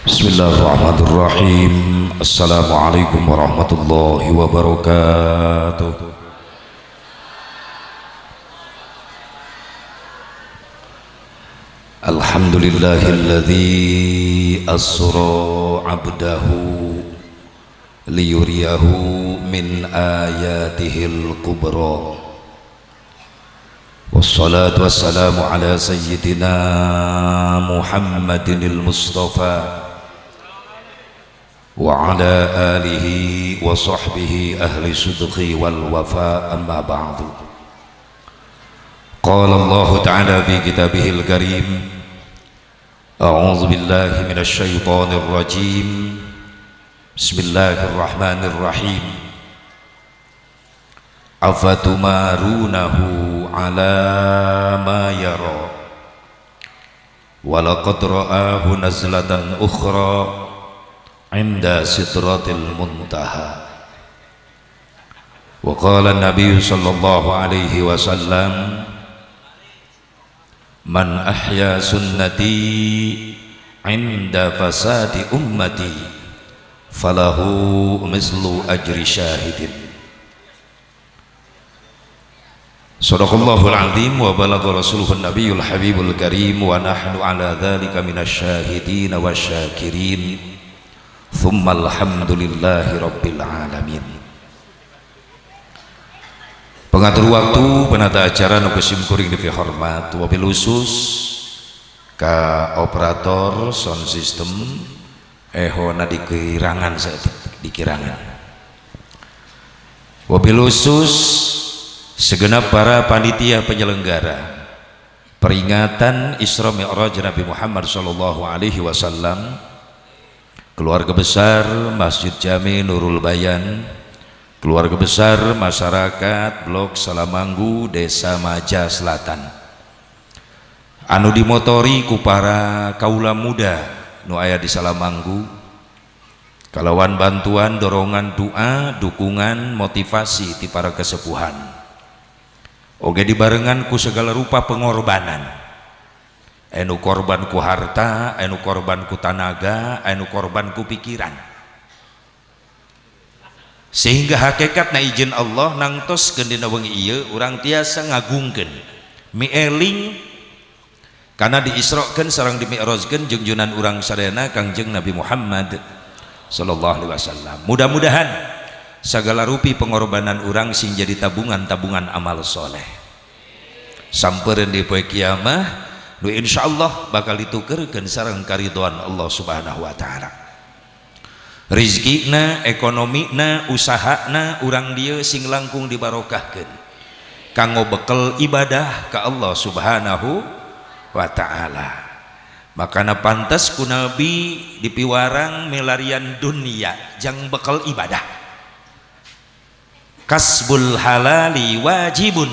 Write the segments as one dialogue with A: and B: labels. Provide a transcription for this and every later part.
A: Bismillahirrahmanirrahim. Assalamualaikum warahmatullahi wabarakatuh. Alhamdulillahilladzi asra 'abdahu liyuriyahu min ayatihil kubra. Wassalatu wassalamu ala sayyidina Muhammadinil Mustafa wa ala alihi wa sahbihi ahli sidqi wal wafa, amma ba'du. Qala Allah ta'ala fi kitabihil karim, a'udzu billahi minasy syaithanir rajim. Bismillahirrahmanirrahim. Afatumarunahu ala ma yara wa laqad ra'ahu nazlatan ukhra inda sidratil muntaha. Wa qala an-nabiy sallallahu alaihi wasallam, man ahya sunnati inda fasadi ummati falahu mislu ajri syahidin. Sadaqallahul azim wa balagha rasuluhun nabiyul habibul karim wa nahnu ala dzalika minasyahidin wasyakirin. Thumma alhamdulillahi rabbil alamin. Pengatur waktu, penata acara nu kuring dipihormat, wabil khusus ka operator sound system ehona dikirangan dikirangan. Wabil khusus segenap para panitia penyelenggara peringatan Isra Mi'raj Nabi Muhammad sallallahu alaihi wasallam, keluarga besar Masjid Jami Nurul Bayan, keluarga besar masyarakat Blok Salamanggu Desa Maja Selatan, anu dimotori ku para kaula muda nu aya di Salamanggu, kalawan bantuan dorongan doa dukungan motivasi ti para kesepuhan, oge dibarengan ku segala rupa pengorbanan, anu korban ku harta, anu korban ku tanaga, anu korban ku pikiran, sehingga hakikatna izin Allah nangtoskeun dina wengi ieu urang tiasa ngagungkeun mieling karena diisrokeun sareng dimi'rajkeun jungjunan urang sadayana Kangjeng Nabi Muhammad sallallahu alaihi wasallam. Mudah-mudahan segala rupi pengorbanan urang sing jadi tabungan-tabungan amal soleh sampereun di poe kiamah nu insyaallah bakal ditukerkeun sareng karidhoan Allah Subhanahu wa taala. Rizkina, ekonomina, usahana urang dieu sing langkung dibarokahkeun kanggo bekel ibadah ka Allah Subhanahu wa taala. Makana pantas ku Nabi dipiwarang milarian dunia jang bekel ibadah. Kasbul halali wajibun,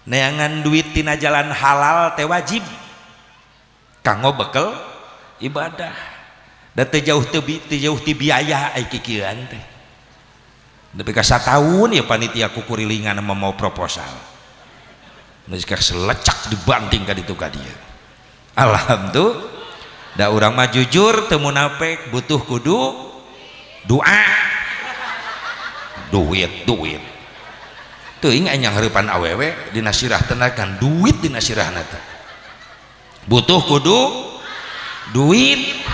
A: neangan duit tina jalan halal teh wajib kanggo bekel ibadah. Da teu jauh teu jauh ti biaya ai kikieuan teh. Nepi ka sataun ya panitia kukurilingan mau proposal. Geus selecak dibanting ka ditu ka dieu. Alhamdulillah da urang mah jujur teu munafik, butuh kudu doa. Duit duit teuing aya nyanghareupan awewe dina sirah tenakan duit dina sirahna teh. Butuh kudu duit.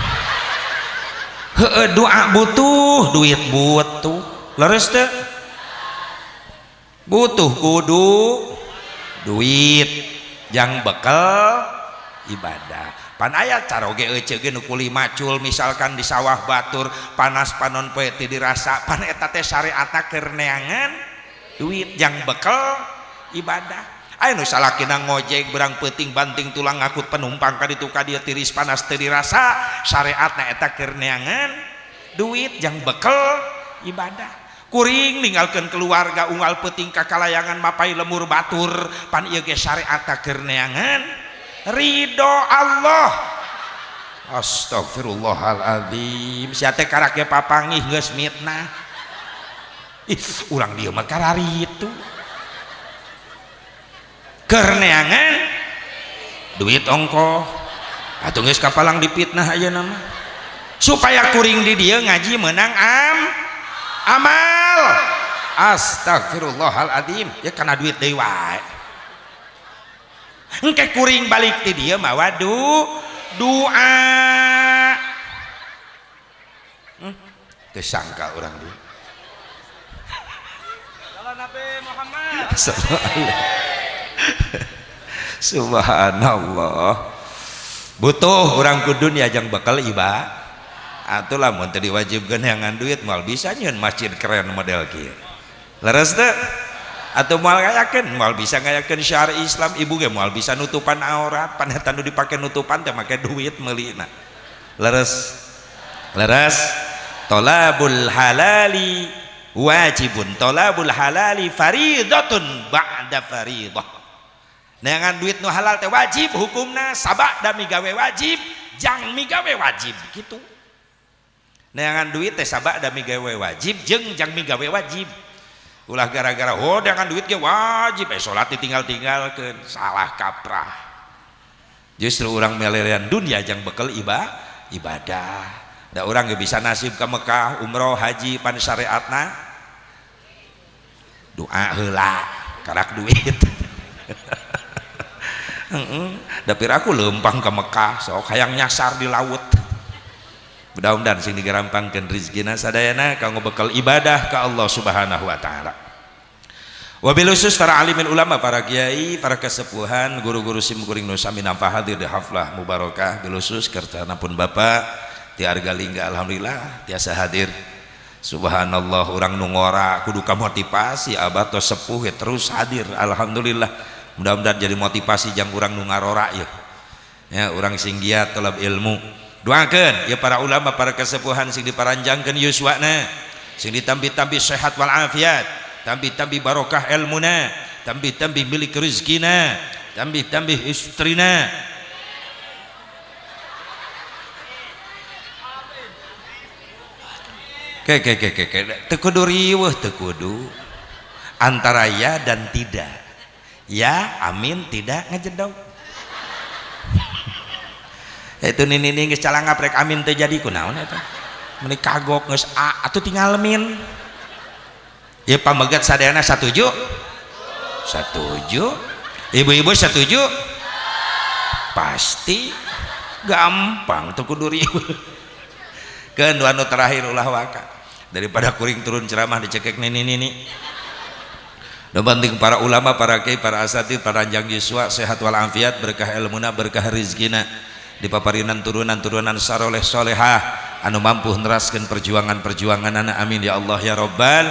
A: Heueuh doa butuh duit butuh. Leres teu? Butuh kudu duit jang bekel ibadah. Pan aya caroge euceu ge nu kuli macul misalkan di sawah batur panas panon poe teu dirasa, pan eta teh syariatna keur neangan duit jang bekel ibadah. Aya nu salakina ngojek berang peuting banting tulang ngakut penumpang ka ditu ka dieu tiris panas teu dirasa, syariatna eta keur neangan duit jang bekel ibadah. Kuring ninggalkeun keluarga unggal peuting ka kalayangan mapai lemur batur, pan ieu ge syariatna keur neangan ridho Allah. Astagfirullahaladzim, sia teh karak ge papangih geus mitnah. Ih, urang dieu mah kararitu keur neangan duit ongkoh atuh geus kapalang dipitnah ayeuna mah. Supaya kuring di dieu ngaji menang amal. Astagfirullahaladzim, ya karena duit deui wae. Engke kuring balik ti dieu mawa doa. Teu sangka urang dia.
B: Nabi Muhammad.
A: Subhanallah. Butuh orang ku dunia jang bekal iba. Atuh lamun teu diwajibkeun neangan duit moal bisa nyieun masjid keren model kieu. Leres teu? Atuh moal ngayakeun, moal bisa ngayakeun syiar Islam, ibu ge moal bisa nutupan aurat, pan eta nu dipake nutupan teh make duit meulina. Leres. Leres. Thalabul halali wajibun, thalabul halali faridatun ba'da faridah. Neangan duit nu halal teh wajib hukumna, sabada migawe wajib, jang migawe wajib gitu. Neangan duit teh sabada migawe wajib jeung jang migawe wajib. Ulah gara-gara oh neangan duit ge wajib, salat ditinggal-tinggalkeun, salah kaprah. Justru urang melelean dunia jang bekel ibadah. Da urang ge bisa nasib ka Mekah, umroh, haji pan syariatna. Doa heula karak duit. Dapir aku lempang ke Mekah sok hayang nyasar di laut. Mudah-mudahan sing digerampangkeun rezekina sadayana kanggo bekal ibadah ka Allah Subhanahu wa taala. Wabil khusus para alimin ulama, para kiai, para kesepuhan, guru-guru sim kuring nu sami nampa hadir di haflah mubarakah, bil khusus kertana pun bapak ti Argalingga, alhamdulillah tiasa hadir. Subhanallah, urang nu ngora kudu kamotivasi abah tos sepuh ya terus hadir, alhamdulillah. Mudah-mudahan jadi motivasi jang urang nu ngarora ya. Ya, urang sing giat talab ilmu. Doakeun ya para ulama, para kesepuhan sing diparanjangkeun yuswana, sing ditambi-tambi sehat wal afiat, tambi-tambi barokah ilmuna, tambi-tambi milik rezekina, tambi-tambi istrina. Ke ke ke ke ke teu kudu riweuh, teu kudu antara ya dan tidak. Ya, amin, tidak ngejedog. Itu nini geus calangap rek amin teu jadi kunaon eta. Meuni kagok geus a atuh tinggal min. Ieu pamegat sadayana satuju? Satuju. Ibu-ibu setuju? Pasti gampang teu kudu riweuh. Keun anu terakhir ulah waka. Daripada kuring turun ceramah dicekek nini-nini. Dan penting para ulama, para kiai, para asatid, para ranjang yuswa sehat walafiat, berkah ilmuna, berkah rizkina, dipaparinan turunan-turunan saroleh solehah anu mampu neraskeun perjuangan-perjuangan anak, amin ya Allah ya Rabbal.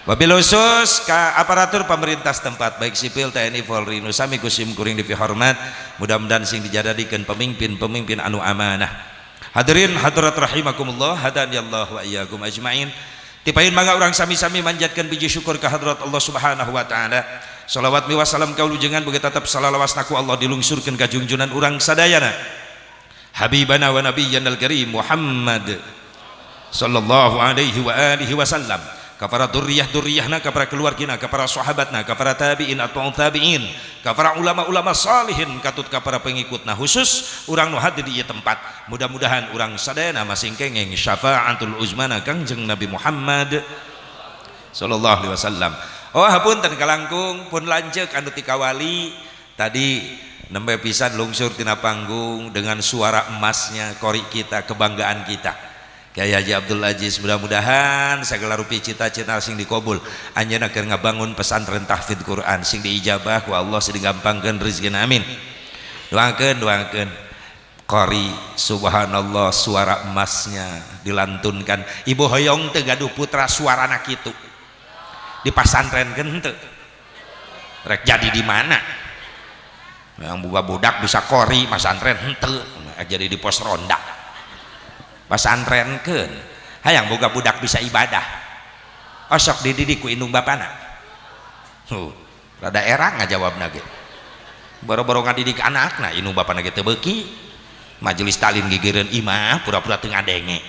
A: Wabil khusus ka aparatur pemerintah setempat baik sipil, TNI, Polri, nu sami kusim kuring dipihormat, mudah-mudahan sing dijadadikeun pemimpin-pemimpin anu amanah. Hadirin hadirat rahimakumullah, hadaniyallahu wa iyyakum ajmain. Tipain mangga urang sami-sami manjatkan biji syukur ke hadrat Allah Subhanahu wa taala. Salawat mi wassalam kaulujengan bagi tetap salalawasna ku Allah dilungsurkeun ka junjunan urang sadayana. Habibana wa nabiyyana al-karim Muhammad sallallahu alaihi wa alihi wasallam. Ka para durriyah-durriyahna, ka para keluargina, ka para sahabatna, ka para tabi'in atau tabi'in, ka para ulama-ulama salihin, katut ka para pengikutna, khusus urang nu hadir di ieu tempat. Mudah-mudahan urang sadayana masing kenging syafaatul uzmana Kangjeng Nabi Muhammad sallallahu alaihi wasallam. Oh hapunten kalangkung pun lanceuk anu ti kawali tadi nembe pisan lungsur tina panggung dengan suara emasnya qori kita, kebanggaan kita. Kiai Haji Abdul Aziz, mudah-mudahan segala rupi cita-cita sing dikabul. Anjeunna keur ngabangun pesantren tahfidz Quran sing diijabah ku Allah, sing digampangkeun rezekina, amin. Doakeun, doakeun. Qori subhanallah suara emasnya dilantunkan. Ibu hoyong teu gaduh putra suarana kitu. Dipasantrenkeun teu. Rek jadi di mana? Yang buka budak bisa qori masantren henteu, jadi di pos ronda. Pasantrenkeun hayang boga budak bisa ibadah, osok dididik ku indung bapana. Rada erang ngajawabna ge, boro-boro ngadidik anakna indung bapana ge teu beuki, majelis taklim gigireun imah pura-pura teu ngadenge.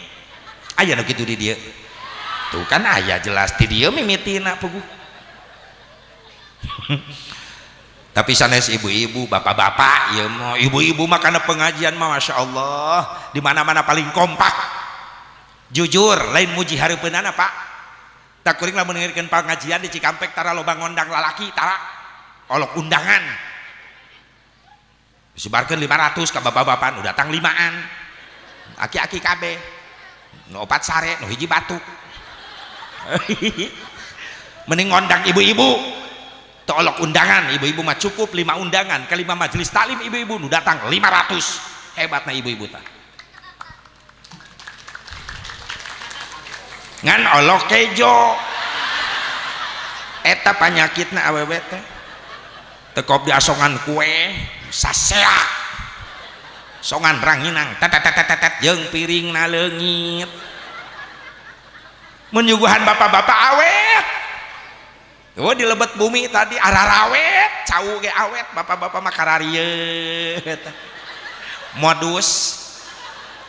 A: Aya nu kitu di dieu tuh kan, aya jelas di dieu mimitina puguh. Tapi sanes ibu-ibu, bapak-bapak, ya mau ibu-ibu mah kana pengajian mah masya Allah di mana-mana paling kompak. Jujur lain muji hareupeunana Pak. Tak kuring lamun ngiringkeun pangajian di Cikampek tara loba ngondang lalaki tara olok undangan. Disebarkeun 500 ka bapak-bapak nu datang 5an. Aki-aki kabeh. Nu opat sare, nu hiji batuk. Mending ngondang ibu-ibu. Teu olok undangan, ibu-ibu mah cukup 5 undangan, ke 5 majelis taklim ibu-ibu nu datang 500. Hebatna ibu-ibu tah. Ngan olok kejo eta panyakitna awewe teh tekop di asongan kue saseak songan ranginang tetetetetet jeung piringna leungit mun nyuguhan bapak-bapak awet. Oh di lebet bumi tadi ararawet cau ge awet bapak-bapak mah kararieu modus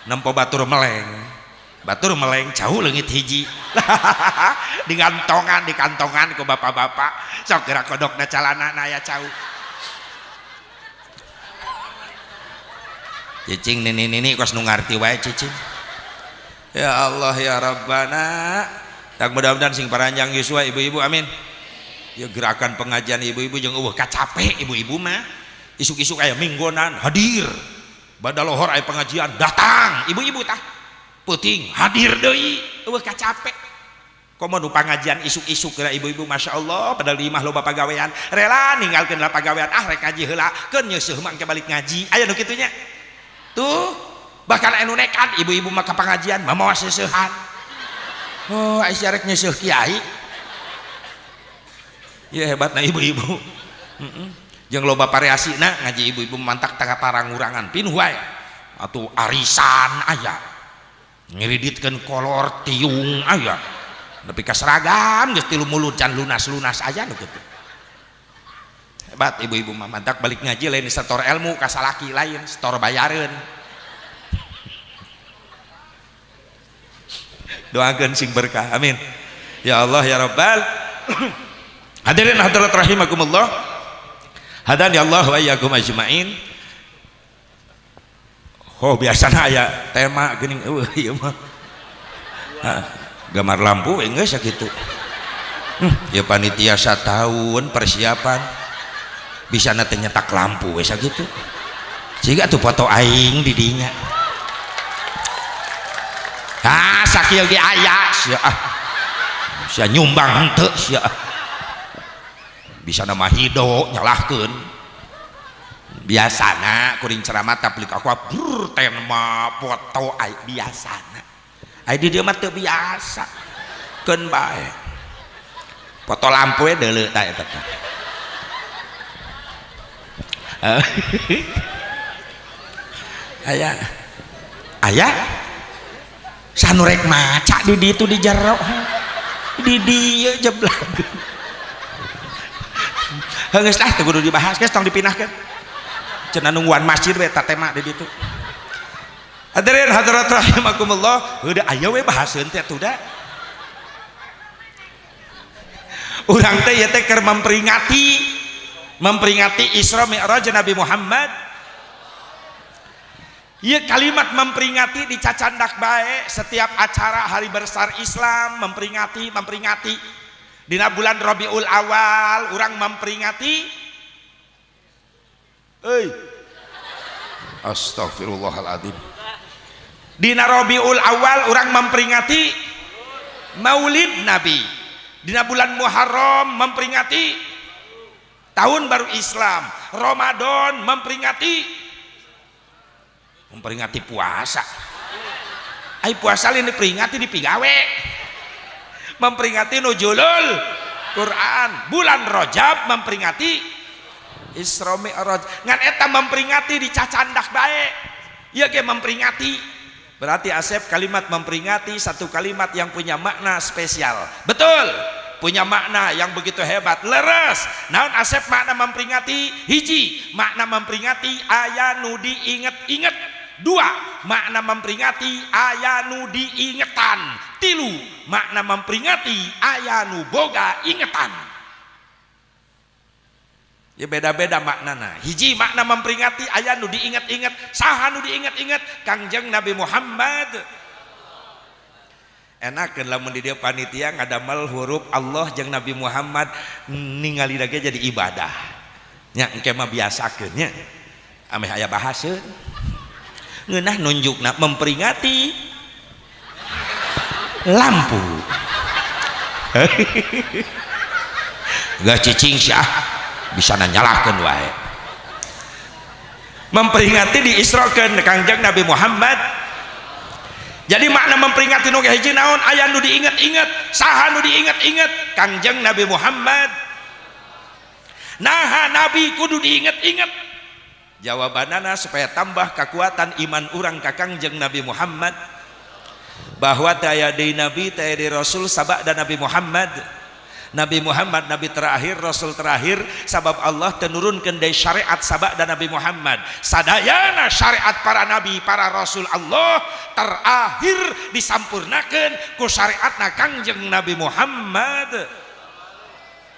A: nempo batur meleng. Batur meleng jauh leungit hiji di kantongan di kantongan ku bapak-bapak sok gerak kodokna calana aya cau cicing nini-nini kos nu ngarti wae cicing. Ya Allah ya Rabbana tak mudah-mudahan sing paranjang yuswa ibu-ibu amin. Ya gerakan pengajian ibu-ibu jeung eueuh kacape ibu-ibu mah isuk-isuk aya minggonan hadir badalohor aya pengajian datang ibu-ibu tah puting hadir deui eueuh kacape. Komo nu pangajian isuk-isuk geura ibu-ibu Masya Allah padahal di imah loba pagawean rela ninggalkeun lah pagawean ah rek ngaji heula keun nyeuseuh mah engke balik ngaji aya nu kitu nya tuh. Bahkan anu nekat ibu-ibu mah ka pangajian mamawa seuseuhan oh aya rek nyeuseuh kiai ya hebatna ibu-ibu. Jeung loba variasina ngaji ibu-ibu mantak tangga parangurangan pinuh wae atuh arisan aya ngiriditkeun kolor tiung aya nepi ka seragam geus tilu mulut can lunas-lunas aya nu kitu. Hebat ibu-ibu mah mantak balik ngaji lain setor ilmu ka salaki lain setor bayareun. Doakeun sing berkah amin ya Allah ya Rabbal. Hadirin hadirat rahimakumullah hadani Allah wa iyyakum ajmain. Oh biasana aya tema geuning eueuh ieu mah. Gambar lampu we geus sakitu. Ya panitia sataun persiapan bisana teh nyetak lampu we sakitu. Siga tuh foto aing di dinya. Ah sakieu ge aya sia ah. Sia nyumbang henteu sia. Bisana mah hido nyalahkeun. Biasana kuring ceramah tablik aku brr tema foto ai biasana ai di dieu mah teu biasa keun bae foto lampu we deuleu tah eta teh. Aya aya sanu rek maca di ditu di jero di dieu jeblak geus lah teu kudu dibahas geus tong dipindahkeun cenah nungguan masjid we eta tema di ditu. Hadirin hadirat rahimakumullah, udah aya we bahaseun teh atuh da. Urang teh ieu teh keur memperingati Isra Mi'raj Nabi Muhammad. Ieu kalimat memperingati dicacandak bae setiap acara hari besar Islam memperingati. Dina bulan Rabiul Awal urang memperingati. Euy. Astagfirullahaladzim. Dina Rabiul Awal orang memperingati Maulid Nabi. Dina bulan Muharram memperingati Tahun Baru Islam. Ramadan memperingati puasa. Ai puasa lain diperingati dipigawe. Memperingati nuzulul Quran. Bulan Rajab memperingati Isra Mi'raj. Ngan eta memperingati dicacandak bae. Ieu ge memperingati. Berarti Asep kalimat memperingati satu kalimat yang punya makna spesial. Betul. Punya makna yang begitu hebat. Leres. Naon Asep makna memperingati? Hiji, makna memperingati aya nu diinget-inget. Dua, makna memperingati aya nu diingetan. Tilu, makna memperingati aya nu boga ingetan. Ya beda-beda maknana. Hiji makna memperingati aya nu diinget-inget, saha nu diinget-inget? Kangjeng Nabi Muhammad. Enakeun lamun di dieu panitia ngadamel huruf Allah jeung Nabi Muhammad, ningali lagi jadi ibadah nya. Engke mah biasakeun nya, ameh aya bahasa ngeunah nunjukna memperingati lampu. Gak cicing sih ah, bisa nyalakeun wae. Memperingati diisrokeun Kangjeng Nabi Muhammad. Jadi makna memperingati nu hiji naon? Aya nu diinget-inget. Saha nu diinget-inget? Kangjeng Nabi Muhammad. Naha Nabi kudu diinget-inget? Jawabanana supaya tambah kekuatan iman urang ka Kangjeng Nabi Muhammad, bahwa teu aya deui nabi, teu aya deui rasul sabada Nabi Muhammad. Nabi Muhammad nabi terakhir, rasul terakhir, sabab Allah teu nurunkeun deui syariat sabada Nabi Muhammad. Sadayana syariat para nabi, para rasul Allah terakhir disampurnakeun ku syariatna Kangjeng Nabi Muhammad.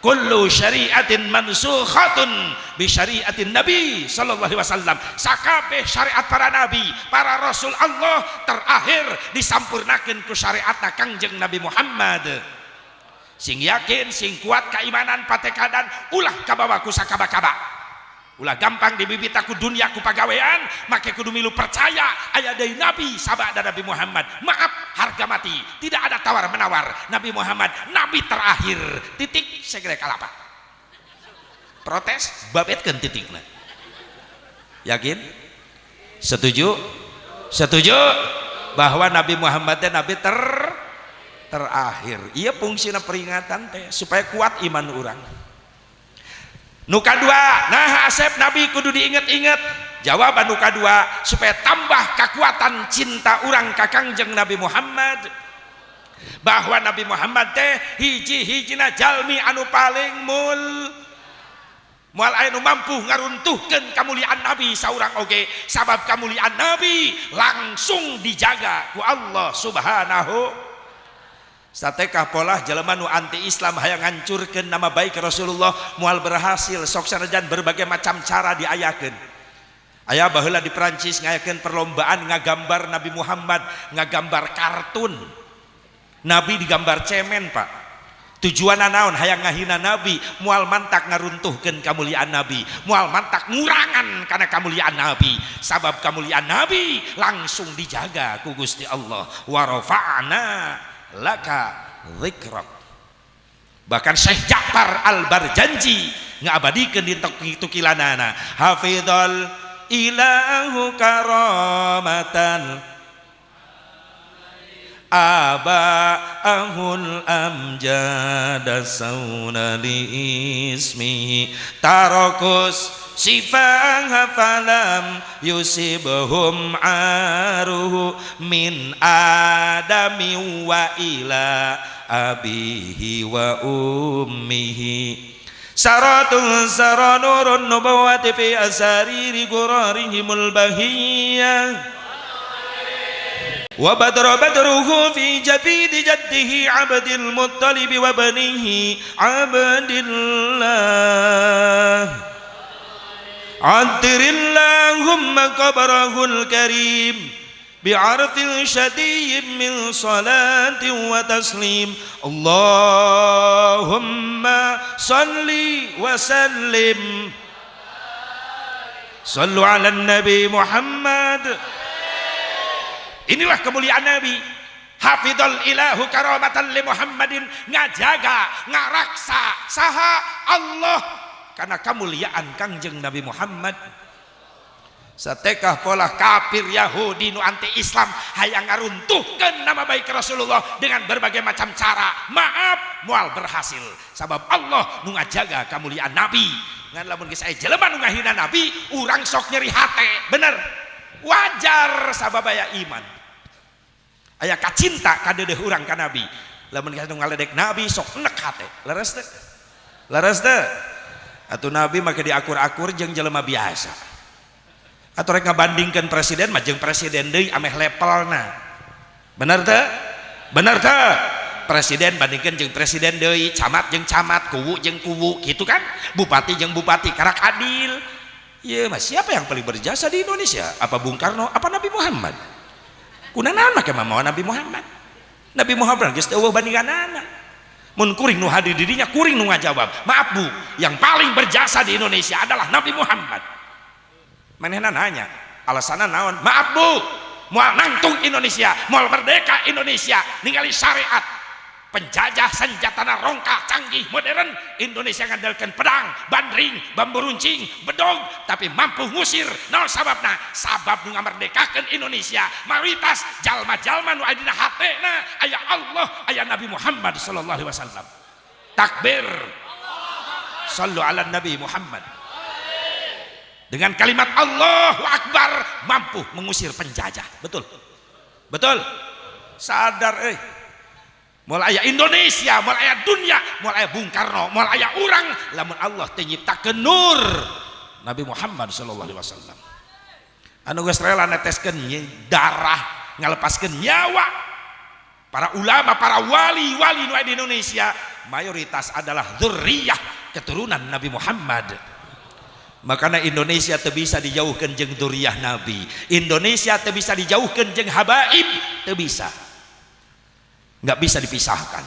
A: Kullu syariatin mansukhatun bi syariatin Nabi sallallahu alaihi wasallam. Sakabeh syariat para nabi, para rasul Allah terakhir disampurnakeun ku syariatna Kangjeng Nabi Muhammad. Sing yakin, sing kuat keimanan, patekadan, ulah kabawa ku sakaba-kaba, ulah gampang dibibita ku dunia, ku pagawean. Make kudu milu percaya aya deui nabi sabada Nabi Muhammad. Maaf, harga mati, tidak ada tawar menawar. Nabi Muhammad nabi terakhir, titik, segera kalapa. Protes, babetkeun titikna. Yakin? Setuju? Setuju bahwa Nabi Muhammad teh nabi terakhir? Iya, fungsina peringatan teh supaya kuat iman urang. Nu kadua, nah Asep, Nabi kudu diinget-inget? Jawaban nu kadua, supaya tambah kekuatan cinta urang ka Kangjeng Nabi Muhammad, bahwa Nabi Muhammad teh hiji-hijina jalmi anu paling moal aya nu mampu ngaruntuhkeun kamuliaan Nabi saurang oge, sabab kamuliaan Nabi langsung dijaga ku Allah Subhanahu. Satekah polah jelema nu anti Islam hayang ngancurkeun nama baik Rasulullah, moal berhasil, sok sanajan berbagai macam cara diayakeun. Aya baheula di Perancis ngayakeun perlombaan ngagambar Nabi Muhammad, ngagambar kartun. Nabi digambar cemen, Pak. Tujuan naon? Hayang ngahina Nabi. Moal mantak ngaruntuhkeun kamuliaan Nabi, moal mantak ngurangan kana kamuliaan Nabi, sabab kamuliaan Nabi langsung dijaga ku Gusti Allah. Wa rafa'na laka dzikrak. Bahkan Syekh Ja'far Al-Barjanji ngabadikeun di tukilanana, hafizal ilahu karamatan aba'ahul amjada sauna li ismihi, tarakus sifaha falam yusibhum aruhu min adami wa ila abihi wa ummihi. Saratun sara nurun nubuwati fi asariri gurarihimul bahiyah, وبدر بدره في جبين جده عبد المطلب وبنيه عبد الله. عطر اللهم قبره الكريم بعرف شديد من صلاة وتسليم. اللهم صل وسلم. صلوا على النبي محمد. Inilah kemuliaan Nabi. Hafidhal ilahu karamatan li Muhammadin, ngajaga, ngaraksa saha? Allah karena kemuliaan Kangjeng Nabi Muhammad. Satekah pola kafir Yahudi nu anti Islam hayang ngaruntuhkeun nama baik Rasulullah dengan berbagai macam cara, maaf, moal berhasil, sabab Allah nu ngajaga kemuliaan Nabi. Ngan lamun geus aya jelema nu ngahina Nabi, urang sok nyeri hate. Bener, wajar, sabab aya iman, aya kacinta kadeudeuh urang ka Nabi. Lamun geus nu ngaledek Nabi, sok enek hate. Leres teu? Leres teu? Atuh Nabi make diakur-akur jeung jelema biasa? Atau rek ngabandingkeun presiden mah jeung presiden deui ameh levelna. Bener teu? Bener teu? Presiden bandingkeun jeung presiden deui, camat jeung camat, kuwu jeung kuwu, gitu kan, bupati jeung bupati, karak adil. Iya, mas, siapa yang paling berjasa di Indonesia? Apa Bung Karno? Apa Nabi Muhammad? Kunaon make mamawa Nabi Muhammad? Nabi Muhammad geus teu eueuh bandinganana. Mun kuring nu hadir di dinya, kuring nu ngajawab, maaf Bu, yang paling berjasa di Indonesia adalah Nabi Muhammad. Manehna nanya, alasanna naon? Maaf Bu, moal nangtung Indonesia, moal merdeka Indonesia, ningali syariat penjajah senjatana rongkah canggih modern, Indonesia ngandalkan pedang, bandring, bambu runcing, bedog, tapi mampu ngusir. Naon sababna? Sabab nu ngamerdekakeun Indonesia mayoritas jalma-jalma nu aya dina hatena aya Allah, aya Nabi Muhammad sallallahu alaihi wasallam. Takbir, sallu ala Nabi Muhammad. Dengan kalimat Allahu Akbar mampu mengusir penjajah. Betul, betul. Sadar moal aya Indonesia, moal aya dunia, moal aya Bung Karno, moal aya urang lamun Allah teu nyiptakeun nur Nabi Muhammad sallallahu alaihi wasallam. Anu geus rela neteskeun darah, ngalepaskeun nyawa. Para ulama, para wali-wali nu aya di Indonesia mayoritas adalah dzurriyyah, keturunan Nabi Muhammad. Makanya Indonesia teu bisa dijauhkan jeung dzurriyyah Nabi. Indonesia teu bisa dijauhkan jeung habaib, teu bisa. Nggak bisa dipisahkan.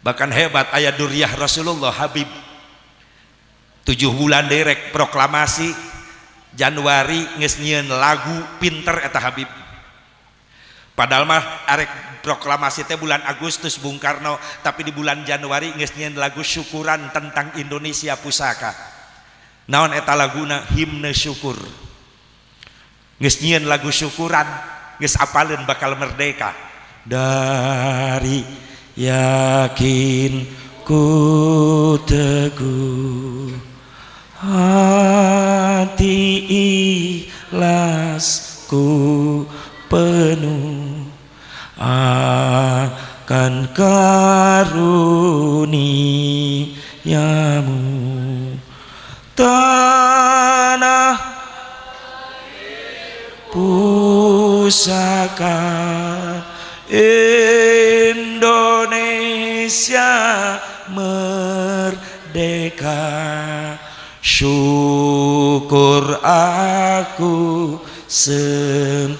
A: Bahkan hebat aya dzurriyyah Rasulullah, Habib, 7 bulan derek proklamasi, Januari geus nyieun lagu. Pinter eta Habib. Padahal mah arek proklamasi teh bulan Agustus Bung Karno, tapi di bulan Januari geus nyieun lagu syukuran tentang Indonesia pusaka. Naon eta laguna? Himne Syukur. Geus nyieun lagu syukuran, geus apaleun bakal merdeka. Dari yakin ku teguh, hati ikhlasku penuh akan karuniamu, tanah pusaka Indonesia merdeka. Syukur aku sembahkan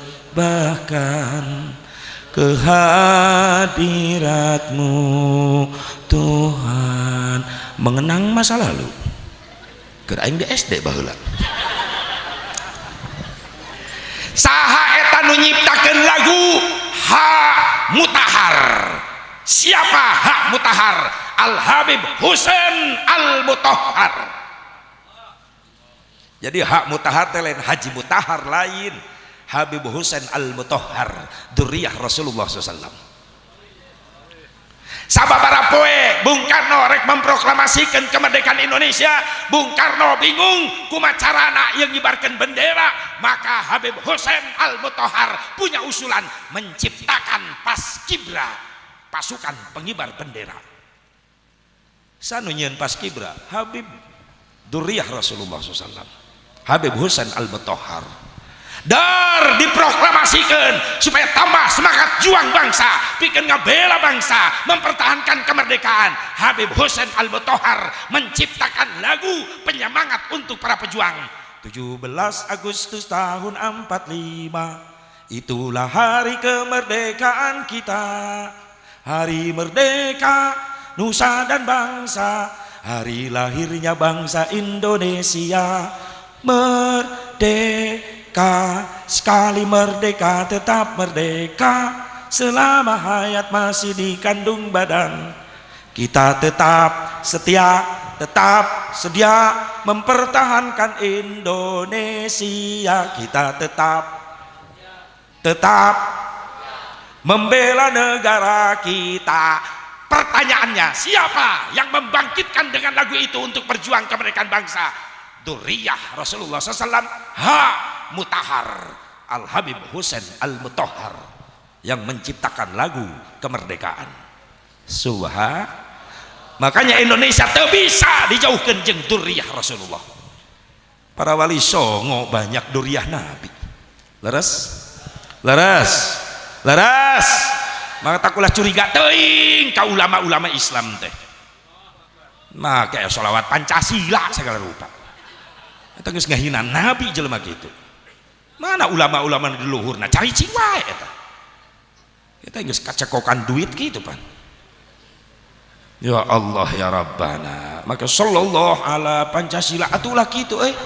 A: kehadiratmu, Tuhan. Mengenang masa lalu, keur aing di SD baheula. Saha eta nu nyiptakeun lagu? Ha Mutahar. Siapa Ha Mutahar? Al Habib Husain Al Mutahhar. Jadi Hak Mutahar teh lain Haji Mutahar, lain. Habib Husain Al Mutahhar, dzurriyyah Rasulullah SAW. Sababaraha poe Bung Karno rek memproklamasikan kemerdekaan Indonesia, Bung Karno bingung kumaha carana yang ngibarkan bendera, maka Habib Husain Al Mutahhar punya usulan menciptakan Paskibra, pasukan pengibar bendera. Saha nu nyieun Paskibra? Habib dzurriyyah Rasulullah SAW, Habib Husain Al Mutahhar. Dar diproklamasikan supaya tambah semangat juang bangsa, bikin ngabela bangsa, mempertahankan kemerdekaan. Habib Husain Al Mutahhar menciptakan lagu penyemangat untuk para pejuang. 17 Agustus tahun 45, itulah hari kemerdekaan kita, hari merdeka nusa dan bangsa, hari lahirnya bangsa Indonesia. Merdeka, sekali merdeka tetap merdeka, selama hayat masih dikandung badan kita tetap setia, tetap sedia mempertahankan Indonesia. Kita tetap, tetap membela negara kita. Pertanyaannya, siapa yang membangkitkan dengan lagu itu untuk berjuang kemerdekaan bangsa? Dzurriyyah Rasulullah SAW, Ha Mutahar, Al Habib Husain Al Mutahhar yang menciptakan lagu kemerdekaan. Subhan. Makanya Indonesia tak bisa dijauhkan jeng dzurriyyah Rasulullah. Para wali songo banyak dzurriyyah Nabi. Leres, leres, leres. Maka takulah curiga teuing ka ulama-ulama Islam teh. Maka sholawat Pancasila segala rupa. Eta geus ngahina Nabi jelema kitu. Mana ulama-ulama di luhur? Nah, cari wae eta. Kita geus kacekokan duit gitu pan. Ya Allah ya Rabbana. Maka sallallahu ala Pancasila atulah kitu euy.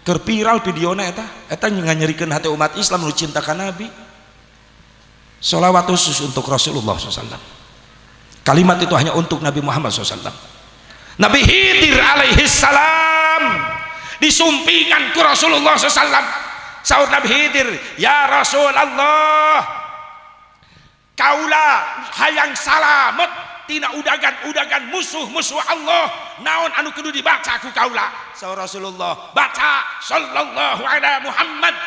A: Keur viral videona eta, eta nganyerikeun hati umat Islam nu cinta ka Nabi. Salawat khusus untuk Rasulullah SAW. Kalimat itu hanya untuk Nabi Muhammad SAW. Nabi Khidir alaihi salam disumpingan ku Rasulullah SAW. Saur Nabi Khidir, ya Rasulullah, kaula hayang salamet tina udagan-udagan musuh-musuh Allah, naon anu kudu dibaca ku kaula? Saur Rasulullah, baca sallallahu ala Muhammad.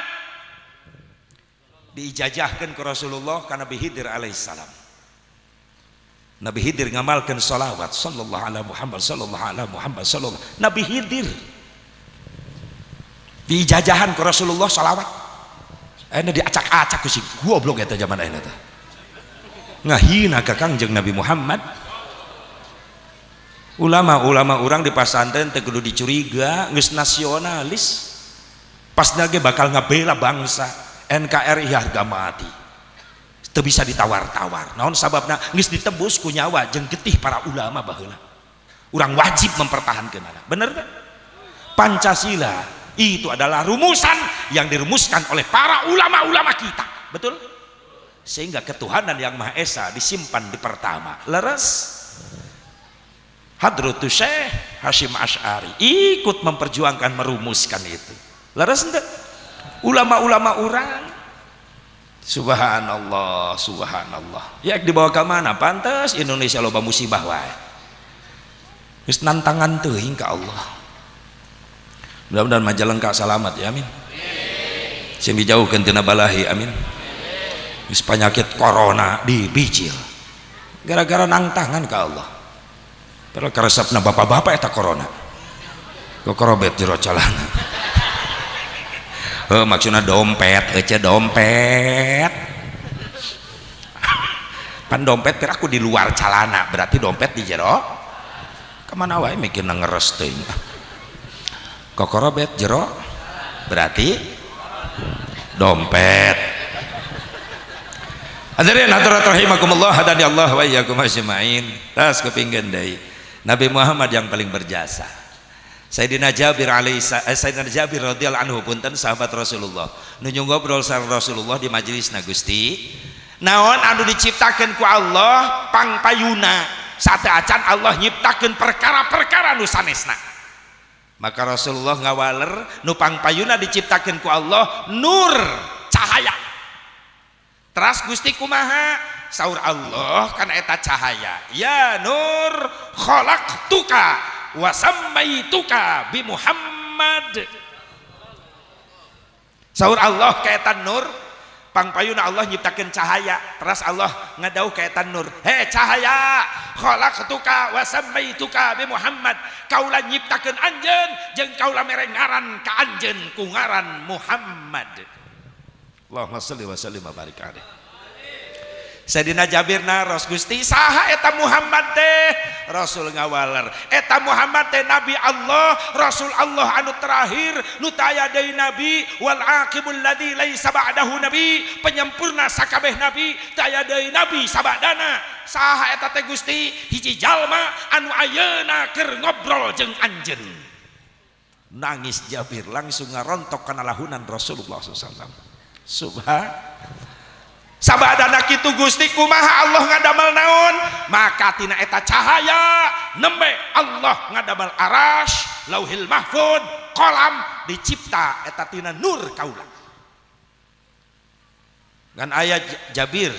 A: Diijazahkeun ku Rasulullah ka Nabi Khidir alaihissalam. Nabi Khidir ngamalkan salawat sallallahu ala Muhammad, sallallahu ala Muhammad, sallallahu. Nabi Khidir diijazahan ku Rasulullah salawat. Ayeuna diacak-acak ku si goblok eta zaman ayeuna teh, ngahina ka Kangjeng Nabi Muhammad. Ulama-ulama urang di pasantren teu kudu dicuriga geus nasionalis, pasna ge bakal ngabela bangsa. NKRI harga mati, teu bisa ditawar-tawar. Naon sababna? Geus ditebus ku nyawa jeung getih para ulama baheula. Urang wajib mempertahankeun. Bener teh? Pancasila itu adalah rumusan yang dirumuskan oleh para ulama-ulama kita, betul? Sehingga ketuhanan yang Maha Esa disimpan di pertama. Leres? Hadratus Syekh Hasyim Asy'ari ikut memperjuangkan, merumuskan itu. Leres ente? Ulama-ulama urang, subhanallah, subhanallah ya, dibawa ke mana? Pantas Indonesia loba musibah wae. Geus nantangan teuing ka Allah. Mudah-mudahan Majalengka selamat ya, amin. Sing dijauhkeun tina balahi, amin. Geus penyakit corona dibijil gara-gara nangtangan ke Allah. Padahal karesepna bapak-bapak eta corona, kokorobet jero calana. Heuh, maksudna dompet ece, dompet pan dompet kira aku di luar calana, berarti dompet di jero. Kemana wae mikirna, ngeres teuing. Kokorobet jero berarti dompet. Hadirin hadirat rahimakumullah, hadani Allah wa iyyakum ajmain. Tas kepingin deui. Nabi Muhammad yang paling berjasa. Sayyidina Jabir alaihi Sayyidina Jabir radhiyallahu anhu, punten, sahabat Rasulullah. Nuju ngobrol sareng Rasulullah di majelis na Gusti. Naon anu diciptakeun ku Allah pangpayuna, sateuacan Allah nyiptakeun perkara-perkara nu sanesna? Maka Rasulullah ngawaler, nu pangpayuna diciptakeun ku Allah nur, cahaya. Teras Gusti kumaha? Saur Allah kana eta cahaya, ya nur, khalaqtuka wa sammaituka bi Muhammad. Saur Allah ka eta nur, pangpayuna Allah nyiptakeun cahaya, teras Allah ngadauh ka eta nur, he cahaya, khalaqtuka wa sammaituka bi Muhammad, kaula nyiptakeun anjeun jeung kaula mere ngaran ka anjeun ku ngaran Muhammad. Allahumma shalli wa sallim wa barik alaihi. Sayyidina Jabir naros, Gusti, saha eta Muhammad teh? Rasul ngawaler, eta Muhammad teh nabi Allah, Rasul Allah anu terakhir, nu taya deui nabi, wal aqibul ladzi laisa ba'dahu nabi, penyempurna sakabeh nabi, taya deui nabi sabadana. Saha eta teh Gusti? Hiji jalma anu ayeuna keur ngobrol jeung anjeun. Nangis Jabir, langsung ngarontok kana lahunan Rasulullah SAW. Subhan. Sabadana kitu Gusti, kumaha Allah ngadamel naon? Maka tina eta cahaya nembe Allah ngadamel aras, lauhil mahfud, kolam dicipta eta tina nur kaula. Ngan aya Jabir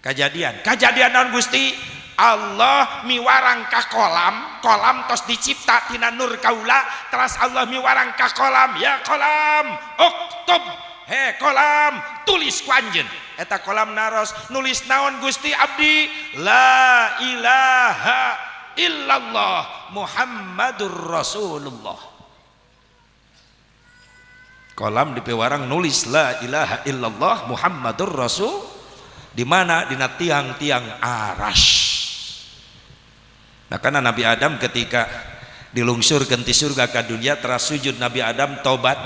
A: kejadian. Kejadian naon Gusti? Allah miwarang ka kolam, kolam tos dicipta tina nur kaula, teras Allah miwarang ka kolam, ya kolam, uktub, he kolam, tulis ku anjeun. Eta kolam naros, nulis naon Gusti abdi? La ilaha illallah Muhammadur Rasulullah. Kolam di pewarang nulis la ilaha illallah Muhammadur Rasul. Di mana? Dina tiang-tiang aras. Nah, karena Nabi Adam ketika dilungsurkan di surga ke dunia, teras sujud Nabi Adam tobat.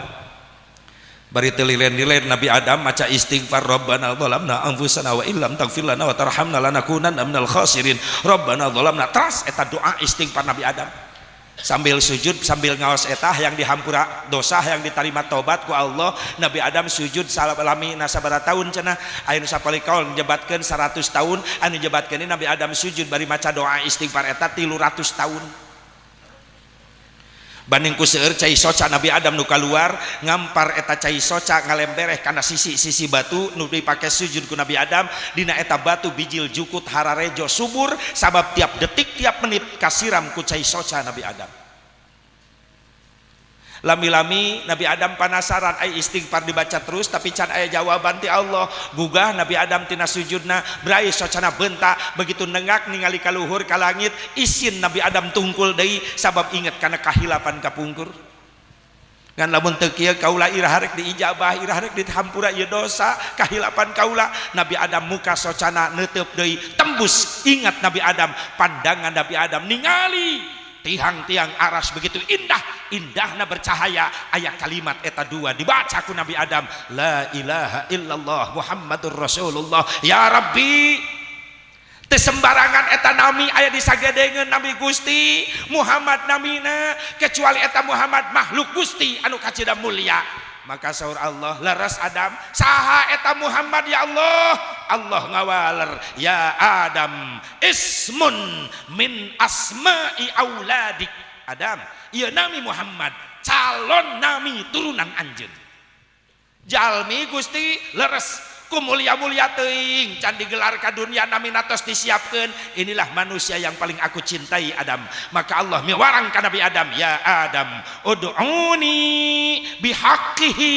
A: Bari teu lilen-lilen Nabi Adam maca istighfar, "Rabbana dzalamna anfusana wa illam taghfir lana wa tarhamna lanakunanna minal khasirin. Rabbana dzalamna." Teras eta doa istighfar Nabi Adam sambil sujud, sambil ngaos eta yang dihampura dosa, yang diterima tobat ku Allah. Nabi Adam sujud salami sabaraha tahun cenah, aya nu sapali kaul nyebatkeun 100 tahun, anu nyebatkeun ini Nabi Adam sujud bari maca doa istighfar eta 300 tahun. Banding ku seueur cai soca Nabi Adam nu kaluar, ngampar eta cai soca, ngalembereh kana sisi-sisi batu nu dipake sujud ku Nabi Adam. Dina eta batu bijil jukut hararejo subur, sabab tiap detik, tiap menit kasiram ku cai soca Nabi Adam. Lami-lami Nabi Adam panasaran, ay istighfar dibaca terus tapi can aya jawaban ti Allah. Gugah Nabi Adam tina sujudna, brai socana bentak. Begitu nengak ningali ka luhur, ka langit, isin Nabi Adam, tungkul deui, sabab inget kana kahilapan kapungkur. Ngan lamun teu kieu kaula iraha rek diijabah, iraha rek dihampura ieu dosa kahilapan kaula? Nabi Adam muka socana neuteub deui, tembus ingat Nabi Adam. Pandangan Nabi Adam ningali tiang-tiang aras begitu indah indahna, bercahaya. Ayat kalimat eta dua dibaca ku Nabi Adam, "La ilaha illallah Muhammadur Rasulullah." Ya Rabbi, teu sembarangan eta nami aya di sagedengeun Nabi Gusti Muhammad namina, kecuali eta Muhammad makhluk Gusti anu kacida mulia. Maka saur Allah, "Leres Adam." "Saha eta Muhammad, ya Allah?" Allah ngawaler, "Ya Adam, ismun min asma'i auladik." Adam, ieu nami Muhammad calon nami turunan anjeun. "Jalmi, Gusti?" "Leres." Ku mulia-mulia teuing can digelar ka dunia nami tos disiapkeun. "Inilah manusia yang paling aku cintai, Adam." Maka Allah miwarang ka Nabi Adam, "Ya Adam, ud'uni bihaqqihi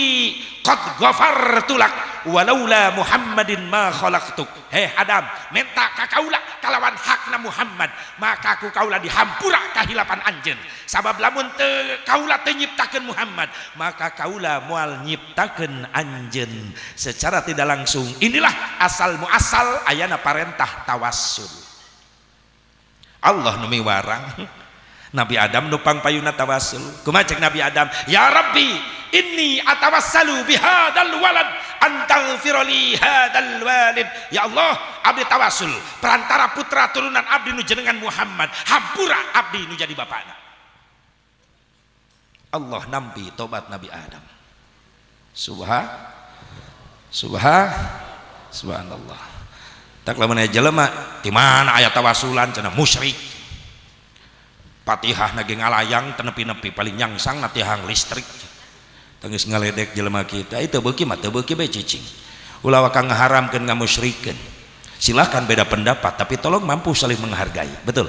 A: qad ghafartu lak, walaula Muhammadin ma khalaqtuk." Heh Adam, minta ka kaula kalawan hakna Muhammad, maka ku kaula dihampura kahilapan anjeun, sabab lamun teu kaula teu nyiptakeun Muhammad, maka kaula moal nyiptakeun anjeun. Secara tidak langsung inilah asal muasal ayana parentah tawassul. Allah nu miwarang, Nabi Adam nu pangpayuna tawassul. Kumaha cek Nabi Adam? "Ya Rabbi, inni atawassalu bihadzal walad an taghfira li hadzal walid." Ya Allah, abdi tawassul perantara putra turunan abdi nu jenengan Muhammad, hampura abdi nu jadi bapakna. Allah nampi tobat Nabi Adam. Subhan, subhan, subhanallah. Tak lamun aya jelema, "Di mana aya tawasulan?" cenah, musyrik. Patihah nage ngalayang teu nepi-nepi, paling nyangsang na tihang listrik. Tengis ngaledek jelema kita itu, beuki mah teu beuki bae cicing. Ulah waka ngaharamkeun, ngamusyrikeun. Silahkan beda pendapat, tapi tolong mampu saling menghargai. Betul,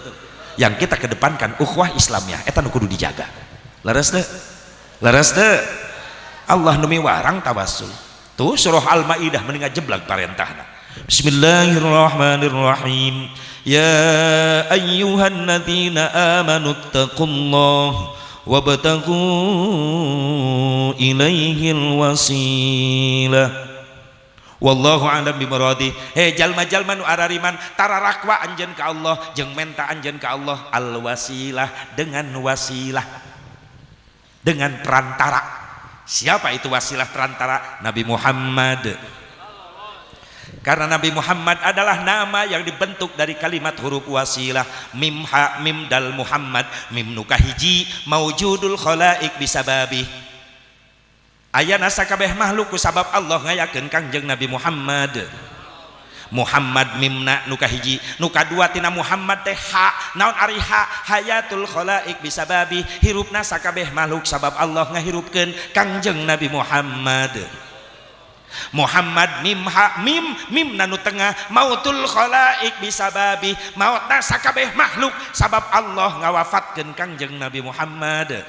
A: yang kita kedepankan ukhuwah Islamiyah, eta nu kudu dijaga. Leres teu? Leres teu? Allah nu miwarang tawassul tuh, surah Al-Maidah, mending ngajeblag parentahna. Bismillahirrahmanirrahim. Ya ayyuhalladzina amanu taqullah wabtaghu ilaihil wasilah, wallahu a'lam bimuradi. He jalma-jalma nu arariman, tararakwa anjeun ka Allah jeung menta anjeun ka Allah al wasilah, dengan wasilah, dengan perantara. Siapa itu wasilah perantara? Nabi Muhammad. Karena Nabi Muhammad adalah nama yang dibentuk dari kalimat huruf wasilah, mim ha mim dal Muhammad. Mim nu kahiji, maujudul khalaik bisababi, ayana sakabeh makhluk ku sabab Allah ngayakeun Kangjeng Nabi Muhammad. Muhammad mimna nu kahiji. Nu kadua tina Muhammad teh ha. Naon ari ha? Hayatul khalaik bisababi, hirupna sakabeh makhluk sabab Allah ngahirupkeun Kangjeng Nabi Muhammad. Muhammad mim ha mim, mim nanu tengah, mautul khalaik bisababi, mautna sakabeh makhluk sabab Allah ngawafatkeun Kangjeng Nabi Muhammad.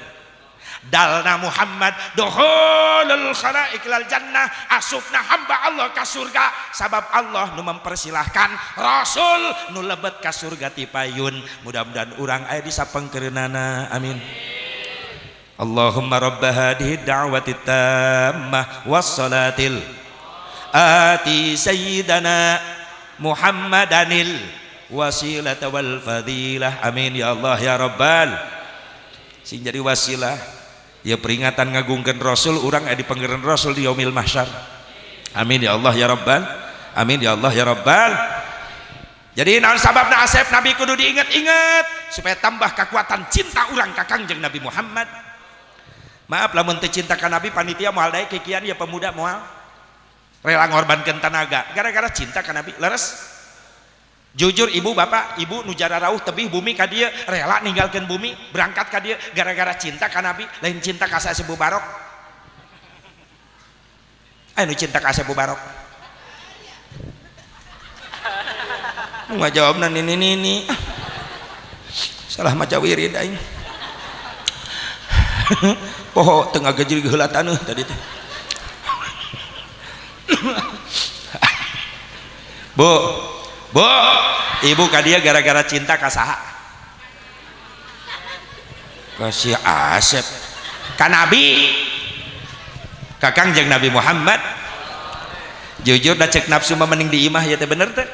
A: Dalna Muhammad, dukhulul khalaik lal jannah, asupna hamba Allah ka surga sabab Allah nu mempersilahkan Rasul nu lebet ka surga ti payun. Mudah-mudahan urang aya di sapengkeureunana, amin. Allahumma rabb hadhihi da'wati tammah wassalatil ati sayyidana Muhammadanil wasilata wal fadilah, amin ya Allah ya rabbal. Sing jadi wasilah. Ya peringatan ngagungkeun Rasul, urang aya di panggeran Rasul di yaumil mahsyar. Amin ya Allah ya Rabbal. Amin ya Allah ya Rabbal. Jadi naon sababna Asep Nabi kudu diinget-inget supaya tambah kekuatan cinta urang ka Kangjeng Nabi Muhammad. Maaf lamun teu cinta ka Nabi panitia moal daek kikian ya pemuda moal. Rela ngorbankeun tenaga gara-gara cinta ka Nabi. Leres. Jujur ibu bapak, ibu nu jararauh tebih bumi ka dieu rela ninggalkeun bumi berangkat ka dieu gara-gara cinta ka Nabi, lain cinta ka Asep Mubarok. Aya nu cinta ka Asep Mubarok. Nu ngajawabna nini nini. Salah maca wirid aing. Poho teu ngagejrig heula taneuh tadi teh. Bu, Bu, ibu ka dieu gara-gara cinta ka saha? Ka si Asep. Ka Nabi. Ka Kangjeng Nabi Muhammad. Jujur da cek nafsu mah mending di imah ya teh bener teh.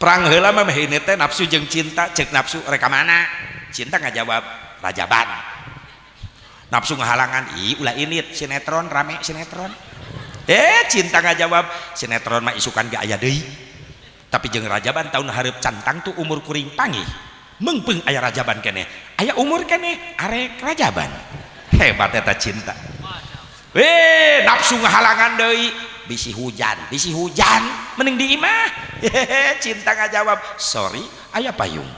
A: Perang heula mah meh ini teh nafsu jeung cinta, cek nafsu rek ka mana? Cinta ngajawab Rajaban. Nafsu ngahalangan, ih ulah init sinetron rame sinetron. Cinta ngajawab sinetron mah isukan ge aya deui. Tapi jeung Rajaban tahun hareup cantang tuh umur kuring panggih. Meungpeung aya Rajaban keneh. Aya umur keneh arek Rajaban. Hebat eta cinta. Nafsu ngahalangan deui. Bisi hujan mending di imah. Cinta ngajawab sorry aya payung.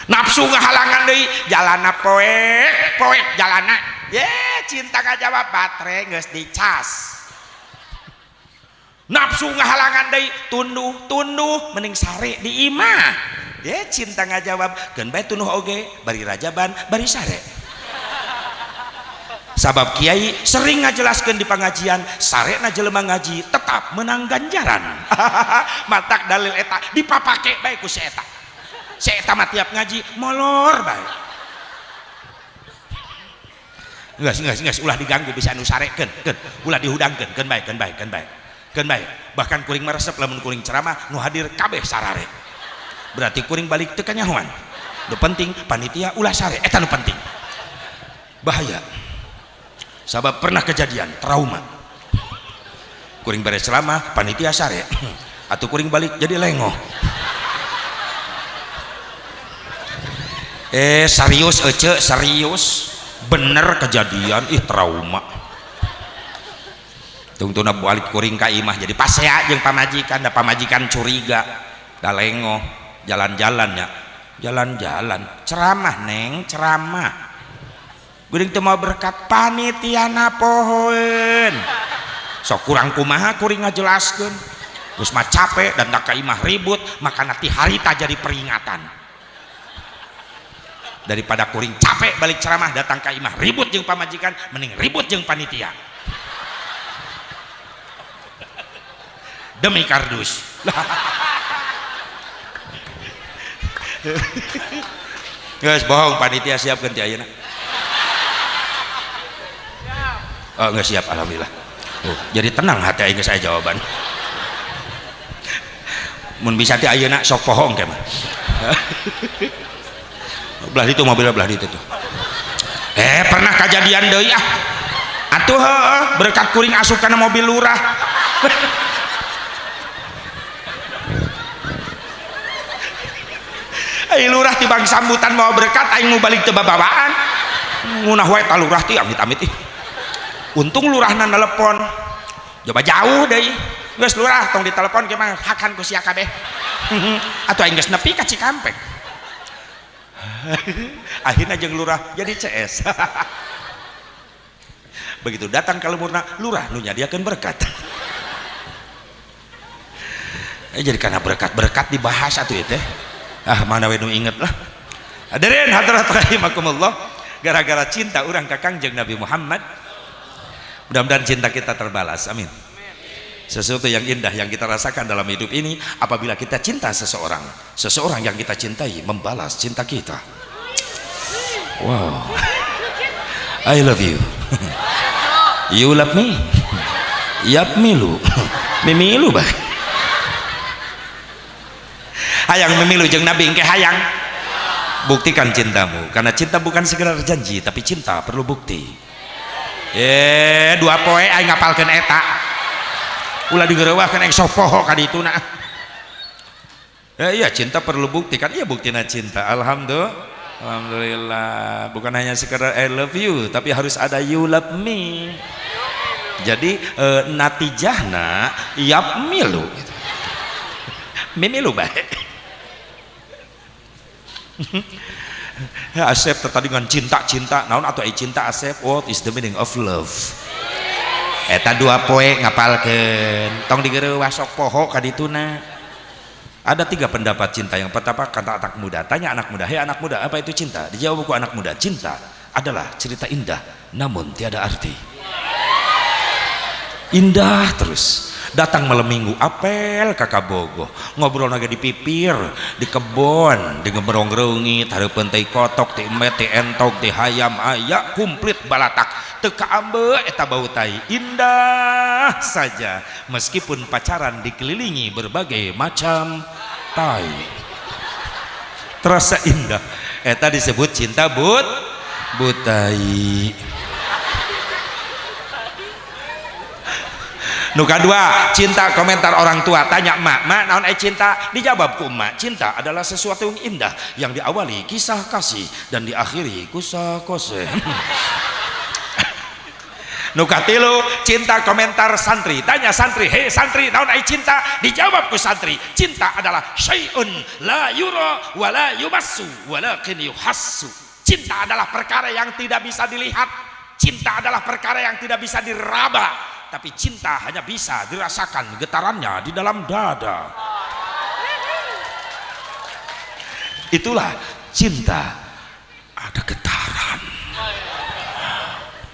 A: Nafsu ngahalangan deui jalana poek poek jalana. Ye cinta ngajawab baterai geus dicas. Nafsu ngahalangan deui tunduh tunduh mending sare di imah. Ye cinta ngajawab keun bae tunduh oge bari Rajaban bari sare. Sabab kiai sering ngajelaskeun di pengajian sarena jelema ngaji tetap menang ganjaran. Matak dalil eta dipapake bae ku si eta. Si eta mah tiap ngaji molor bae. Geus ulah diganggu bisa anu sarekeun, keun ulah dihudangkeun, keun bae keun bae keun bae. Keun bae. Bahkan kuring mah resep lamun kuring ceramah nu hadir kabeh sarare. Berarti kuring balik teu kanyahoan. Nu penting panitia ulah sare, eta nu penting. Bahaya. Sabab pernah kejadian trauma. Kuring beres ceramah panitia sare. Atuh kuring balik jadi lengoh. Serius ece, serius. Bener kejadian ih trauma. Tungtuna balik kuring ka imah jadi pasea jeung pamajikan, da pamajikan curiga. Da lengoh jalan-jalan nya. Jalan-jalan ceramah neng, ceramah. Geuning teu mau berkat panitiana pohoeun. Sok kurang kumaha kuring ngajelaskeun. Geus mah capek dan tak ka imah ribut, maka nanti harita jadi peringatan. Daripada kuring capek balik ceramah datang ka imah ribut jeung pamajikan, mending ribut jeung panitia. Demi kardus. Geus bohong panitia siapkeun ti ayeuna. Oh, nggak siap, alhamdulillah. Oh, jadi tenang hati aing saya jawaban. Mun bisa ti ayeuna sok pohong ke mah. Belah ditu mobil belah ditu tuh. Pernah kejadian deui ah. Atuh heueuh berkat kuring asup kana mobil lurah. Ai lurah tibang sambutan mau berkat aing mau balik teu babawaan. Ngunah wae ta lurah ti amit-amit ih. Untung lurahna nelepon. Coba jauh deui. Geus lurah tong ditelepon ge mah hakan ku sia kabeh. Atuh aing geus nepi ka Cikampek. Akhirnya jeung lurah jadi CS. Begitu datang ka lemurna, lurah nu nyadiakeun berkat. Jadi karena berkat-berkat dibahas atuh ieu teh. Ah mana we nu inget lah. Hadirin hadirat rahimakumullah, gara-gara cinta urang ka Kangjeng Nabi Muhammad. Mudah-mudahan cinta kita terbalas, amin. Sesuatu yang indah yang kita rasakan dalam hidup ini apabila kita cinta seseorang, seseorang yang kita cintai membalas cinta kita. Wow, I love you. You love me. Yap milu. Mimilu bah. Hayang memilu jeung Nabi engke hayang. Buktikan cintamu, karena cinta bukan sekedar janji, tapi cinta perlu bukti. Dua poe aing ngapalkeun eta. Ulah digerewahkeun aing sok poho ka ditu na. Iya, cinta perlu bukti kan? Iya, buktina cinta. Alhamdulillah. Alhamdulillah, bukan hanya sekedar I love you, tapi harus ada you love me. Jadi natijahna yap milu gitu. Mimilu baik. Ya, Asep tertarik dengan cinta-cinta, naon atau cinta Asep? What is the meaning of love? Eta dua poe ngapalkeun, tong digerewah sok poho ka dituna. Ada tiga pendapat cinta. Yang pertama kata anak muda. Tanya anak muda, "Hei anak muda, apa itu cinta?" Dijawab ku anak muda, "Cinta adalah cerita indah namun tiada arti." Indah terus. Datang malam minggu apel kakak bogoh, ngobrol naga di pipir, di kebon, di ngeberong reungit, hareupeun teh kotok, teh emet, teh entok, teh hayam, aya komplit balatak. Teu kaambe eta bau tai. Indah saja meskipun pacaran dikelilingi berbagai macam tai. Terasa indah. Eta disebut cinta butai. Nu kadua, cinta komentar orang tua. Tanya emak, "Mak, naon cinta?" Dijawab ku emak, "Cinta adalah sesuatu yang indah yang diawali kisah kasih dan diakhiri kusah kose." Nu katilu, cinta komentar santri. Tanya santri, "Hei santri, naon cinta?" Dijawab ku santri, "Cinta adalah syai'un la yura wa la yumassu walakin yuhassu." Cinta adalah perkara yang tidak bisa dilihat, cinta adalah perkara yang tidak bisa diraba, tapi cinta hanya bisa dirasakan getarannya di dalam dada. Itulah cinta, ada getaran.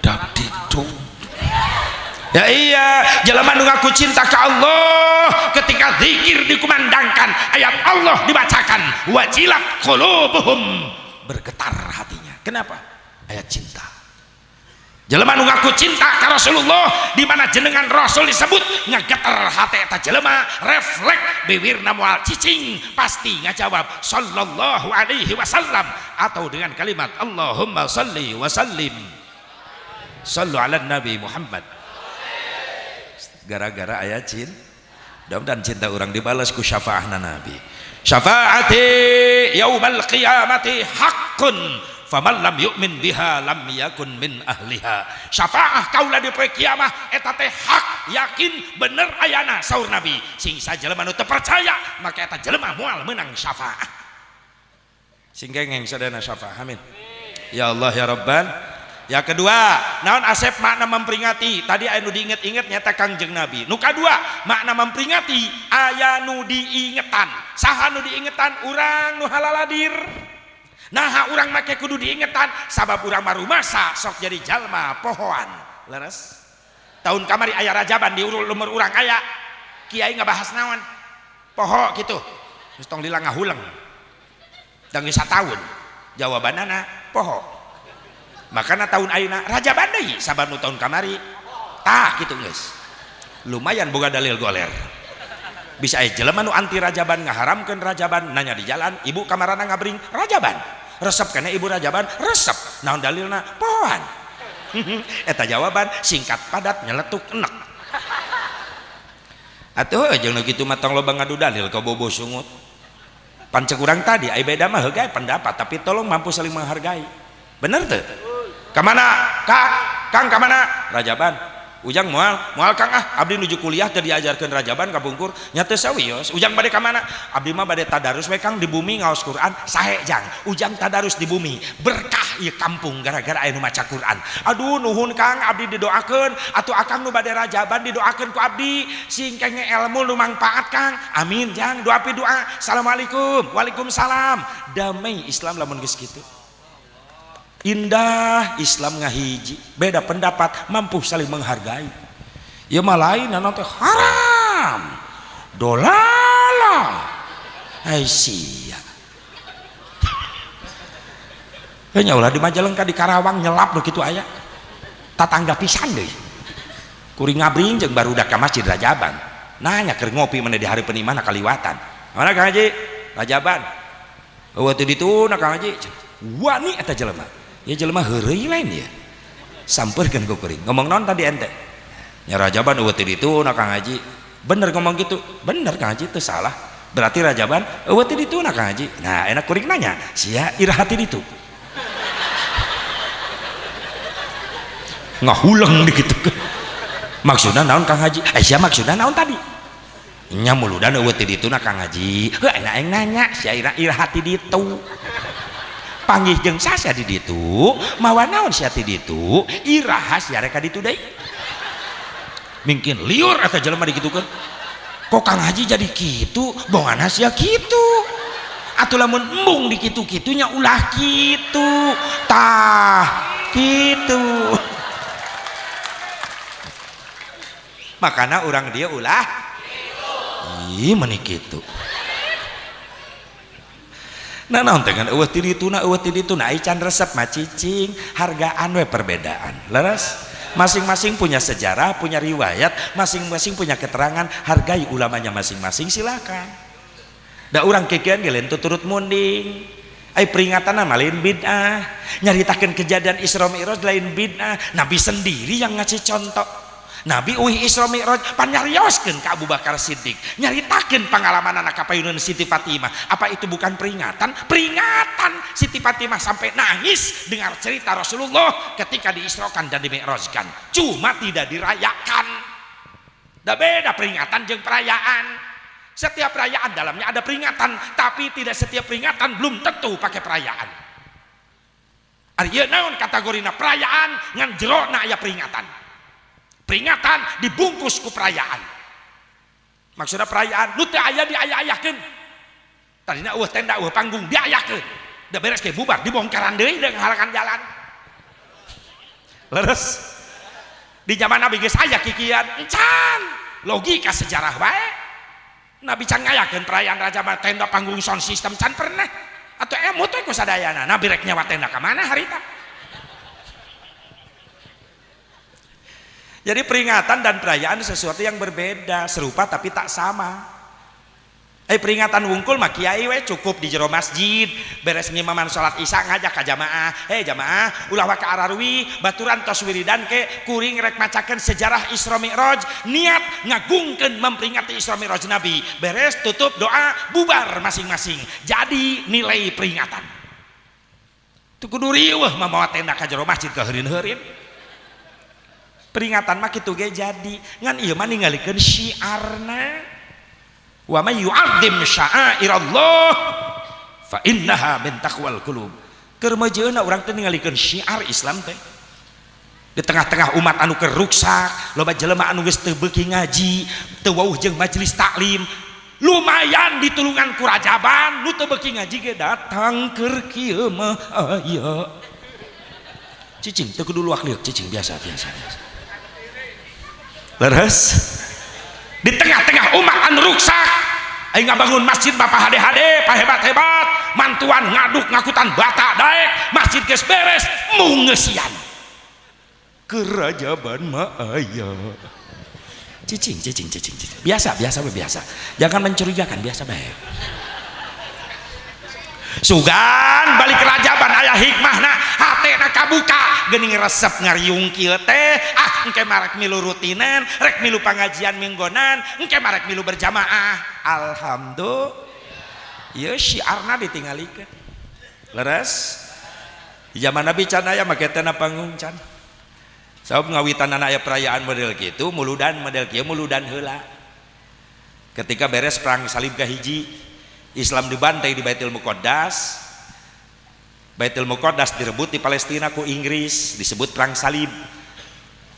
A: Dakdikduk. Ya iya, jelema nu ngaku cinta ke Allah ketika zikir dikumandangkan, ayat Allah dibacakan, wajilat qulubuhum, bergetar hatinya. Kenapa? Ayat cinta. Jelema nu ngaku cinta ka Rasulullah, di mana jenengan Rasul disebut ngegeter hate eta jelema, refleks bibirna moal cicing, pasti ngajawab sallallahu alaihi wasallam atau dengan kalimat Allahumma salli wa sallim sallu ala Nabi Muhammad. Gara-gara aya cinta, dan cinta orang dibalas ku syafaahna Nabi. Syafaati yaumal qiyamati haqqun faman lam yu'min biha lam yakun min ahliha. Syafaah kaula di poe kiamah eta teh hak, yakin bener ayana saur Nabi. Sing sajelema nu teu percaya maka eta jelema moal meunang syafaah. Sing gengeng sadayana syafaah. Amin. Ya Allah ya Rabban. Yang kedua, naon Asep makna memperingati? Tadi aya nu diinget-inget nyata Kangjeng Nabi. Nu kadua, makna memperingati aya nu diingetan. Saha nu diingetan? Urang nu halaladir. Nah, urang make kudu diingetan sabab urang marumasa sok jadi jalma pohoan. Leres? Tahun kamari aya rajaban di lumur urang aya. Kiai ngabahas naon? Poho kitu. Geus tong lila ngahuleng. Da geus sataun. Jawabanana poho. Makana tahun ayeuna rajaban deui sabab nu tahun kamari. Tah kitu geus. Lumayan boga dalil goler. Bisa aya jelema nu anti rajaban ngaharamkeun rajaban, nanya di jalan, ibu kamarana ngabring rajaban. Resep kana ibu rajaban, resep. Naon dalilna? Pohoan. Eta jawaban singkat padat nyeletuk enek. Atuh jeung nu kitu mah tong loba ngadu dalil ka bobo sungut. Pancek urang tadi ai beda mah heuh pendapat, tapi tolong mampu saling menghargai. Bener teu? Ka mana? Ka Kang ka mana? Rajaban. Ujang moal, moal Kang ah, abdi nuju kuliah teu diajarkeun rajaban kapungkur, nya teu sawios. Ujang bade ka mana? Abdi mah bade tadarus we Kang di bumi ngaos Quran, sahe jang. Ujang tadarus di bumi, berkah ieu kampung gara-gara aya nu maca Quran. Aduh nuhun Kang, abdi didoakeun, atuh akang nu bade rajaban didoakeun ku abdi, sing kenge ilmu nu mangpaat Kang. Amin jang, doa pi doa. Assalamualaikum. Waalaikumsalam. Damai Islam lamun geus kitu. Indah Islam ngahiji, beda pendapat mampu saling menghargai. Ya mah lain teh haram dolala ai sia. Nya ulah di Majalengka di Karawang nyelap nu kitu aya tatangga pisan deui. Kuring ngabring jeung barudak ka masjid Rajaban. Nanya keur ngopi mana di hari penimana kaliwatan. Mana Kang Haji? Rajaban. Eueuh teu dituna Kang Haji. Wani eta jelema. Ya jelema heureuy lain ya. Sampeurkeun ku kuring. Ngomong naon tadi ente? Nya Rajaban eueuh teu dituna Kang Haji. Bener ngomong gitu. Bener Kang Haji teu salah. Berarti Rajaban eueuh teu dituna Kang Haji. Nah, enak kuring nanya, sia iraha ti ditu? Ngahuleng dikitu. Maksudna naon Kang Haji? Eh sia maksudna naon tadi? Nya muludan eueuh teu dituna Kang Haji. Heuh enak aing nanya, sia iraha ti ditu? Panggih jeung sasya di ditu, mawa naon sia ti ditu? Iraha sia rek ka ditu deui? Mungkin liur eta jelema dikitukeun. Kok Kang Haji jadi kitu? Bongana sia kitu. Atuh lamun embung dikitu-kitu nya ulah kitu. Tah, kitu. Makana urang dia ulah ih meuni kitu. Nah naon teh kan eueuh ti dituna eueuh ti dituna ai can resep mah cicing, hargaan we perbedaan. Leres? Masing-masing punya sejarah, punya riwayat, masing-masing punya keterangan, hargai ulamanya masing-masing silakan. Da urang kikian ge lain tuturut munding. Ai peringatan mah lain bid'ah. Nyaritakeun kejadian Isra Mi'raj lain bid'ah. Nabi sendiri yang ngasih contoh. Nabi uih Isra Mi'raj panyarioskeun ka Abu Bakar Siddiq, nyaritakeun pengalaman anak kapayuneun Siti Fatimah. Apa itu bukan peringatan? Peringatan. Siti Fatimah sampai nangis dengar cerita Rasulullah ketika diisrokan dan dimi'rajkan. Cuma tidak dirayakan. Da beda peringatan jeung perayaan. Setiap perayaan dalamnya ada peringatan, tapi tidak setiap peringatan belum tentu pakai perayaan. Ari ieu naon kategorina perayaan ngan jerona aya peringatan. Peringatan dibungkus ku perayaan. Maksudnya perayaan nu teu aya diaya-ayakeun. Tadina eueuh tenda eueuh panggung diayakeun. Da beres ke bubar dibongkaran deui da ngahalakan jalan. Leres. Di zaman Nabi geus aya kikian, encan. Logika sejarah wae. Nabi can ngayakeun perayaan raja mah tenda panggung sound system can pernah. Atau emut we ku sadayana. Nabi rek nyewa tenda ka mana harita? Jadi peringatan dan perayaan sesuatu yang berbeda, serupa tapi tak sama. Peringatan wungkul mah kiai we cukup di jero masjid, beres ngimaman salat isya ngajak ka jamaah. Hei jamaah, ulah waka ararwi, baturan tos wiridan ke kuring rek macakeun sejarah Isra Mi'raj, niat ngagungkeun memperingati Isra Mi'raj Nabi. Beres tutup doa, bubar masing-masing. Jadi nilai peringatan. Teu kudu riweuh mamawa tenda ka jero masjid kaheureun-heureun. Peringatan mah kitu ge jadi ngan ieu mah ningalikeun syiarna. Wa may yu'azzim sya'airallah fa innaha min taqwal qulub. Keur meujeuhna urang teh ningalikeun syiar Islam teh. Di tengah-tengah umat anu keur ruksak, loba jelema anu geus teu beuki ngaji, teu wauh jeung majelis taklim, lumayan ditulungan ku rajaban, nu teu beuki ngaji ge datang keur kieu mah aya. Cicing teu kudu luak liuk, cicing biasa biasa biasa. Leres di tengah-tengah umat anu ruksak, aing ngabangun masjid bapak hade-hade, pahebat-hebat, mantuan ngaduk ngakutan bata daek, masjid geus beres, mung ngeusian. Kerajaban mah aya. Cicing, cicing, cicing, cicing. Biasa, biasa, biasa. Jangan mencurigakan, biasa bae. Sugan balik rajaban aya hikmahna, hatena kabuka, geuning resep ngariung kieu teh, ah engke marek milu rutinan, rek milu pangajian minggonan, engke marek milu berjamaah. Alhamdulillah. Ieu syiarna ditinggalikeun. Leres? Di zaman Nabi can aya make tenda panggung can. Sabab ngawitanana aya perayaan model kitu, muludan model kieu muludan heula. Ketika beres perang salib kahiji, Islam dibantai di Baitul Muqaddas. Baitul Muqaddas direbut di Palestina ku Inggris, disebut perang salib.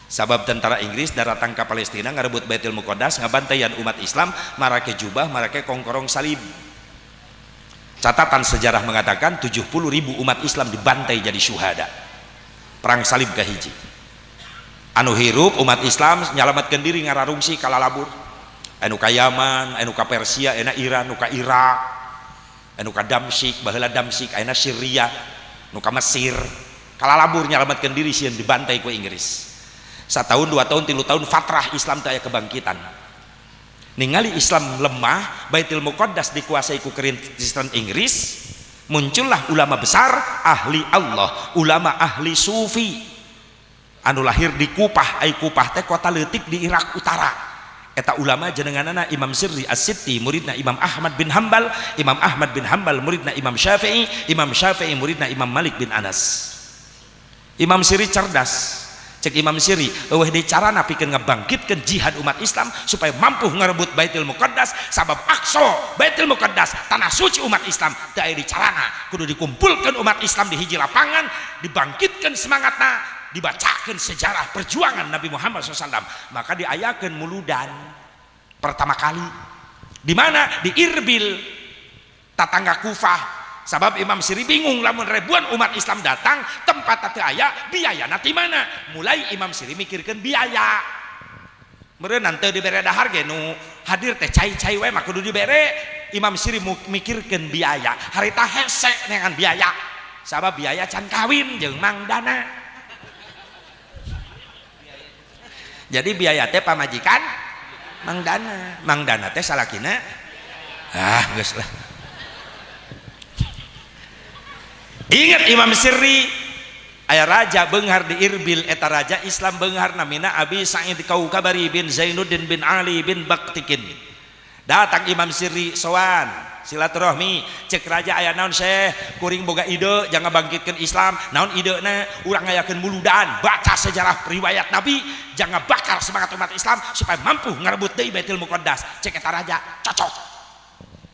A: Sabab tentara Inggris datang ke Palestina ngarebut Baitul Muqaddas, ngabantaian umat Islam, marake jubah, marake kongkorong salib. Catatan sejarah mengatakan 70.000 umat Islam dibantai jadi syuhada. Perang salib kahiji. Anu hirup umat Islam nyalamatkeun diri ngararungsi kalalabur. Anu ka Yaman, anu ka Persia, anu Iran, anu ka Irak, anu ka Damsyik, baheula Damsyik, ayeuna Syria, anu ka Mesir. Kalalabur nyalamatkeun diri sieun dibantai ku Inggris. Satahun, 2 tahun, 3 tahun fatrah Islam teh aya kebangkitan. Ningali Islam lemah, Baitul Muqaddas dikuasai ku Kristen Inggris, Muncullah ulama besar ahli Allah, ulama ahli sufi anu lahir di Kupah. Ai Kupah teh kota leutik di Irak Utara. Eta ulama jenenganana Imam Sirri As-Sitti, muridna Imam Ahmad bin Hambal, Imam Ahmad bin Hambal muridna Imam Syafi'i, Imam Syafi'i muridna Imam Malik bin Anas. Imam Sirri cerdas. Cek Imam Sirri, eueuh deui carana pikeun ngabangkitkeun jihad umat Islam supaya mampu ngarebut Baitul Muqaddas, sabab Aqsa Baitul Muqaddas tanah suci umat Islam teu aya di carana, kudu dikumpulkeun umat Islam di hiji lapangan, dibangkitkeun semangatna, dibacakeun sejarah perjuangan Nabi Muhammad SAW. Maka diayakeun muludan pertama kali di mana? Di Irbil, tatangga Kufah. Sabab Imam Sirri bingung lamun ribuan umat Islam datang tempat teu aya, biaya ti mana? Mulai Imam Sirri mikirkeun biaya. Meureun teu dibere dahar ge nu hadir teh cai-cai we mah kudu dibere. Imam Sirri mikirkeun biaya. Harita hese neangan biaya. Sabab biaya can kawin jeung Mang Dana. Jadi biaya teh pamajikan Mang Dana. Mang Dana teh salakina ah geus lah. Ingat Imam Sirri, aya raja beunghar di Irbil, eta raja Islam beunghar namina Abi Sa'id Kaukabari bin Zainuddin bin Ali bin Baktikin. Datang Imam Sirri sowan silaturahmi, cek raja aya naon Syekh, kuring boga ide jangan bangkitkeun Islam. Naon idena? Urang ngayakeun muludan, baca sejarah riwayat Nabi, jangan bakar semangat umat Islam supaya mampu ngarebut deui Baitul Muqaddas. Cek eta raja, cocok.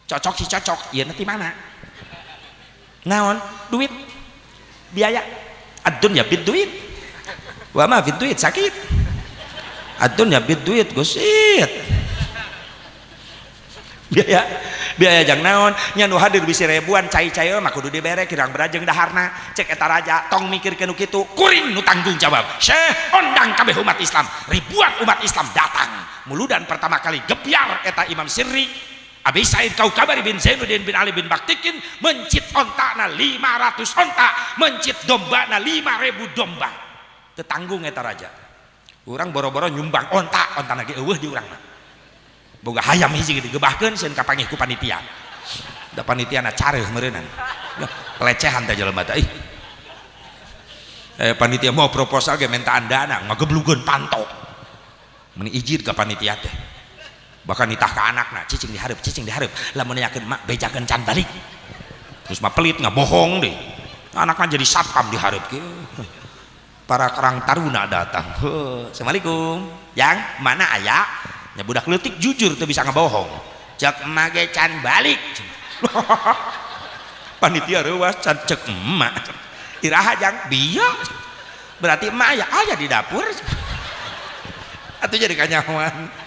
A: Cocok sih cocok, ieu ti mana? Naon? Duit. Biaya. Ad-dunya bid duit. Wa ma fid duit sakit. Ad-dunya bid duit gusit. Biaya biaya jang naon? Nya nu hadir bisi ribuan cai-cai mah kudu dibere kirang berajeng daharna. Cek eta raja tong mikirkeun nu kitu, kuring nu tanggung jawab. Syekh ondang kabeh umat Islam. Ribuan umat Islam datang. Muludan pertama kali gebyar eta Imam Sirri Abi Said Kaukabari bin Zainuddin bin Ali bin Baktikin mencit ontana 500 onta, mencit dombana 5000 domba. Tetanggung eta raja. Urang boro-boro nyumbang onta, onta lagi eueuh di urang mah. Boga hayam hiji digebahkeun sieun kapanggih ku panitia. Da panitiana careuh meureunnan. Pelecehan teh jelema teh. Panitia mau proposal ge mintaan dana ngageblugeun panto. Meni ijid ka panitia teh. Bahkan nitah ke anakna, cicing dihareup, lamun yakin mak bejakeun can balik. Terus mah pelit ngabohong deh. Anakna jadi satpam dihareup kieu. Para karang taruna datang. Assalamualaikum. Yang mana aya? Nya budak leutik jujur teu bisa ngabohong. Cek emak ge can balik. Panitia reuas can cek emak. Iraha jang bieu. Berarti emak aya aya di dapur. Atuh jadi kanyahoan.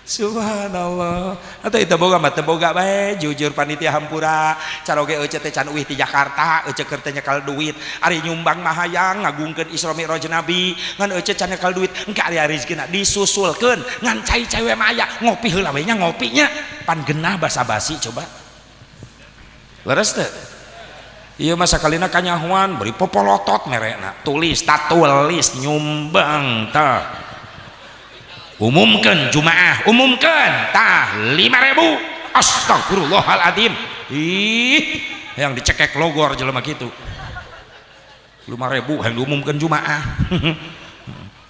A: Subhanallah. Atau itu boga mah teu boga bae, jujur panitia hampura, caroge euceu teh can uih ti Jakarta, euceu keur teh nyekel duit, ari nyumbang mah hayang ngagungkeun Isra Mi'raj Nabi, ngan euceu can nyekel duit, engke ari rezekina disusulkeun, ngan cai-cai we mah aya, ngopi heula we nya ngopinya, pan genah basa-basi coba. Leres teu? Ieu mah sakalina kanyahoan beri popolotot merena, tulis tatulis nyumbang tah. Umumkan jumaah, umumkan tah 5000. Astagfirullahaladzim. Ih, yang dicekek logor jelema kitu. 5000 yang diumumkan jumaah.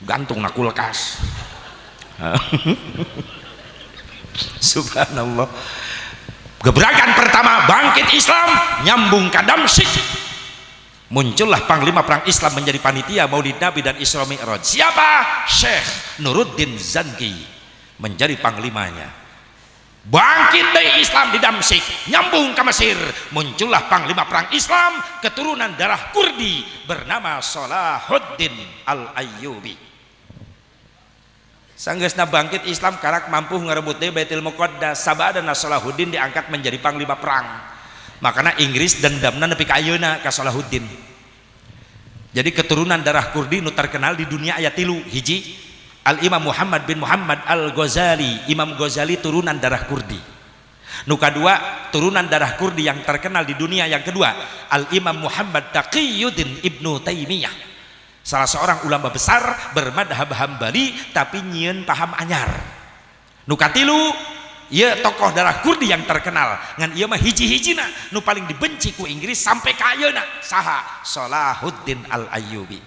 A: Gantung na kulkas. Subhanallah. Gebrakan pertama bangkit Islam nyambung ka Damsyik. Muncullah panglima perang Islam menjadi panitia Maulid Nabi dan Isra Mi'raj. Siapa? Syekh Nuruddin Zanki menjadi panglimanya. Bangkit dari Islam di Damsyik, nyambung ke Mesir, muncullah panglima perang Islam keturunan darah Kurdi bernama Salahuddin Al-Ayyubi. Sanggeusna bangkit Islam karak mampu ngerebut deui Baitul Muqaddas, sabadana Salahuddin diangkat menjadi panglima perang. Makanya Inggris dendamna nepi ka ayeuna ka Salahuddin. Jadi keturunan darah Kurdi nu terkenal di dunia aya tilu, hiji Al-Imam Muhammad bin Muhammad Al-Ghazali, Imam Ghazali turunan darah Kurdi. Nu kadua turunan darah Kurdi yang terkenal di dunia yang kedua, Al-Imam Muhammad Taqiyuddin Ibnu Taimiyah. Salah seorang ulama besar bermadhab Hambali tapi nyieun paham anyar. Nu katilu Ieu tokoh darah Kurdi yang terkenal ngan ieu mah hiji-hijina nu paling dibenci ku Inggris sampai ka ayeuna saha? Salahuddin Al-Ayyubi.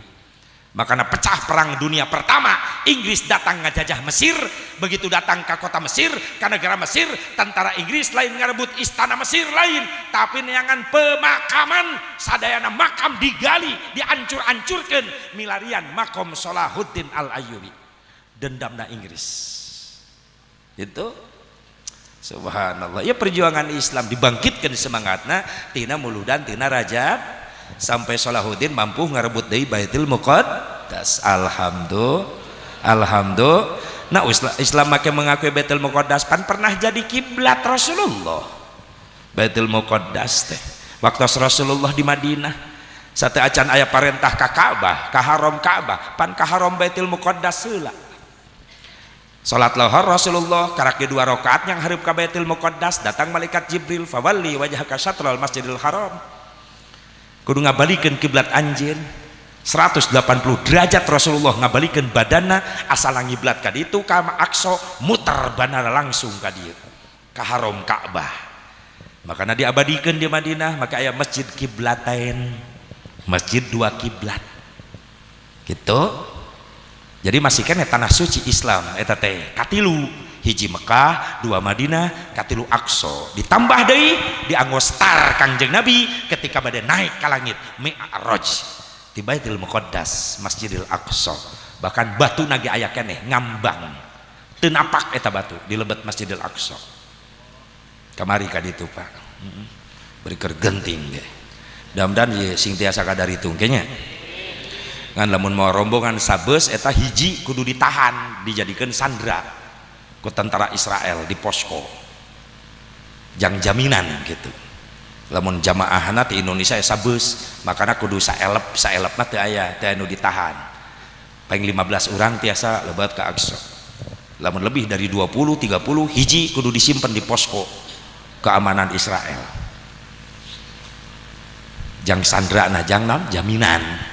A: Makana pecah perang dunia pertama, Inggris datang ngajajah Mesir. Begitu datang ke kota Mesir, ke negara Mesir, tentara Inggris lain ngarebut istana Mesir lain, tapi neangan pemakaman, sadayana makam digali, diancur-ancurkan, milarian makom Salahuddin Al-Ayyubi. Dendamna Inggris. Itu subhanallah. Ya perjuangan Islam dibangkitkan semangatna tina muludan tina Rajab sampai Salahuddin mampu ngarebut deui Baitul Muqaddas. Alhamdulillah. Alhamdulillah. Nah, Islam make mengakui Baitul Muqaddas pan pernah jadi kiblat Rasulullah. Baitul Muqaddas teh waktu Rasulullah di Madinah sate acan aya parentah ka Ka'bah, ka Haram Ka'bah, pan ka Haram Baitul Muqaddas heula. Salat lohor Rasulullah karak di 2 rakaat yang hareup ka Baitul Muqaddas, datang malaikat Jibril, fawalli wajhaka syatral Masjidil Haram. Kudu ngabalikeun kiblat anjeun. 180 derajat Rasulullah ngabalikeun badanna asal ngiblat ka ditu ka Aqsa, muter banana langsung ka dieu ka Haram Ka'bah. Makana diabadikeun di Madinah maka aya masjid kiblatain, masjid dua kiblat gitu. Jadi masih keneh tanah suci Islam eta teh katilu, hiji Mekah, 2 Madinah, katilu Aqsa. Ditambah deui dianggo star Kangjeng Nabi ketika bade naik ka langit Mi'raj di Baitul Muqaddas Masjidil Aqsa. Bahkan batu nage aya keneh ngambang teu napak eta batu di lebet Masjidil Aqsa. Kamari ka ditu Pak. Beri keur genting ge. Mudah-mudahan ye sing tiasa kadaritung ke nya. Ngan lamun mau rombongan sabeus eta hiji kudu ditahan, dijadikeun sandra ku tentara Israel di posko. Jang jaminan gitu. Lamun jamaahna ti Indonesia sabeus, makana kudu saelep, saelepna teu aya, teu anu ditahan. Paling 15 orang tiasa lebat ke Aqsa. Lamun lebih dari 20, 30 hiji kudu disimpan di posko keamanan Israel. Jang sandra nah jang naon jaminan.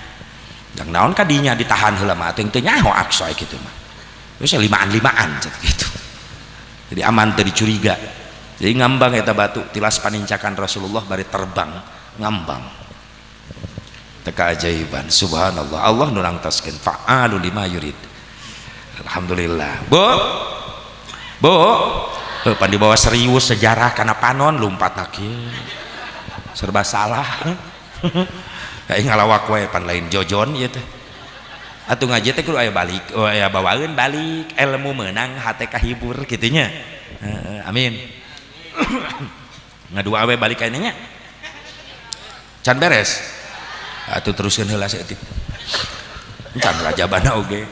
A: Jang naon kadinya ditahan heula mah teu nyaho Aqsa kitu mah. Wis limaan-limaan gitu. Jadi aman teu dicuriga. Jadi ngambang eta batu tilas panincakan Rasulullah bari terbang ngambang. Teu keajaiban subhanallah. Allah nu nangtoskeun fa'alu lima yurid. Alhamdulillah. Bu. Bu. Heuh pan dibawa serius sejarah kana panon lumpat kieu. Serba salah. Kayak ngalawak wae pan lain jojon ieu teh. Atuh ngaji teh kudu aya balik, oh aya bawaeun balik, ilmu meunang hate kahibur kitu nya. Heeh, amin. Ngadua we balik kaina nya. Can beres. Atuh teruskeun heula saeutik. Can rajabana oge.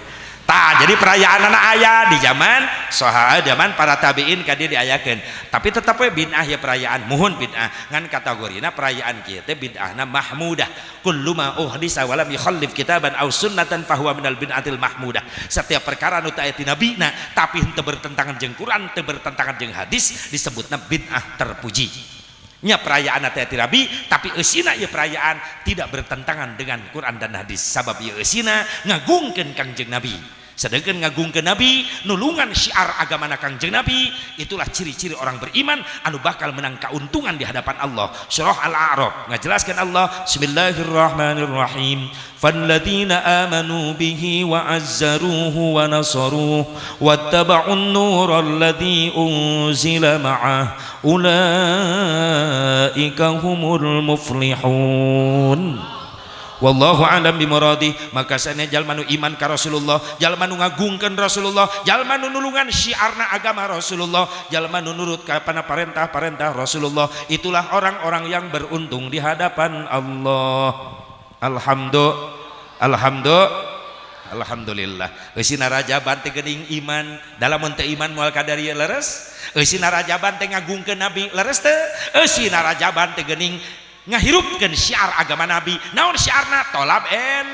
A: Tah, jadi perayaan anak aya di zaman sahabat, zaman para tabiin ka dieu diayakeun. Tapi tetep we bid'ah ya perayaan, muhun bid'ah. Ngan kategorina perayaan kieu teh bid'ahna mahmudah. Kullu ma uhdisa wa lam yukhallif kitaban aw sunnatan fahuwa minal bid'atil mahmudah. Setiap perkara nu teu aya ti nabina tapi henteu bertentangan jeung Quran, teu bertentangan jeung hadis disebutna bid'ah terpuji. Nya perayaan teh ti nabi tapi eusina ieu perayaan tidak bertentangan dengan Quran dan hadis. Sabab ieu eusina ngagungkeun Kangjeng Nabi. Sedangkan ngagungkeun Nabi, nulungan syiar agama Kangjeng Nabi, itulah ciri-ciri orang beriman anu bakal menang keuntungan di hadapan Allah. Surah Al-A'raf ngajelaskan Allah, Bismillahirrahmanirrahim. Falladzina amanu bihi wa azzaruhu wa nasaruhu wattaba'un nura alladzi unzila ma'ah ulaika humul muflihun. Wallahu a'lam bimuradi. Maka sanes jalma nu iman ka Rasulullah, jalma nu ngagungkeun Rasulullah, jalma nu nulungan syiarna agama Rasulullah, jalma nu nurut ka parentah-parentah Rasulullah, itulah orang-orang yang beruntung di hadapan Allah. Alhamdulillah. Alhamdulillah. Alhamdulillah. Eusina rajaban teh geuning iman, dalam mun teu iman moal kadarieu leres. Eusina rajaban teh ngagungkeun Nabi leres teu. Eusina rajaban teh geuning ngahirupkeun syiar agama Nabi. Naon syiarna? Tolab el.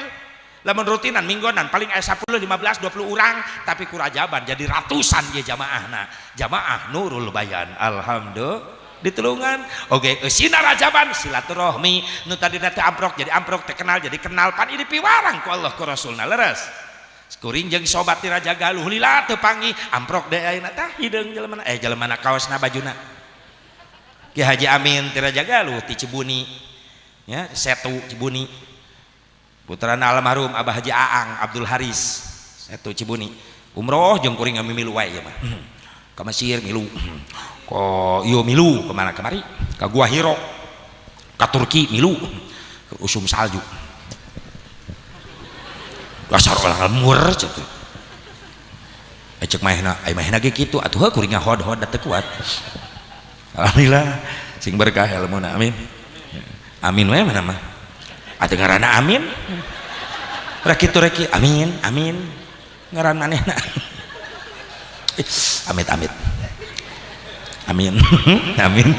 A: Lamun rutinan minggonan paling aya 10, 15, 20 urang, tapi ku rajaban jadi ratusan ye jamaahna. Jamaah Nurul Bayan. Alhamdulillah. Ditulungan. Oke, eusina rajaban silaturahmi nu tadina teu amprok jadi amprok, teu kenal jadi kenal, pan ini piwarang ku Allah ku Rasulna leres. Kuring jeung sobat ti Raja Galuh lila teu panggih amprok deui ayeuna tah hideung jelema jelema kaosna bajuna. Ki Haji Amin ti Raja Galuh ti Cibuni ya, Setu Cibuni. Putrana almarhum Abah Haji Aang Abdul Haris Setu Cibuni. Umroh jeung kuring ngamilu wae ieu mah. Ka Mesir milu. Ka ieu milu kemana kemari? Ka Gua Hiro. Ka Turki milu. Ke usum salju. Dasar orang lemur cek. Cek mahna, ai mahna ge kitu atuh heuh kuring ngahod-hod da teu kuat. Alhamdulillah sing berkah ilmuna amin. Amin we mana mah. Atuh ngaranna amin. Rek kitu rek amin amin. Ngaran manehna. Amit amit. Amin. Amin.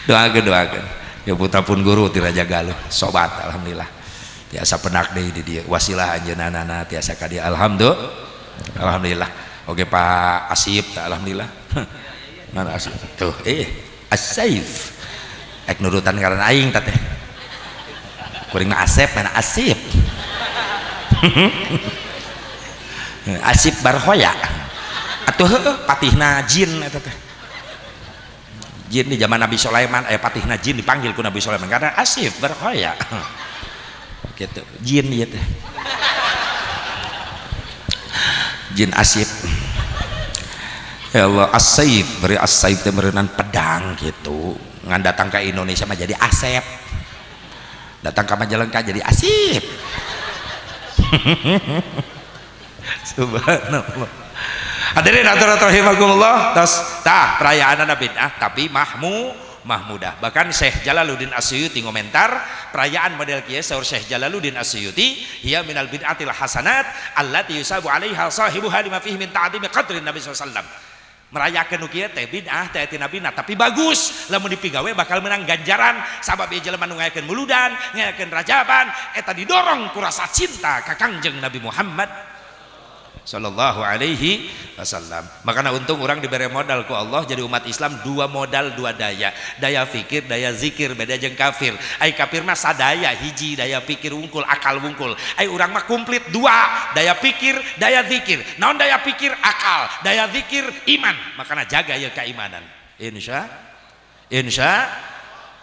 A: Doakeun doakeun. Ya putra pun guru ti Raja Galuh sobat alhamdulillah. Tiasa penak deui di dieu wasilah anjeunna tiasa ka dieu alhamdulillah. Alhamdulillah. Oke Pak Asip tah alhamdulillah. Mana Asip? Tuh Asif. Ek nurutan ngaran aing teh. Kuring mah Asep mana Asip. Asip Barhoya. Atuh heueuh patihna jin eta teh. Jin di zaman Nabi Sulaiman aya patihna jin dipanggil ku Nabi Sulaiman karena Asif Barhoya. Gitu jin ieu teh. Jin Asif. Ya Allah, As-Saif, beri As-Saif teh meureunan pedang gitu. Ngan datang ke Indonesia mah jadi Asep. Datang ke Majalengka jadi Asip. Subhanallah. Hadirin hadirat rahimakumullah, tos tah perayaanna bid'ah tapi mahmudah. Bahkan Syekh Jalaluddin Asyuyuti ngomentar perayaan model kieu saur Syekh Jalaluddin Asyuyuti hiya minal bid'atil hasanat allati yusabu 'alaiha sahibuha lima fihi min ta'zimi qadrin Nabi sallallahu alaihi wasallam. Merayakeun nu kieu teh bid'ah teh ti nabina tapi bagus lamun dipigawe bakal menang ganjaran sabab ieu jelema nu ngayakeun muludan ngayakeun rajaban eta didorong ku rasa cinta ka Kangjeng Nabi Muhammad sallallahu alaihi wasallam. Makana untung orang diberi modal ku Allah jadi umat Islam dua modal dua daya, daya fikir daya zikir beda jeung kafir. Ai kafir mah sadaya hiji daya pikir wungkul akal wungkul. Ai urang mah komplit dua daya pikir daya zikir. Naon daya pikir akal, daya zikir iman. Makana jaga ieu keimanan. Insya insya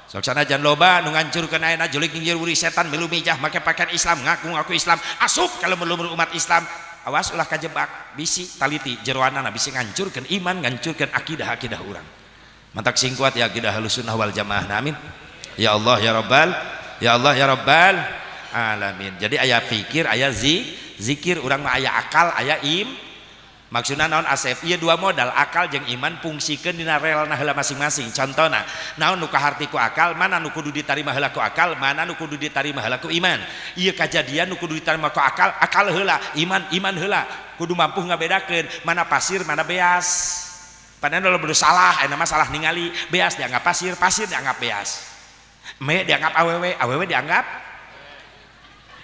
A: sok sanajan loba nu ngancurkeun ayeuna julik nyinggir wuri setan milu mijah make pakaian Islam ngaku-ngaku Islam asup ka lembur-lembur umat Islam. Awas ulah kajebak bisi taliti jeroanana bisi ngancurkeun iman ngancurkeun akidah-akidah urang. Mantak sing kuat ya akidah Ahlussunnah wal Jamaah. Amin. Ya Allah ya Rabbal ya Allah ya Rabbal alamin. Jadi aya pikir aya zikir urang mah aya akal aya im. Maksudna naon Asep? Ieu dua modal akal jeung iman fungsikeun dina relna heula masing-masing. Contona naon nu kaharti ku akal, mana nu kudu ditarima heula ku akal, mana nu kudu ditarima heula ku iman. Ieu kajadian nu kudu ditarima ku akal, akal heula, iman iman heula. Kudu mampu ngabedakeun mana pasir mana beas. Padahal lo salah, ayeuna mah salah ningali beas dianggap pasir, pasir dianggap beas. Me dianggap awewe, awewe dianggap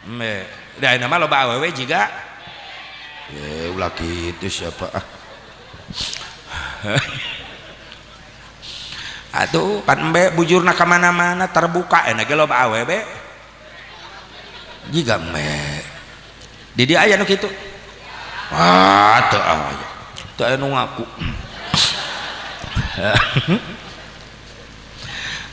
A: me. Da ayeuna mah loba awewe jiga ulah gitu siapa ah. Atuh pan embe bujurna ka mana-mana terbuka enak ge loba awewe jiga me. Di dieu aya nu kitu. Ah teu aya. Teu aya nu ngaku.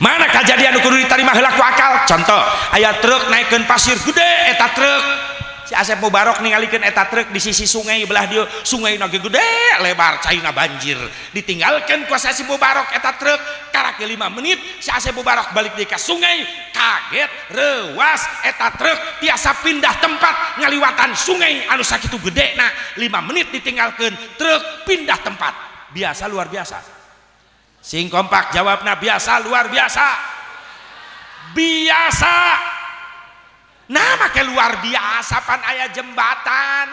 A: Mana kajadian nu kudu ditarima heula ku akal? Contoh, aya truk naikeun pasir gede eta truk. Si Asep Mubarok ningalikeun eta truk di sisi sungai belah dieu, sungai na gede lebar caina banjir. Ditinggalkeun ku Asep Mubarok eta truk, karake 5 menit si Asep Mubarok balik deui ka sungai, kaget reuas eta truk tiasa pindah tempat ngaliwatan sungai anu sakitu gedena. 5 menit ditinggalkeun truk pindah tempat. Biasa luar biasa. Sing kompak jawabna biasa luar biasa. Biasa. Nah make luar biasa pan aya jembatan.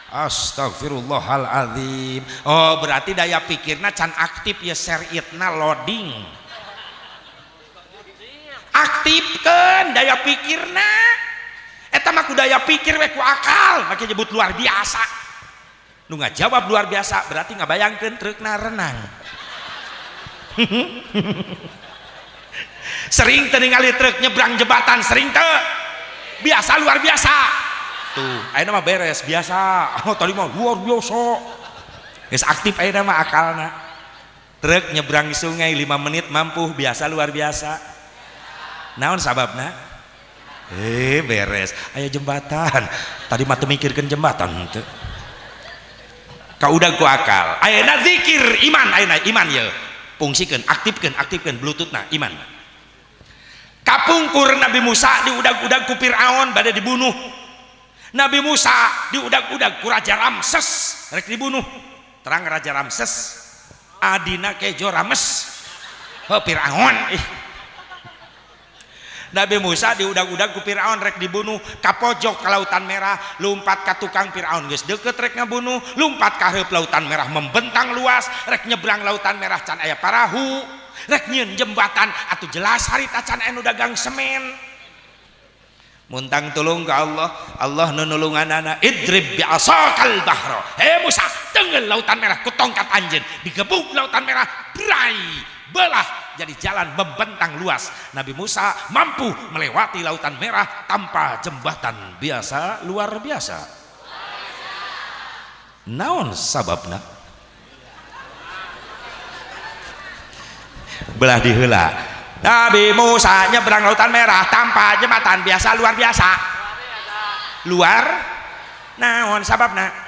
A: Astagfirullahaladzim. Oh berarti daya pikirna can aktif ya seritna loading. Aktifkan daya pikirna. Eta mah ku daya pikir we ku akal make nyebut luar biasa. Nu ngajawab luar biasa berarti ngabayangkeun trukna renang. Sering teu ningali truk nyebrang jembatan, sering teu? Biasa luar biasa. Tuh, ayeuna mah beres biasa. Oh, tadi mah luar biasa. Geus aktif ayeuna mah akalna. Truk nyebrang sungai 5 menit mampu, biasa luar biasa. Naon sababna? Beres. Aya jembatan. Tadi mah teu mikirkeun jembatan teu. Kaudag ku akal. Ayeuna zikir iman, ayeuna iman ye. Fungsikeun, aktifkeun, aktifkeun bluetoothna iman. Kapungkur Nabi Musa diudag-udag ku Firaun bade dibunuh. Nabi Musa diudag-udag ku Raja Ramses rek dibunuh. Terang Raja Ramses adina kejo Rames. Heuh Firaun ih. Nabi Musa diudag-udag ku Firaun rek dibunuh, ka pojok ka Lautan Merah, lumpat ka tukang Firaun geus deukeut rek ngabunuh, lumpat ka hareup Lautan Merah membentang luas, rek nyebrang Lautan Merah can aya parahu, rek nyieun jembatan atuh jelas harita can aya nu dagang semen. Muntang tulung ka Allah, Allah nu nulunganana, idrib bi'asakal bahra. He Musa, tenggel Lautan Merah ku tongkat anjeun, digebuk Lautan Merah, brai, belah jadi jalan membentang luas. Nabi Musa mampu melewati Lautan Merah tanpa jembatan, biasa luar biasa. Naon sababna? Belah diheula. Nabi Musa nyebrang Lautan Merah tanpa jembatan, biasa luar biasa. Luar naon sababna?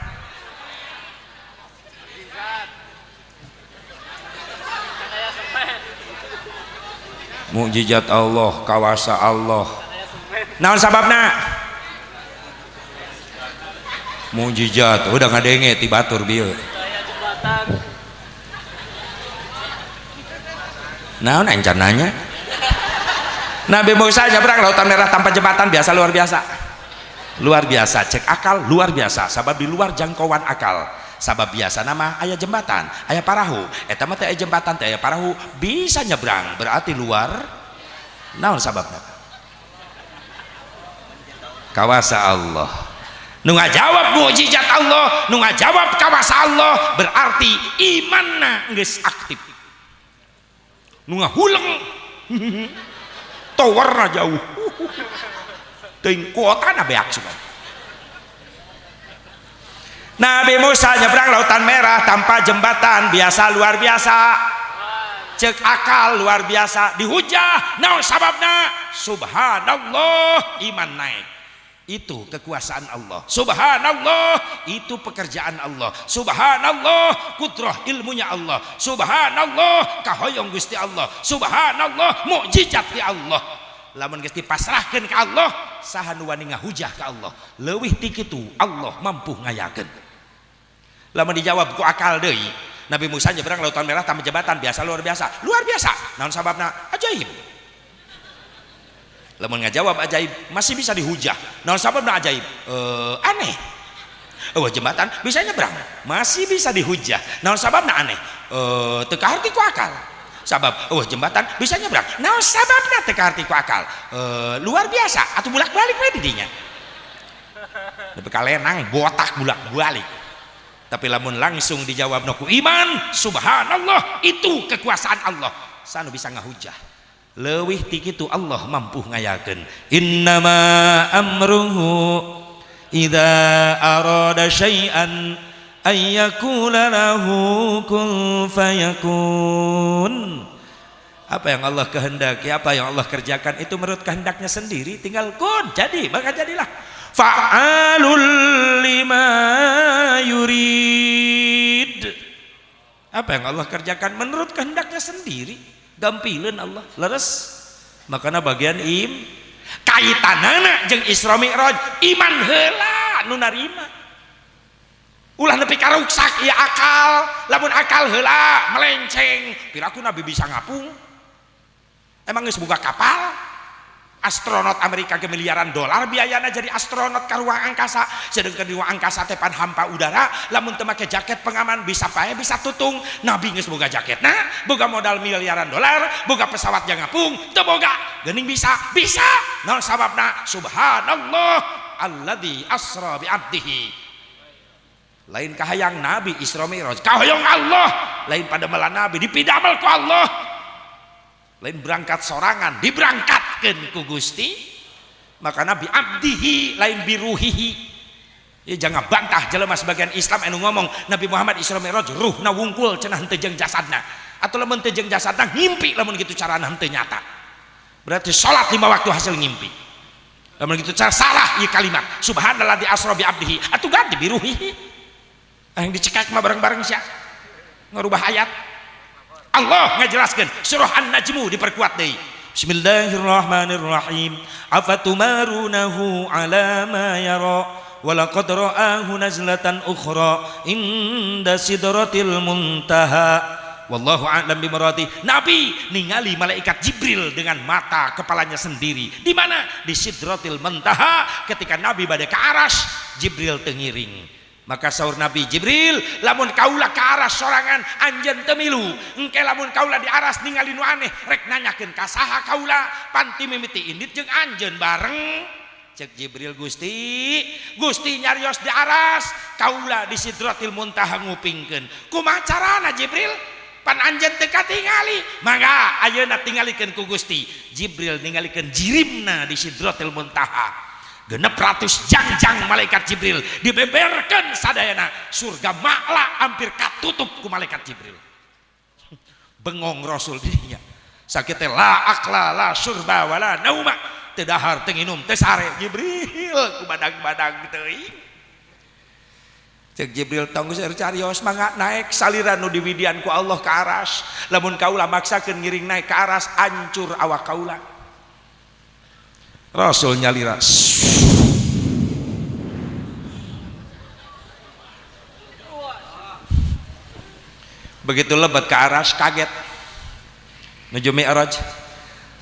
A: Mukjizat Allah, kawasa Allah. Naon sababna? Mukjizat, udah ngadenge ti batur bieu. Naon encan nanya? Nabi Musa nyebrang Lautan Merah tanpa jembatan, biasa luar biasa. Luar biasa, cek akal luar biasa, sabab di luar jangkauan akal. Sabab biasa nama aya jembatan, aya parahu. Eta mah teh aya jembatan, teh aya parahu, bisa nyebrang, berarti luar. Naon sababna? Kawasa Allah. Nu ngajawab mukjizat Allah, nu ngajawab kawasa Allah, berarti imanna geus aktif. Nu ngahuleng towerna jauh. Teuing kuotana beak sugan. Nabi Musa nyebrang Lautan Merah tanpa jembatan, biasa luar biasa. Cek akal luar biasa, dihujah, naon sababna? Subhanallah, iman naik. Itu kekuasaan Allah. Subhanallah, itu pekerjaan Allah. Subhanallah, kudrah ilmunya Allah. Subhanallah, kahoyong Gusti Allah. Subhanallah, mukjizat di Allah. Lamun geus dipasrahkeun ka Allah, saha nu wani ngahujah ka Allah? Leuwih ti kitu Allah mampu ngayakeun. Lamun dijawab ku akal deui, Nabi Musa nyebrang Lautan Merah tanpa jembatan, biasa luar biasa. Luar biasa. Naon sababna? Ajaib. Lamun ngajawab ajaib masih bisa dihujah. Naon sababna ajaib? Aneh. Eueuh jembatan bisa nyebrang, masih bisa dihujah. Naon sababna aneh? Teu kaharti ku akal. Sabab eueuh jembatan bisa nyebrang. Naon sababna teu kaharti ku akal? Luar biasa atuh bulak-balik we di dinya. Nepi ka lenang botak bulak-balik. Tapi lamun langsung dijawab ku iman, subhanallah, itu kekuasaan Allah. Sanu bisa ngahujah. Leuwih ti kitu Allah mampu ngayakeun. Innama amruhu idza arada syai'an ayyakula lahu kun fayakun. Apa yang Allah kehendaki, apa yang Allah kerjakan itu menurut kehendaknya sendiri, tinggal kun jadi, maka jadilah. Fa'alul lima yurid. Apa yang Allah kerjakan menurut kehendaknya sendiri, gampileun Allah, leres. Makana bagian im kaitanana jeung Isra Mi'raj, iman heula nu narima. Ulah nepi ka ruksak ieu akal, lamun akal heula melenceng, piraku Nabi bisa ngapung. Emang geus boga kapal? Astronot Amerika ke miliaran dolar biayana jadi astronot ke ruang angkasa, sedangkan di ruang angkasa teh pan hampa udara, lamun teu make jaket pengaman bisa pae bisa tutung. Nabi geus boga jaketna, boga modal miliaran dolar, boga pesawat yang ngapung, teu boga. Geuning bisa, bisa. Naon sababna? Subhanallah alladzi asra bi abdihi. Lain kahayang Nabi Isra Mi'raj, kahayang Allah, lain pada melan Nabi dipidamel ku Allah. Lain berangkat sorangan, diberangkatkan ku Gusti. Maka Nabi abdihi lain biruhihi. Ya jangan bantah jelema sebagian Islam anu ngomong Nabi Muhammad Isra Mi'raj ruhna wungkul cenah henteu jeung jasadna. Atau lamun teu jeung jasadna ngimpi, lamun kitu carana henteu nyata. Berarti salat 5 waktu hasil ngimpi. Lamun kitu cara salah ieu kalimat. Subhanalladzi asra bi abdihi atuh ganti bi ruhihi. Yang dicekak mah bareng-bareng sia. Ngarubah ayat. Allah ngajelaskeun surah An-Najmu diperkuat deui. Bismillahirrahmanirrahim. Afatumarunahu ala ma yara walaqad ra'ahu nazlatan ukhra inda sidratil muntaha. Wallahu a'lam bimuradi. Nabi ningali malaikat Jibril dengan mata kepalanya sendiri. Di mana? Di Sidratil Muntaha. Ketika Nabi bade ke aras, Jibril teu ngiring. Maka saur Nabi Jibril, lamun kaula ke aras sorangan anjeun teu milu. Engke lamun kaula di aras ningali nu aneh, rek nanyakeun ka saha kaula, panti mimiti indit jeung anjeun bareng. Cek Jibril, Gusti, Gusti nyarios di aras, kaula di Sidratil Muntaha ngupingkeun. Kumaha carana Jibril? Pan anjeun teu katingali. Mangga ayeuna tingalikeun ku Gusti. Jibril ningalikeun jirimna di Sidratil Muntaha. 600 jangjang malaikat Jibril dibeberkeun sadayana, surga Ma'la hampir katutup ku malaikat Jibril. Bengong Rasul dinya. Sakit teh la akla la syurba wala nauma, teu dahar teu nginum teu sare. Jibril ku badag-badag teuing. Cek Jibril tong geus carios mangga naik saliran nu diwidian ku Allah ka aras. Lamun kaula maksakeun ngiring naik ka aras hancur awak kaula. Rasul nyalira. Begitu lebat ke aras kaget. Nuju Mi'raj.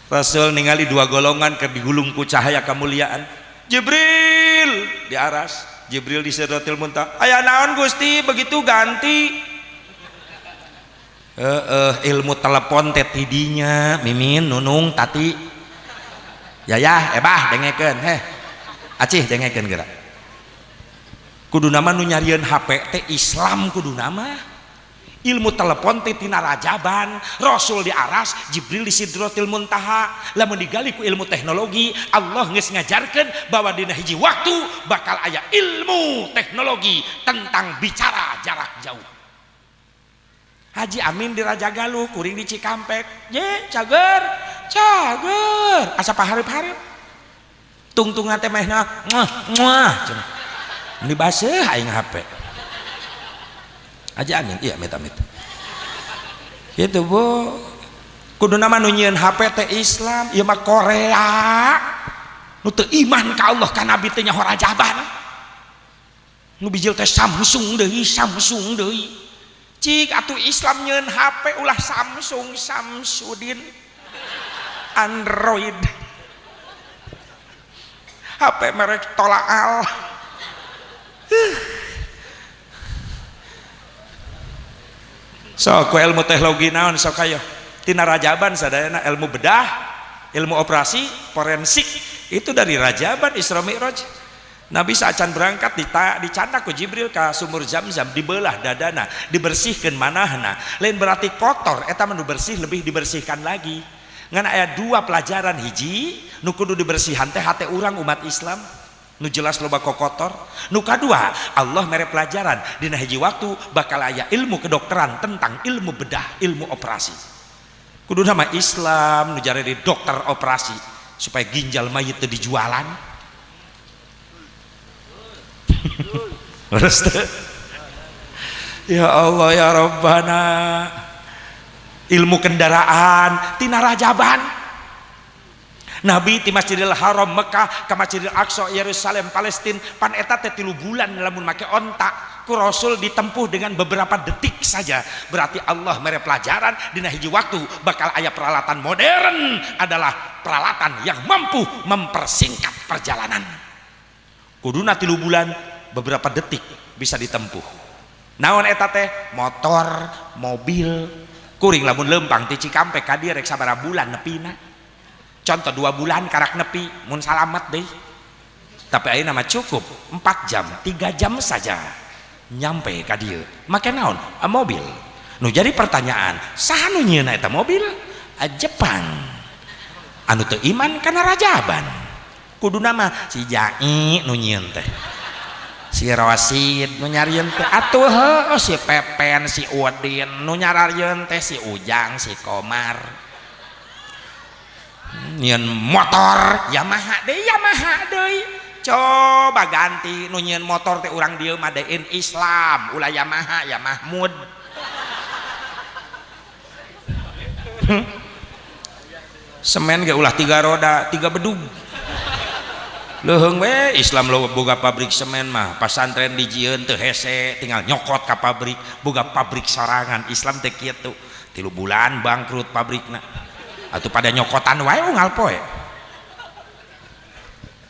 A: Rasul ningali dua golongan keur digulung ku cahaya kemuliaan. Jibril di aras, Jibril di Sidratil Muntaha. Aya naon Gusti begitu ganti? Ilmu telepon teh tidinya, Mimin, Nunung, Tati. Yayah, ebah dengekeun heh. Acih dengekeun geura. Kudu nama nu nyarieun HP teh Islam kudu nama. Ilmu telepon teh tina rajaban, Rasul di aras, Jibril di Sidratil Muntaha. Lamun digali ku ilmu teknologi, Allah geus ngajarkeun bahwa dina hiji waktu bakal aya ilmu teknologi tentang bicara jarak jauh. Haji Amin di Raja Galuh, kuring di Cikampek. Ye, cager, cager. Asa pahareup-hareup. Tungtungan teh mehna muah muah cenah. Meni baseuh aing HP. Haji Amin, iya amit-amit. Gitu Bu. Kudu nama nu nyieun HP teh Islam, ieu mah Korea. Nu teu iman ka Allah ka Nabi teh nyaho rajaban. Nu bijil teh Samsung deui, Samsung deui. Cik atuh Islam nyieun HP ulah Samsung, Samsudin. Android. HP merek Tolaal. So ku ilmu teknologi naon sok ayo tina rajaban sadayana ilmu bedah, ilmu operasi, forensik itu dari rajaban Isra Mi'raj. Nabi saacan berangkat dicandak ku Jibril ka sumur Zam-Zam, dibelah dadana, dibersihkeun manahna. Lain berarti kotor, eta mah nu bersih lebih dibersihkan lagi. Ngan aya dua pelajaran, hiji nu kudu dibersihan teh hate urang umat Islam nu jelas loba kokotor. Nu kadua Allah mere pelajaran dina hiji waktu bakal aya ilmu kedokteran tentang ilmu bedah, ilmu operasi. Kudu nama Islam nu jare di dokter operasi supaya ginjal mayit teu dijualan. Leres teu? Ya Allah ya Rabbana. Ilmu kendaraan tina rajaban. Nabi ti Masjidil Haram Mekah ke Masjidil Aqsa Yerusalem Palestina pan eta teh 3 bulan lamun make onta ku Rasul ditempuh dengan beberapa detik saja. Berarti Allah mere pelajaran dina hiji waktu bakal aya peralatan modern adalah peralatan yang mampu mempersingkat perjalanan. Kuduna 3 bulan beberapa detik bisa ditempuh. Naon eta teh? Motor, mobil. Kuring lamun lempang ti Cikampek ka dieu rek sabaraha bulan nepina. Contoh 2 bulan karak nepi mun salamet deui. Tapi ayeuna mah cukup 4 jam, 3 jam saja nyampe ka dieu. Make naon? Mobil. Nu jadi pertanyaan, saha nu nyieunna eta mobil? Jepang. Anu teu iman kana rajaban. Kuduna mah si Jai nu nyieun teh.
C: Si Rosid nu nyarieun teh atuh heuh si Pepen si Udin nu nyararieun teh si Ujang si Komar. Nyieun motor Yamaha deui Yamaha deui. Coba ganti nu nyieun motor teh urang dieu mah dein Islam ulah Yamaha ya Mahmud. Semen ge ulah 3 roda 3 bedug. Leuheung we Islam lo boga pabrik semen mah pasantren dijieun teu hese tinggal nyokot ka pabrik boga pabrik sorangan Islam teh kitu 3 bulan bangkrut pabrikna atuh pada nyokotan wae unggal poe.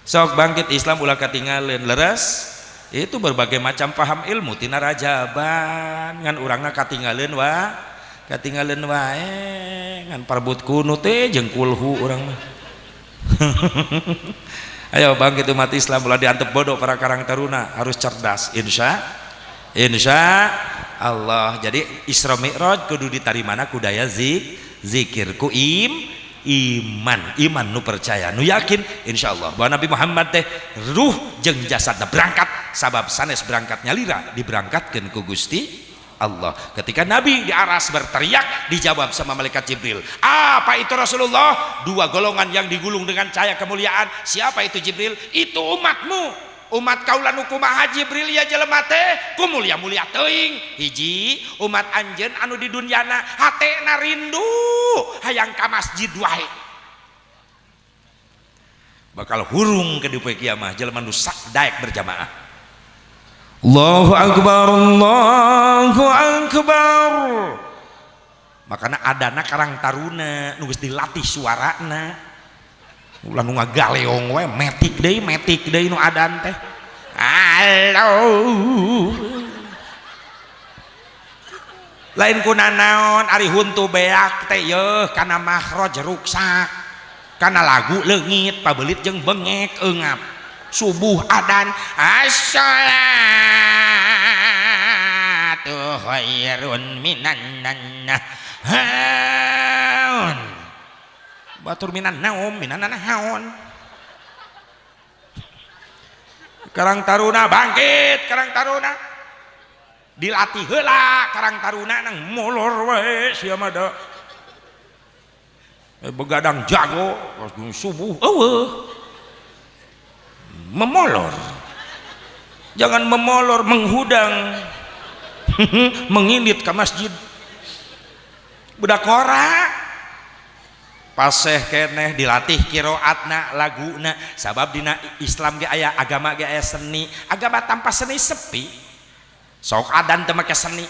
C: Sok bangkit Islam ulah katinggalin leres itu berbagai macam paham ilmu tina rajaban ngan urangna katinggalin wa katinggalin wae ngan parbut kunut teh jeung kulhu urang mah. Ayo bangkit umat Islam ulah diantep bodoh para karang taruna harus cerdas insya Allah. Jadi Isra Mi'raj kudu ditarimana ku daya zikir ku iman iman nu percaya nu yakin insyaallah bahwa Nabi Muhammad teh ruh jeung jasadna berangkat sabab sanes berangkat nyalira diberangkatkeun ku Gusti Allah. Ketika Nabi di aras berteriak dijawab sama malaikat Jibril, apa itu Rasulullah? 2 golongan yang digulung dengan cahaya kemuliaan. Siapa itu Jibril? Itu umatmu. Umat kaula nu kumaha Jibril ya jelema teh ku mulia-mulia teuing. Hiji umat anjeun anu di dunyana hatena rindu hayang ka masjid wae. Bakal hurung ke di poe kiamah jelema nu daek berjamaah. Allahu akbar Allahu akbar. Makana adana karang taruna nu geus dilatih suarana. Ulah nu ngagaleong wae metik deui nu adan teh. Allahu. Lain kuna naon ari huntu beak teh yeuh kana makhraj ruksak. Kana lagu leungit pabelit jeung bengek eungap. Subuh adan as-sholatu khairun minan naun batur minan naum minan naon. Karang taruna bangkit karang taruna dilatih heula karang taruna nang molor wae sia mah da begadang jago subuh eueuh memolor. Jangan memolor, menghudang mengindit ke masjid budak ngora paseh keneh dilatih kiroatna laguna sabab dina Islam ge aya agama ge aya seni agama tanpa seni sepi. Sok adan teu make seni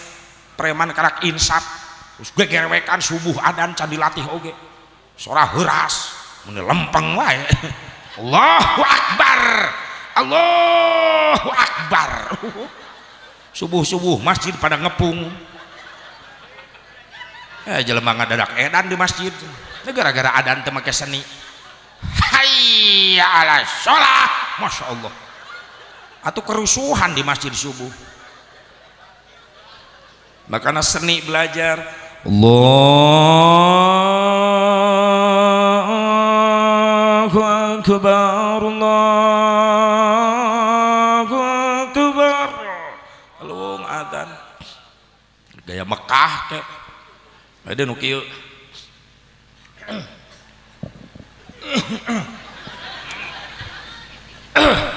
C: preman karak insaf terus gegerwekan subuh adan can dilatih oge sora heuras mun lempeng wae. Allahu Akbar Allahu Akbar. Subuh-subuh masjid pada ngepung. Jelema ngadadak edan di masjid gara-gara adan teu make seni. Hayya ala sholah Masya Allah. Atau kerusuhan di masjid subuh. Makanya seni belajar Allahu Akbar Allahu Akbar. Alung adzan gaya Mekah teh ada nu kieu.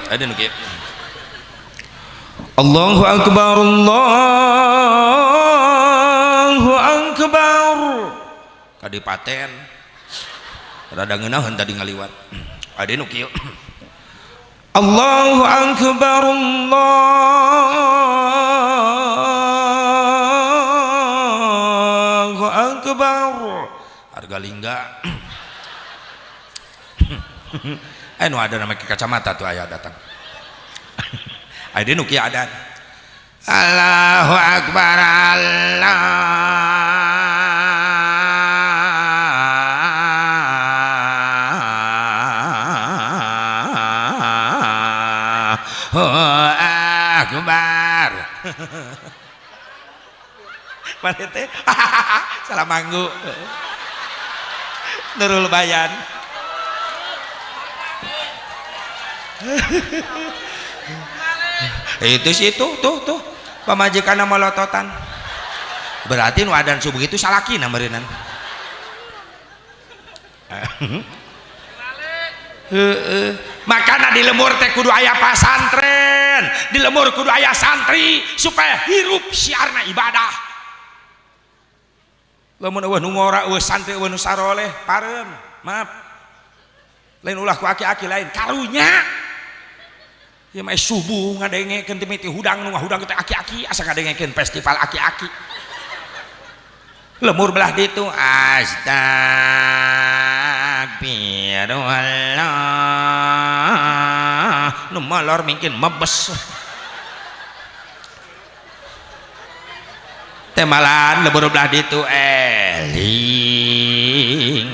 C: Ada nu kieu. Allahu Akbar Allahu Akbar. Kadipaten rada ngeunaheun tadi ngaliwat. Ada nu kieu. Allahu Akbar Allahu Akbar. Harga lingga. Nu ada nama kacamata tuh aya datang. Ada nu kieu adan. Allahu Akbar Allahu Akbar. Mana teh? Salah manggu. Nurul Bayan. Itu sih tuh tuh tuh pamajikanna molototan. Berarti nu adan subuh itu salakina meureunnan. Heeh. Makana di lemur teh kudu aya pasantren, di lemur kudu aya santri supaya hirup syiarna ibadah. Lamun eueuh nu ngora, eueuh santri, eueuh nu saroleh, pareum, maaf. Lain ulah ku aki-aki lain, karunya. Ya mah subuh ngadengekeun teh miti hudang nu ngahudang teh aki-aki asa ngadengekeun festival aki-aki. Lemur belah ditu astagfirullah nu molor mungkin mebes teh malan lemur belah ditu eling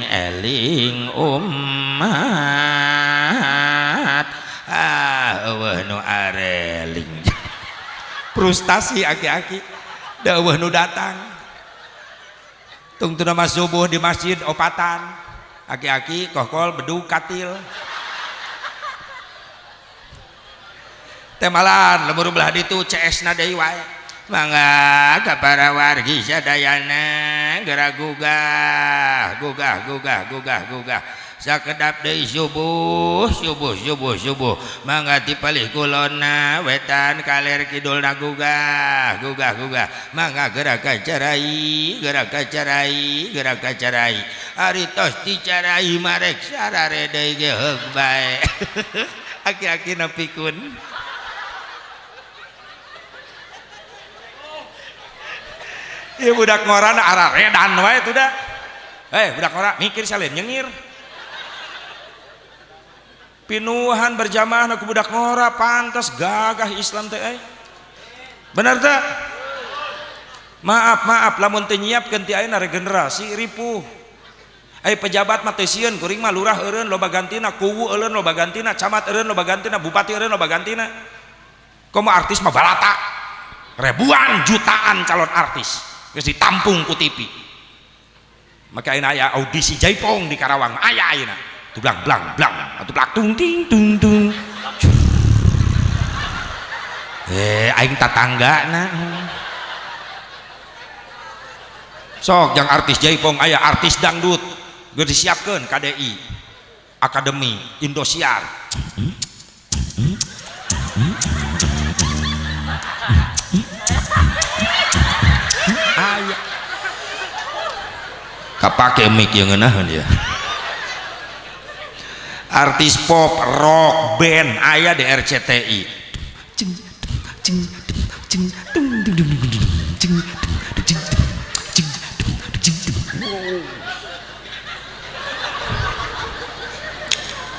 C: eling umat ah eueuh nu areling frustasi aki-aki da eueuh nu datang tungtuna mas subuh di masjid opatan aki-aki kokol bedug katil teh malan lemur belah ditu CS na deui wae mangga ka para wargi sadayana geura gugah gugah gugah gugah gugah sakedap deui subuh subuh subuh subuh mangga ti palih kulonna wetan kaler kidulna gugah gugah gugah mangga geura kacarai geura kacarai geura kacarai ari tos dicarai marek sarare deui ge heug bae aki-aki na pikun ieu budak ngorana araredan wae tuh da budak ngora mikir salin nyengir pinuhan berjamaah ku budak ngora pantas gagah Islam teh euy. Bener teh? Maaf maaf lamun teu nyiapkeun ti ayeuna regenerasi ripuh. Ai pejabat mah teu sieun kuring mah lurah eureun loba gantina, kuwu eureun loba gantina, camat eureun loba gantina, bupati eureun loba gantina. Komo artis mah balata. Ribuan jutaan calon artis geus ditampung ku TV. Maka ayeuna aya audisi jaipong di Karawang, aya ayeuna. Tu blang blang blang atuh plak tung ting tung tung aing tatanggana sok jang artis jaipong aya artis dangdut geus disiapkeun KDI Akademi Indosiar aya kapake mic ieu ngeunaheun ya. Artis pop, rock, band aya di RCTI.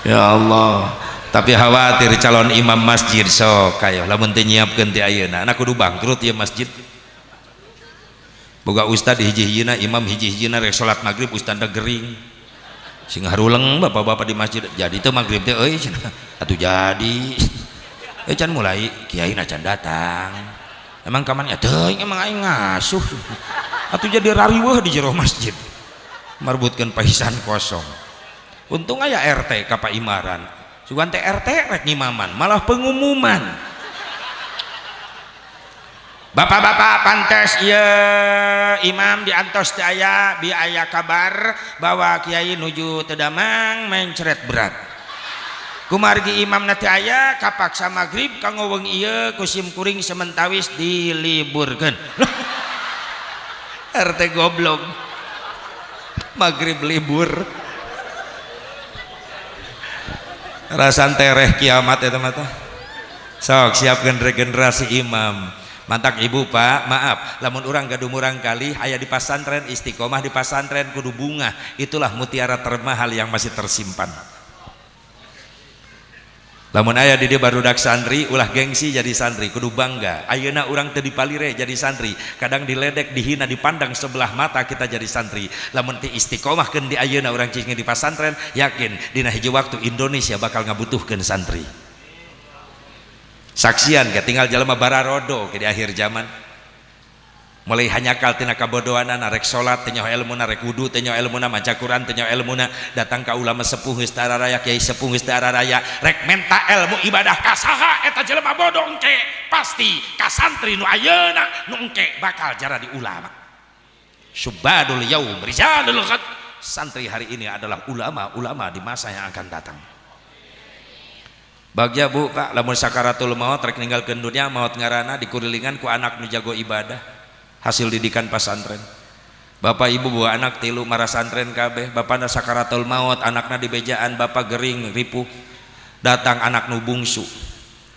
C: Ya Allah, tapi khawatir calon imam masjid sok kayo lamun teu nyiapkeun ti ayeuna, na kudu bangkrut ieu masjid. Boga ustad hiji-hijina, imam hiji-hijina rek salat magrib ustadna gering. Sing haruleng bapak-bapak di masjid jadi teu magrib teh euy cenah atuh jadi can mulai kiai na can datang emang kamannya teuing emang aing ngasuh atuh jadi rariweuh di jero masjid marbutkeun pahisan kosong untung aya RT ka Pak Imaran sugan teh RT rek ngimaman malah pengumuman bapak-bapak pantes ieu imam diantos teu aya bi aya kabar bahwa kiai nuju teu damang mencret berat kumargi imamna teu aya kapaksa magrib kanggo wengi ieu ku sim kuring sementawis diliburkeun RT goblok magrib libur rasan tereh kiamat eta mah teh sok siapkeun regenerasi imam. Mantak ibu pak, maaf, lamun urang gaduh murang kali aya di pasantren istiqomah di pasantren kudu bunga, itulah mutiara termahal yang masih tersimpan. Lamun aya di dieu barudak santri, ulah gengsi jadi santri, kudu bangga. Ayeuna urang teu dipalire jadi santri, kadang diledek, dihina, dipandang sebelah mata kita jadi santri. Lamun teu istiqomahkeun di ayeuna urang cicing di pasantren, yakin dina hiji waktu Indonesia bakal ngabutuhkeun santri. Saksian ke tinggal jelema bararodo ke di akhir zaman. Mulai hanyakal tina kabodohanana, rek salat teu nyaho elmuna, rek wudu teu nyaho elmuna, maca Quran teu nyaho elmuna, datang ka ulama sepuh geus teu araraya, kiai sepuh geus teu araraya, rek menta ilmu ibadah ka saha eta jelema bodoh engke pasti ka santri nu ayeuna nu engke bakal jadi ulama. Subadul yaum rijalul ghad. Santri hari ini adalah ulama-ulama di masa yang akan datang. Bagja bu pak, lamun sakaratul maut rek ninggalkeun dunya, maut ngaranna dikurilingan ku anak nu jago ibadah, hasil didikan pasantren. Bapak ibu bawa anak tilu marasantren kabeh, bapana sakaratul maut, anakna dibejaan, bapak gering ripuh. Datang anak nu bungsu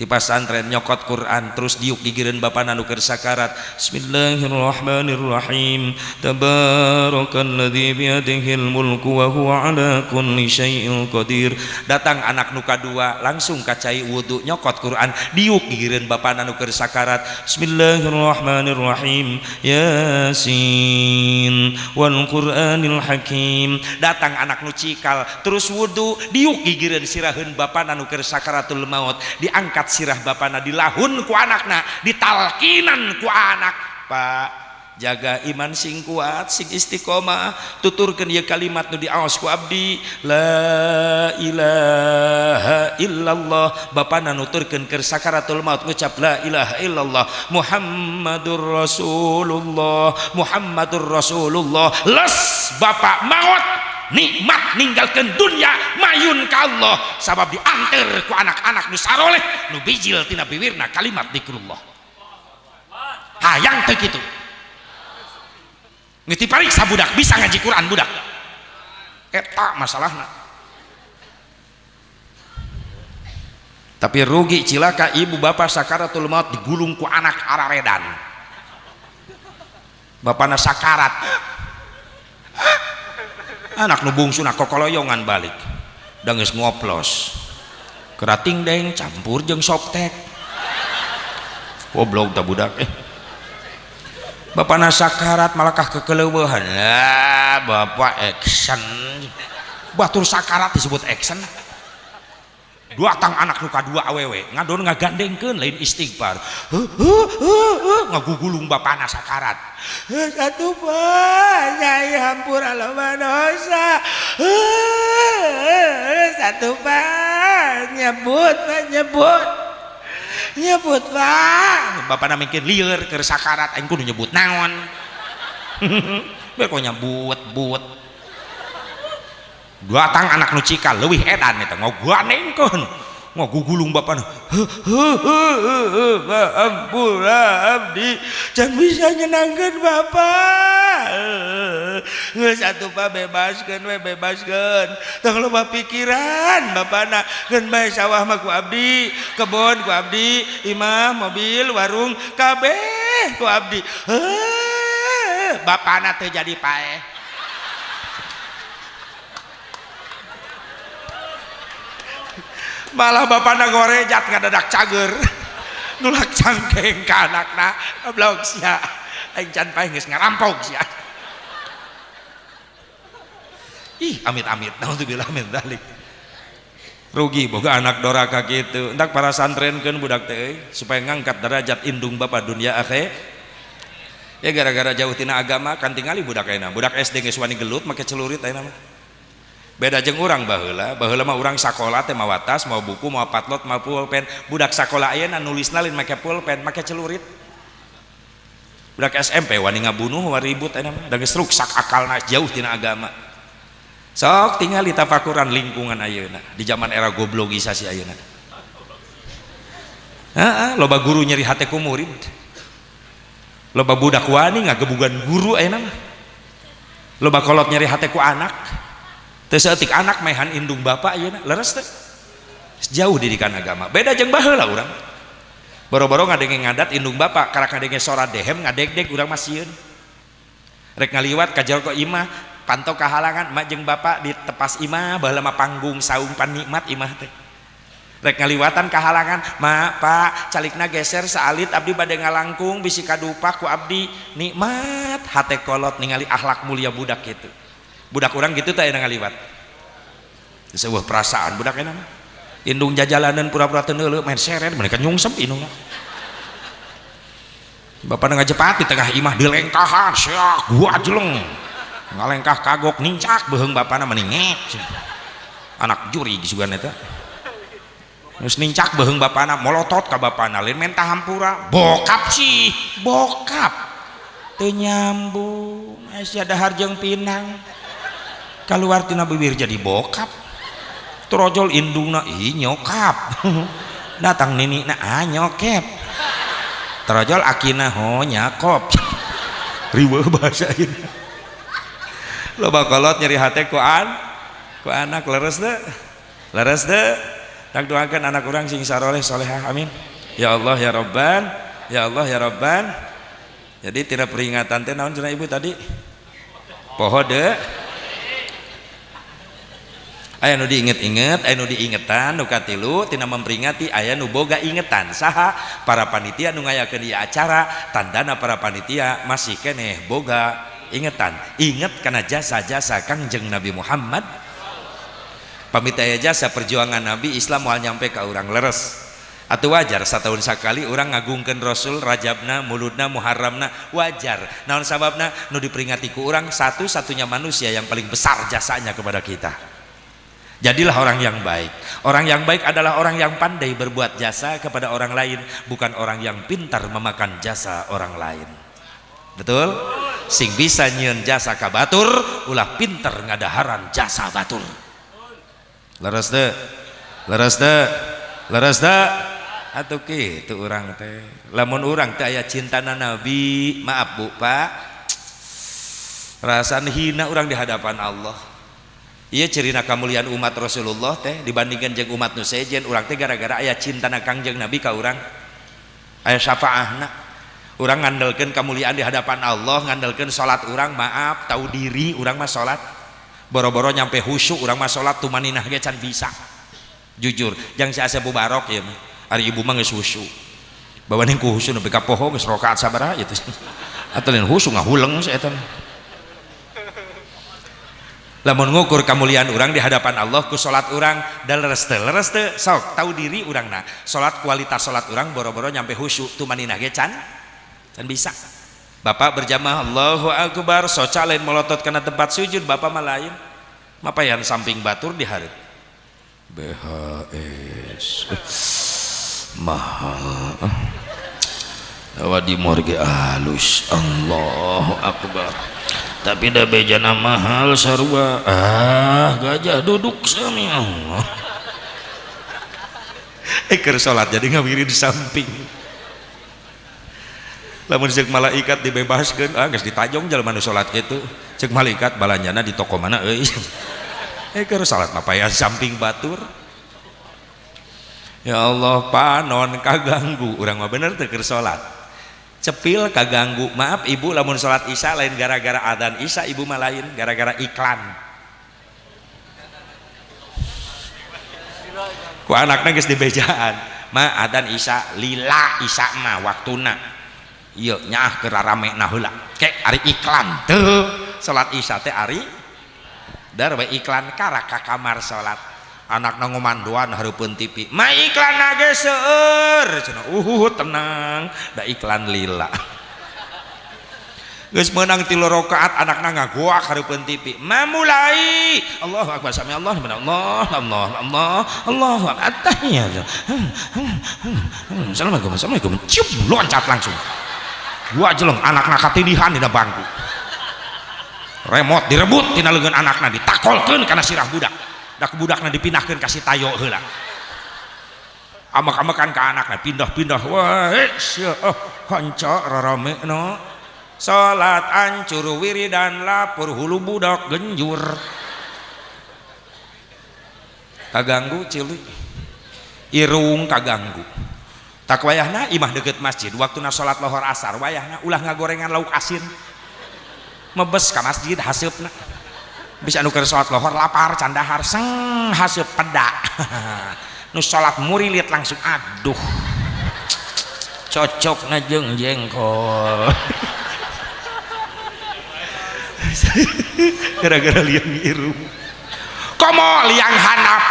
C: di pasantren nyokot Quran terus diuk gigireun bapana nu keur sakarat. Bismillahirrahmanirrahim. Tabarakalladzi biyadihil mulku wa huwa ala kulli syai'in qadir. Datang anak nu kadua langsung kacai wudu nyokot Quran diuk gigireun bapana nu keur sakarat. Bismillahirrahmanirrahim. Yasin wal Qur'anil Hakim. Datang anak nu cikal terus wudu diuk gigireun siraheun bapana nu keur sakaratul maut. Diangkat sirah bapana dilahun ku anakna, ditalkinan ku anak. Pak, jaga iman sing kuat, sing istiqomah, tuturkeun ieu kalimat nu diaos ku abdi, la ilaha illallah. Bapana nuturkeun keur sakaratul maut ngucap la ilaha illallah, Muhammadur Rasulullah, Muhammadur Rasulullah. Les bapak maut nikmat ninggalkeun dunya mayun ka Allah, sabab dianter ku anak-anak nu saroleh nu bijil tina biwirna kalimat zikrullah. Hayang teu kitu geus dipariksa budak bisa ngaji Quran budak eta masalahna. Tapi rugi cilaka ibu bapak sakaratul maut digulung ku anak araredan, bapana sakarat, anak nu bungsuna kokoloyongan balik da geus ngoplos kerating deng campur jeung soptek goblok ta budak. Bapana sakarat malakah kekeleueuhan lah bapak action batur sakarat disebut action. Dua tang anak nu kadua awewe ngadon ngagandengkeun lain istighfar ngagugulung bapana sakarat. Satu pak nyai hampura loba dosa, satu pak nyebut pak nyebut nyebut pak. Bapana mikir lieur keur sakarat aing kudu nyebut naon. Biar kok nyebut but. Dua tang anak nu cikal leuwih edan eta ngagandengkeun ngagugulung bapana. Ampura abdi can bisa nyenangkeun bapak. Geus atuh pak bebaskeun we bebaskeun. Tong loba pikiran bapana keun bae sawah mah ku abdi, kebon ku abdi, imah, mobil, warung kabeh ku abdi. Bapana teu jadi paeh. Malah bapana gorejat ngadadak cager nulak cangkeng ka anakna goblok sia aing can paeh geus ngarampok sia. Ih amit-amit naudzubillah min dzalik. Rugi boga anak doraka kitu. Entak para santrenkeun budak teh supaya ngangkat derajat indung bapa dunia akhir. Ya gara-gara jauh tina agama kan tingali budak ayeuna. Budak SD geus wani gelut make celurit ayeuna mah. Beda jeung urang baheula, baheula mah urang sakola teh mawa tas, mawa buku, mawa patlot, mawa pulpen. Budak sakola ayeuna nulisna lain make pulpen, make celurit. Budak SMP wani ngabunuh, wani ribut ayeuna mah, da geus ruksak akalna jauh tina agama. Sok tingali tafakuran lingkungan ayeuna di zaman era goblogisasi ayeuna. Heeh, loba guru nyeri hate ku murid. Loba budak wani ngagebugan guru ayeuna mah. Loba kolot nyeri hate ku anak. Teu saeutik anak mehan indung bapak ayeuna leres teh. Jauh didikan agama. Beda jeung baheula urang. Boro-boro ngadenge ngadat indung bapak, karak ngadenge sora dehem ngadegdeg urang mah sieun. Rek ngaliwat ka jero imah, panto kahalangan mak jeung bapak di tepas imah, baheula mah panggung saung panikmat imah teh. Rek ngaliwatan kahalangan, mak pak calikna geser saalit abdi bade ngalangkung bisi kadupak ku abdi nikmat hate kolot ningali akhlak mulia budak kitu. Budak urang gitu teh ngaliwat. Sebuah perasaan budak enak mah. Indung jajalanan pura-pura teu neuleuh main seret mereka nyungsep indungna.
A: Bapak ngajepat di tengah imah dilengkahan siak gua jeleng ngalengkah kagok nincak beuheung bapana meningek anak juri sugan eta geus nincak beuheung bapana molotot ka bapana lain menta hampura bokap sih bokap teu nyambung aya dahar jeung pinang kaluar tina bibir jadi bokap torojol indungna ih nyokap datang ninikna ah nyokep terojol akina ho nyakop riweuh bahasa ini loba kolot nyeri hate ku anak leres teu tak doakan anak urang sing saroleh solehah amin ya Allah ya Rabban ya Allah ya Rabban. Jadi tidak peringatan teh naon cenah ibu tadi poho deui aya nu diinget-inget aya nu diingetan nu katilu tina memperingati aya nu boga ingetan saha para panitia nu ngayakeun ieu acara tandana para panitia masih keneh boga ingetan inget kana jasa-jasa Kangjeng Nabi Muhammad pamit aya jasa perjuangan Nabi Islam moal nyampe ka urang leres atuh wajar satahun sakali urang ngagungkeun Rasul Rajabna Muludna Muharramna wajar naon sababna nu diperingati ku urang satu-satunya manusia yang paling besar jasanya kepada kita. Jadilah orang yang baik. Orang yang baik adalah orang yang pandai berbuat jasa kepada orang lain, bukan orang yang pintar memakan jasa orang lain. Betul? Sing bisa nyieun jasa ka batur, ulah pintar ngadaharan jasa batur. Leres teu? Leres teu? Leres teu? Atuh kitu urang teh. Lamun urang teh aya cintana Nabi, maaf Bu, Pak. Rasaan hina urang di hadapan Allah. Iya cirina kamuliaan umat Rasulullah teh dibandingkan jeung umat nu sejen urang teh gara-gara aya cintana Kangjeng Nabi ka urang aya syafaahna urang ngandelkeun kamuliaan di hadapan Allah ngandelkeun salat urang maaf tahu diri urang mah salat boro-boro nyampe khusyuk urang mah salat tumaninah ge can bisa jujur jang si Asep Mubarok ieu mah ari ibu mah geus khusyuk bawa ning ku khusyuk nepi ka poho geus rakaat sabaraha ieu teh atuh lain khusyuk ngahuleng si eta mah. Lamun ngukur kemuliaan urang di hadapan Allah ku salat urang da leres teu sok tahu diri urangna salat kualitas salat urang boro-boro nyampe khusyuk tumaninah ge can bisa. Bapak berjamaah Allahu akbar soca lain melotot kana tempat sujud bapak mah lain mapayan samping batur di hareup BHS mahal dawa di morge alus Allahu akbar tapi da bejana mahal sarua ah gajah duduk sami Allah keur salat jadi ngawirid di samping lamun ceuk malaikat dibebaskeun ah geus ditajong jalma nu salat kitu ceuk malaikat balanjana di toko mana euy keur salat mah payah samping batur ya Allah panon kaganggu urang mah bener teu keur salat cepil kaganggu maaf ibu lamun salat isya lain gara-gara adzan isya ibu mah lain gara-gara iklan ku anakna geus dibejaan ma adzan isya lila isya mah waktuna ieu nyaah keur raramena heula ke ari iklan teu salat isya teh ari dar we iklan karak ka kamar salat anakna ngomandoan hareupeun TV ma iklan ge seueur cenah tenang da iklan lila geus meunang 3 rakaat anakna ngagoak hareupeun TV ma mulai Allahu akbar sami Allah Allah Allah Allah Allahu akbar attahiyat assalamualaikum assalamualaikum cium loncat langsung gua jeleng anakna katindihan dina bangku remote direbut tina leungeun anakna ditakolkeun kana sirah budak dak budakna dipindahkeun ka si tayo heula amek-amekan ka anakna pindah-pindah wah sia oh hanca raramena salat ancur wiridan lapur hulu budak genjur kaganggu cilik irung kaganggu tak wayahna imah deket masjid waktuna salat lohor asar wayahna ulah ngagorengan lauk asin mebes ka masjid haseupna bisa nu keur salat lohor lapar candahar seng haseup peda nu salat murilit langsung aduh cocok na jeung jengkol gara-gara liang irung komo liang handap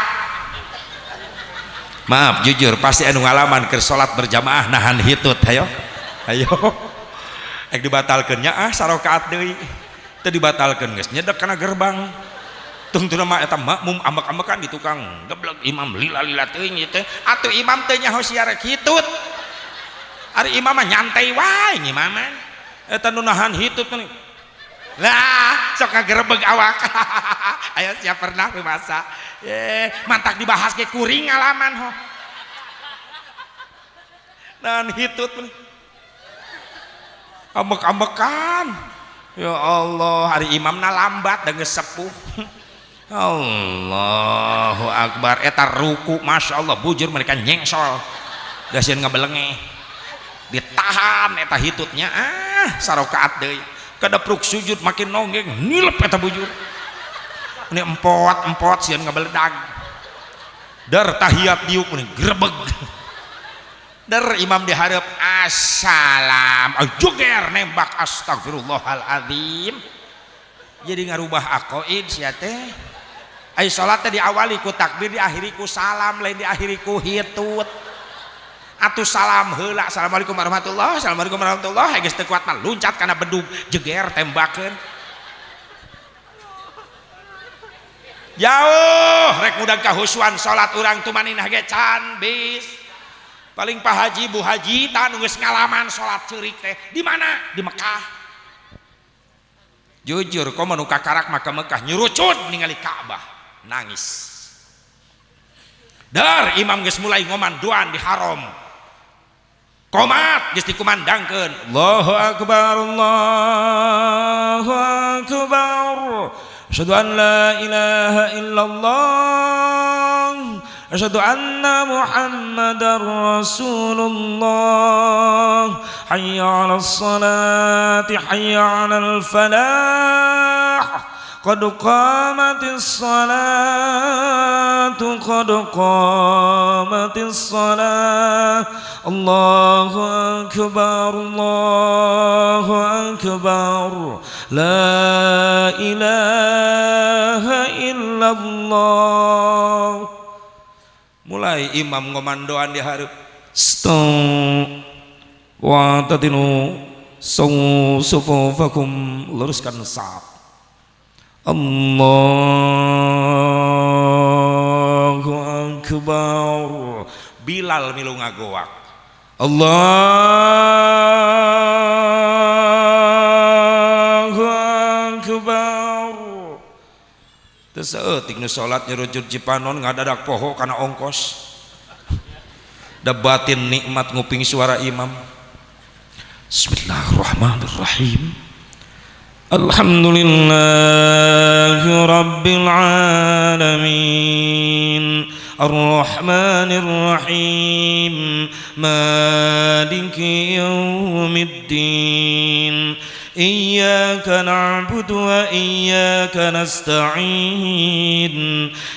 A: maaf jujur pasti anu ngalaman keur salat berjamaah nahan hitut ayo ayo
C: Ek dibatalkeun nya ah sarakaat deui. Teu dibatalkeun geus nyedek kana gerbang. Tungtuna mah eta makmum ambek-ambekan di tukang geblek imam lila-lila teuing ieu teh. Atuh imam teh nyaho sia rek hitut. Ari imam mah nyantai wae ngimaman. Eta nu nahan hitut mah. Lah sok ngagerebeg awak. Aya sia pernah rumasa. Mantak dibahas ge kuring ngalaman ho. Nahan hitut mah. Ambek-ambekan. Ya Allah, hari imamna lambat da geus sepuh. Allahu akbar, eta ruku Masya Allah bujur mereka nyengsol. Da sieun ngabelenge. Ditahan eta hitutnya ah sarakaat deui. Kadepruk sujud makin nonggeng nilep eta bujur. Ini empot-empot sieun ngabeledag. Dar tahiyat diuk meni grebeg. Der imam dihareup assalam joger nembak astagfirullahaladzim. Jadi ngarubah aqaid sia teh. Ai salat teh diawali ku takbir diakhiri ku salam lain diakhiri ku hitut. Atuh salam heula assalamualaikum warahmatullahi assalamualaikum warahmatullahi geus teu kuat mah luncat kana bedug jeger tembakeun. Jauh rek mudag kahusuan salat urang tumaninah ge can bis. Paling Pak Haji Bu Haji tah nu geus ngalaman salat ceurik teh di mana? Di Mekah. Jujur komo nu kakarak mah ka Mekah nyurucut ningali Ka'bah nangis. Dar imam geus mulai ngomandoan di haram. Komat geus dikumandangkeun. Allahu akbar Allahu akbar. Asyhadu an la ilaha illallah. Asyhadu anna Muhammadar Rasulullah. Hayya 'alas salati hayya 'alal falah. Qad qamatis salatu qad qamatis salah. Allahu akbar Allahu akbar. La ilaha illallah. Mulai imam ngomandoan di hareup. Stop wa tadinu sawu sufufakum, luruskan saf. Allahu akbar. Bilal milu ngagoak. Allahu akbar. Teu saeutik nu salat nyerujut Cipanon ngadadak poho kana ongkos. Da batin nikmat nguping suara imam. Bismillahirrahmanirrahim. Alhamdulillahi rabbil alamin. Arrahmanir rahim. Maliki yaumiddin. Iyyaka na'budu wa iyyaka nasta'in.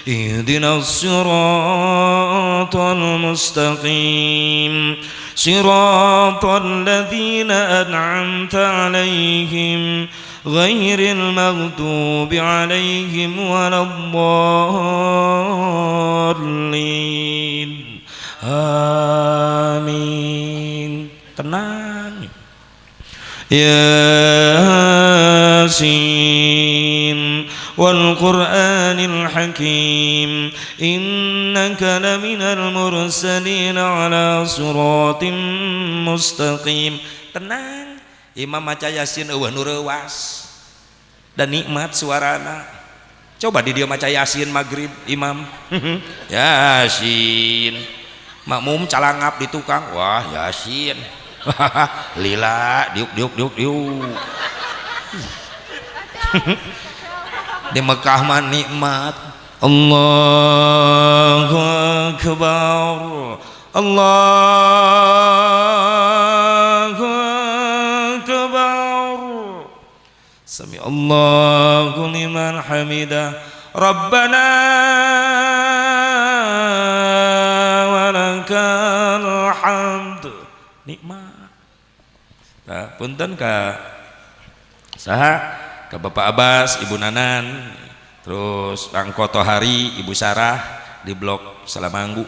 C: Ihdinas siratal mustaqim. Siratal ladzina an'amta 'alaihim ghairil maghdubi 'alaihim waladdallin. Amin. Tenang. Yasin wal Qur'anil Hakim. Innaka laminal mursalin ala siratim mustaqim. Tenang. Imam maca Yasin eueuh nu reuwas dan nikmat suarana. Coba di dia maca Yasin maghrib imam. Yasin. Makmum calangap di tukang, wah Yasin. Lila diuk diuk diuk diuk. Di Mekah mah nikmat. Allahu akbar. Allahu akbar. Sami Allahu liman hamidah. Rabbana walakal hamd. Nikmat. Nah, punten ka saha, ka Bapak Abbas, Ibu Nanan, terus Kang Kotohari, Ibu Sarah di blok Salamanggu.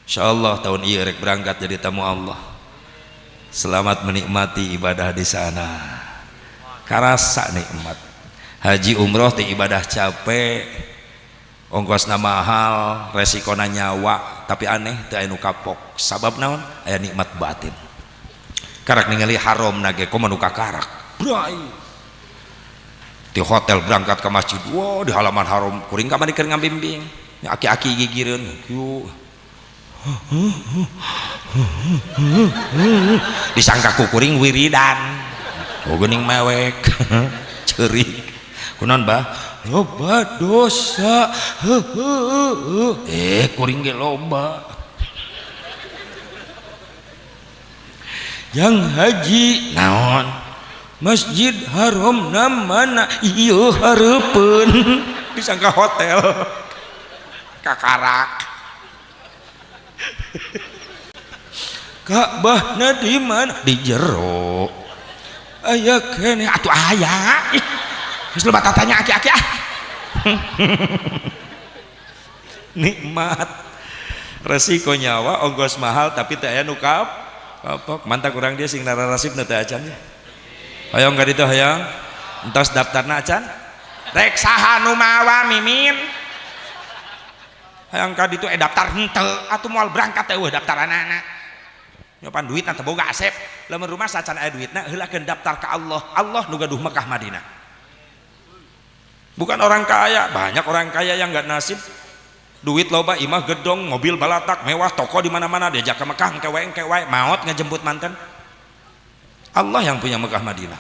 C: Insyaallah tahun ieu rek berangkat jadi tamu Allah.
A: Selamat menikmati ibadah di sana. Karasa nikmat. Haji umroh teh ibadah capek, ongkosna mahal, resikona nyawa, tapi aneh teu aya nu kapok. Sabab naon? Aya nikmat batin. Karak ningali haram nage komo nu kakarak. Bray. Di hotel berangkat ke masjid, wah di halaman haram kuring kamari keur ngabimbing. Aki-aki gigireun kieu. Disangka ku kuring wiridan. Oh geuning mewek. Ceurik. Kunaon bah? Loba dosa. Kuring ge loba. Yang haji naon? Masjid Haram na mana? Ieu hareupeun. Disangka hotel. Kakarak. Ka'bah na di mana? Di jero. Aya keneh atuh aya. Geus loba tatanya aki-aki ah. Nikmat. Resiko nyawa ongkos mahal tapi teu aya nu kapok. Mantap kurang dia sing nararasip nu teu acan nya. Hayang ka ditu hayang. Entos daftarna acan? Rek saha nu mawa mimin? Hayang ka ditu daftar henteu atuh moal berangkat teh eueuh daftaranana. Nyopan duitna teu boga asep. Lamun rumah sacan aya duitna heulakeun daftar ka Allah. Allah nu gaduh Mekah Madinah. Bukan orang kaya, banyak orang kaya yang enggak nasib. Duit loba, imah gedong, mobil balatak, mewah, toko di mana-mana, diajak ke Mekah engke wae, maot ngejemput manten. Allah yang punya Mekah Madinah.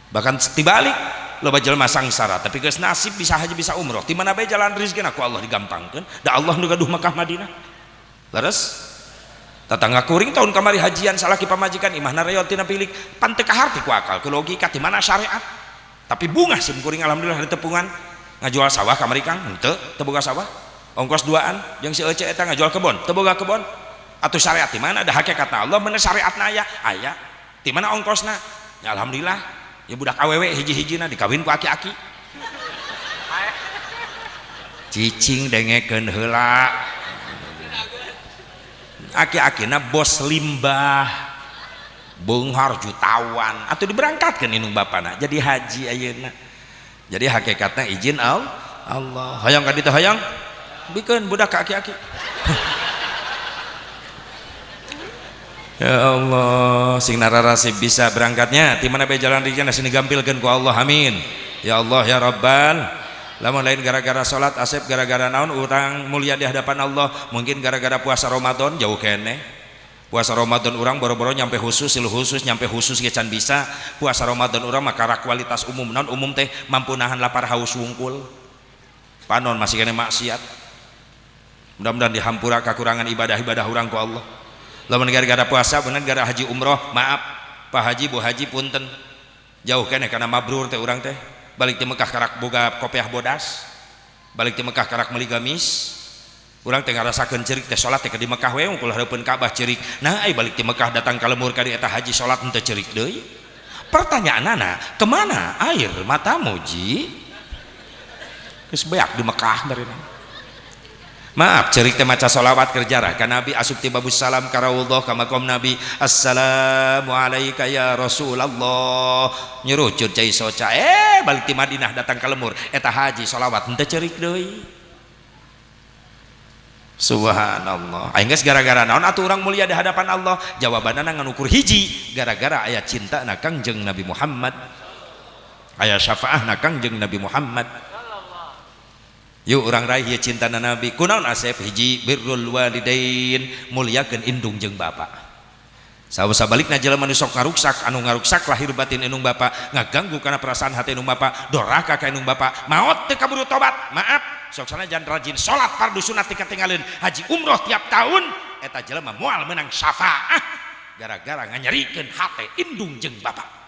A: Bahkan dibalik loba jelema sangsara, tapi geus nasib bisa haji bisa umroh. Di mana bae jalan rezeki ku Allah digampangkeun, da Allah nu gaduh Mekah Madinah. Leres? Tetangga kuring tahun kamari hajian salaki pamajikan imahna reot tina pilik, pan teu kaharti ku akal, ku logika di mana syariat. Tapi bungah sim kuring alhamdulillah di tepungan ngajual sawah kamari Kang, henteu teu boga sawah. Ongkos duaan jeung si Ece eta ngajual kebon, teu boga kebon. Atuh syariat di mana ada hakikatna Allah bener syariatna aya, aya. Di mana ongkosna? Ya alhamdulillah, ya budak awewe hiji-hijina dikawin ku aki-aki. Cicing dengekeun heula. Aki-akina bos limbah, beunghar jutawan, atuh diberangkatkeun indung bapana jadi haji ayeuna. Jadi hakikatna izin Allah. Hayang ka ditu hayang? Bikeun budak ka aki-aki. Ya Allah, sing nararasib bisa berangkatnya di mana bae jalan rezeki sini gampilkeun ku Allah, amin. Ya Allah ya Rabbal. Lamun lain gara-gara salat asep gara-gara naon urang mulia di hadapan Allah, mungkin gara-gara puasa Ramadan jauh keneh. Puasa Ramadan urang boro-boro nyampe khusus, sil khusus nyampe khusus ge can bisa. Puasa Ramadan urang mah karak kualitas umum, naon umum teh mampu nahan lapar haus wungkul. Panon masih kene maksiat. Mudah-mudahan dihampura kakurangan ibadah-ibadah urang ku Allah. Lamun gara-gara puasa bener gara haji umroh, maaf Pak Haji Bu Haji punten. Jauh keneh kana mabrur teh urang teh. Balik ti Mekah karak boga kopiah bodas, balik ti Mekah karak meuli gamis. Urang teh ngarasakeun ceurik teh salat teh di Mekah we unggul hareupeun Ka'bah ceurik. Nah ai balik ti Mekah datang ka lemur ka di eta haji salat henteu ceurik deui. Pertanyaanana, kemana air matamu ji? Geus beak di Mekah barina. Maaf ceurik teh maca sholawat keur jarah ka Nabi asup ti babus salam ka raudhah ka makom Nabi. Assalamu alayka ya Rasulullah. Nyurucut cai soca balik ti Madinah datang ka lemur eta haji sholawat henteu ceurik deui. Subhanallah. Aing geus gara-gara naon atuh urang mulia di hadapan Allah? Jawabanana ngan ukur hiji, gara-gara aya cintana Kangjeng Nabi Muhammad. Aya syafaahna Kangjeng Nabi Muhammad. Yuk urang raih ieu cintana Nabi. Kunaon asep hiji birrul walidain, muliakeun indung jeung bapa. Sabalikna jelema nu sok ngaruksak, anu ngaruksak lahir batin indung bapa, ngaganggu kana perasaan hati indung bapa, doraka ka indung bapa, maot teu kaburu tobat. Maaf, sok sanajan rajin salat fardu sunat teu katinggalin, haji umroh tiap tahun, eta jelema moal meunang syafaah gara-gara nganyerikeun hate indung jeung bapa.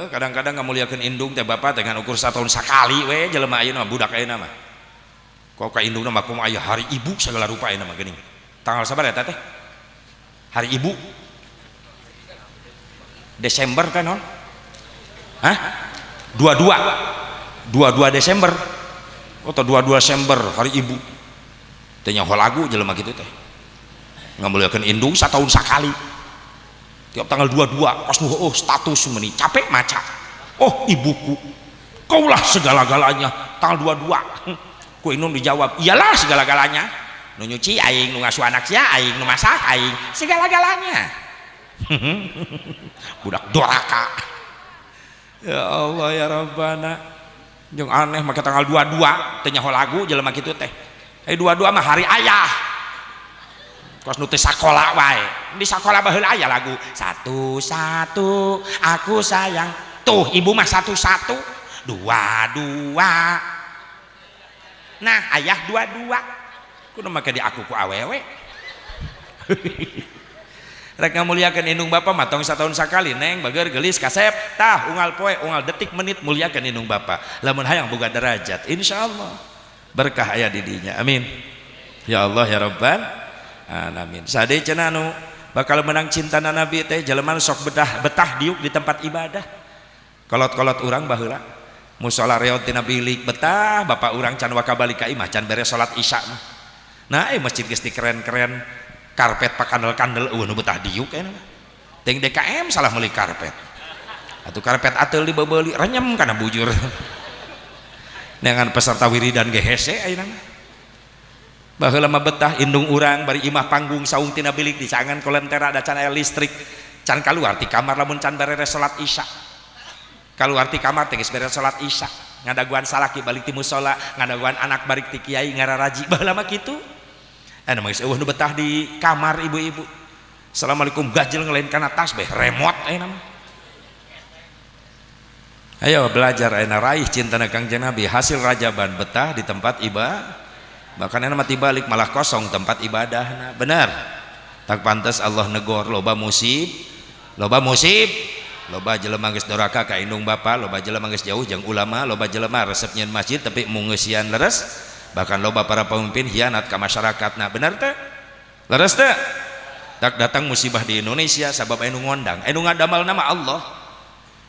A: Kadang-kadang ngamuliakeun indung teh bapa dengan ukur satahun sakali we jelema ayeuna mah budak ayeuna mah. Kok ka indungna mah kumaha aya hari ibu segala rupa ayeuna mah geuning. Tanggal sabar eta teh? Hari Ibu. Desember kan non? Hah? 22. 22 Desember. Atau 22 Desember hari Ibu. Teh nyaho lagu jelema kitu teh. Ngamuliakeun indung satahun sakali. Tiap tanggal 22 kos nu heueuh status meuni capek maca. Oh ibuku, kaulah segala-galanya. Tanggal 22 ku indung dijawab, iyalah segala-galanya. Nu nyuci aing, nu ngasuh anak sia aing, nu masak aing, segala-galanya. Budak doraka. Ya Allah ya Rabbana. Jeung aneh make tanggal 22 teu nyaho lagu jelema kitu teh. 22 mah hari ayah. Kos nu teu sakola wae. Di sakola baheula aya lagu satu-satu aku sayang. Tuh ibu mah satu-satu, dua-dua. Nah ayah dua-dua. Kudu make di aku ku awewe. Rek ngamuliakeun indung bapa mah tong satahun sakali neng bager gelis kasep tah unggal poe unggal detik menit muliakeun indung bapa. Lamun hayang boga derajat insyaallah berkah aya di dinya. Amin. Ya Allah ya Rabbal alamin. Sade cenah nu bakal menang cintana Nabi teh jelema sok betah diuk di tempat ibadah. Kolot-kolot urang baheula musala reot tina bilik betah bapak urang can waka balik ka imah can beres salat isya mah. Nah masjid geus dikeren-keren karpet pakandel-kandel eueuh nu betah diuk aya mah. Ting DKM salah meuli karpet. Atuh karpet ateul dibebeuli renyem kana bujur. Neangan peserta wiridan ge hese ayeuna mah. Baheula mah betah indung urang bari imah panggung saung tina bilik dicangan kolentera da can aya listrik. Can kaluar ti kamar lamun can beres salat isya. Kaluar ti kamar teh geus beres salat isya. Ngadaguan salaki balik ti musala, ngadaguan anak balik ti kiai ngararaji. Baheula mah kitu. Anu mah geus eueuh nu betah di kamar ibu-ibu. Assalamualaikum gajel ngelain kana tas beh remote ayeuna mah. Ayo belajar ayeuna raih cintana Kangjeng Nabi hasil rajaban betah di tempat ibadah. Bahkan ayeuna mah tibalik malah kosong tempat ibadahna. Benar. Tak pantas Allah negor loba musib, loba musib, loba jelema geus doraka ka indung bapa, loba jelema geus jauh jeung ulama, loba jelema resep nyeun masjid tapi mung ngeusian leres. Bahkan loba para pemimpin hianat ka masyarakat. Nah benar teh? Leres teh? Tak datang musibah di Indonesia sabab anu ngondang, anu ngadamal nama Allah.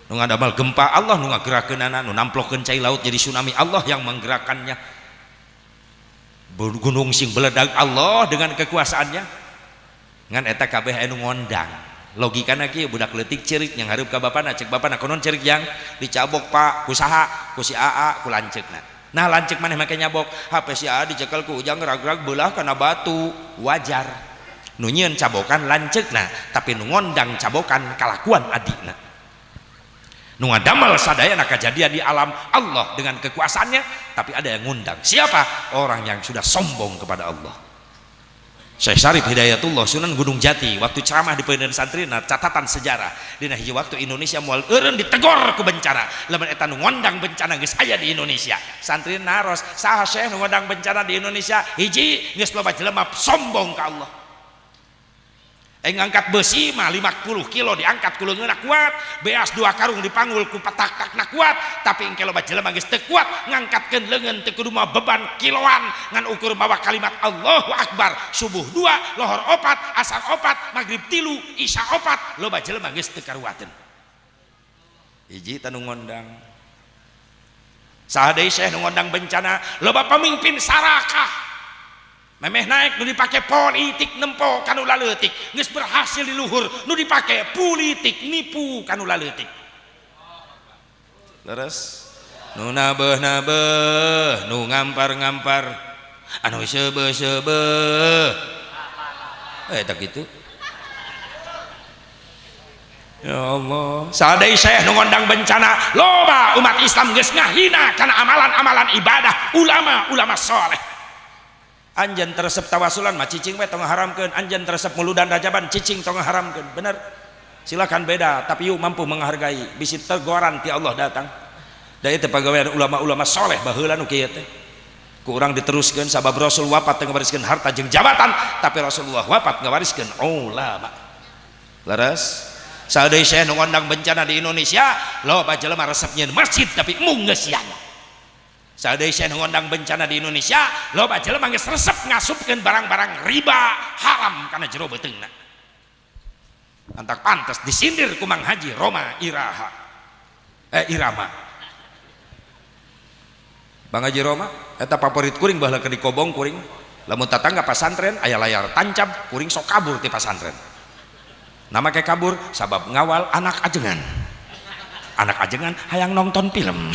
A: Nu ngadamal gempa Allah, nu ngagerakeunana, nu namplokeun cai laut jadi tsunami Allah yang menggerakkannya. Gunung sing beledag Allah dengan kekuasaannya. Ngan eta kabeh anu ngondang. Logikana kieu budak leutik ceurik yang hareup ka bapana, cek bapana konon ceurik yang dicabok Pak, ku saha? Ku si AA, ku lanceukna. Nah lanceuk maneh make nyabok, HP si AA dicekel ku ujang rag-rag beulah kana batu, wajar. Nu nyieun cabokan lanceukna, tapi nu ngondang cabokan kalakuan adina. Nu ngadamal sadayana kajadian di alam Allah dengan kekuasaannya, tapi ada yang ngundang. Siapa? Orang yang sudah sombong kepada Allah. Syekh Syarif Hidayatullah Sunan Gunung Jati waktu ceramah di Peuneun Santri, nah catatan sejarah dina hiji waktu Indonesia moal eureun ditegor ku bencana. Lamun eta nu ngondang bencana geus aya di Indonesia. Santri naros, saha Syekh nu ngondang bencana di Indonesia? Hiji geus loba jelema sombong ka Allah. Ngangkat besi mah 50 kilo diangkat ku leungeunna kuat, beas 2 karung dipanggul ku patak-takna kuat, tapi engke loba jelema geus teu kuat ngangkatkeun leungeun teu kudu mawa beban kiloan ngan ukur mawa kalimat Allahu Akbar, subuh 2, lohor 4, asar 4, maghrib 3, isya 4, loba jelema geus teu karuateun. Hiji tanu ngondang. Saha deui Syekh nu ngondang bencana? Loba pamimpin sarakah. Memeh naik nu dipake politik nempo kanu laleutik, geus berhasil di luhur nu dipake politik nipu kanu laleutik. Leres nu nabeuh-nabeuh, nu ngampar-ngampar, anu seubeuh-seubeuh. Tak kitu. Ya Allah, sadai Syekh nu ngondang bencana, loba umat Islam geus ngahina kana amalan-amalan ibadah ulama-ulama soleh. Anjeun teresep tawasulan mah cicing we tong ngaharamkeun, anjeun teresep muludan rajaban cicing tong ngaharamkeun. Bener? Silakan beda, tapi yuk mampu menghargai. Bisi teguran ti Allah datang. Da ieu teh pagawean ulama-ulama soleh baheula nu kieu teh. Ku urang diteruskeun sabab Rasul wafat teu ngawariskeun harta jeung jabatan, tapi Rasulullah wafat ngawariskeun ulama. Leres? Sadeui Syekh nu ngondang bencana di Indonesia, loba jelema resep nyieun masjid tapi mung ngeusian. Sadeui Syekh nu ngondang bencana di Indonesia, loba jelema geus resep ngasupkeun barang-barang riba haram kana jero beuteungna. Antak pantes disindir ku Mang Haji Roma Iraha. Irama. Bang Haji Roma eta favorit kuring baheula keur dikobong kuring. Lamun tatangga pasantren aya layar tancap kuring sok kabur ti pasantren. Nama ke kabur sabab ngawal anak ajengan. Anak ajengan hayang nonton film.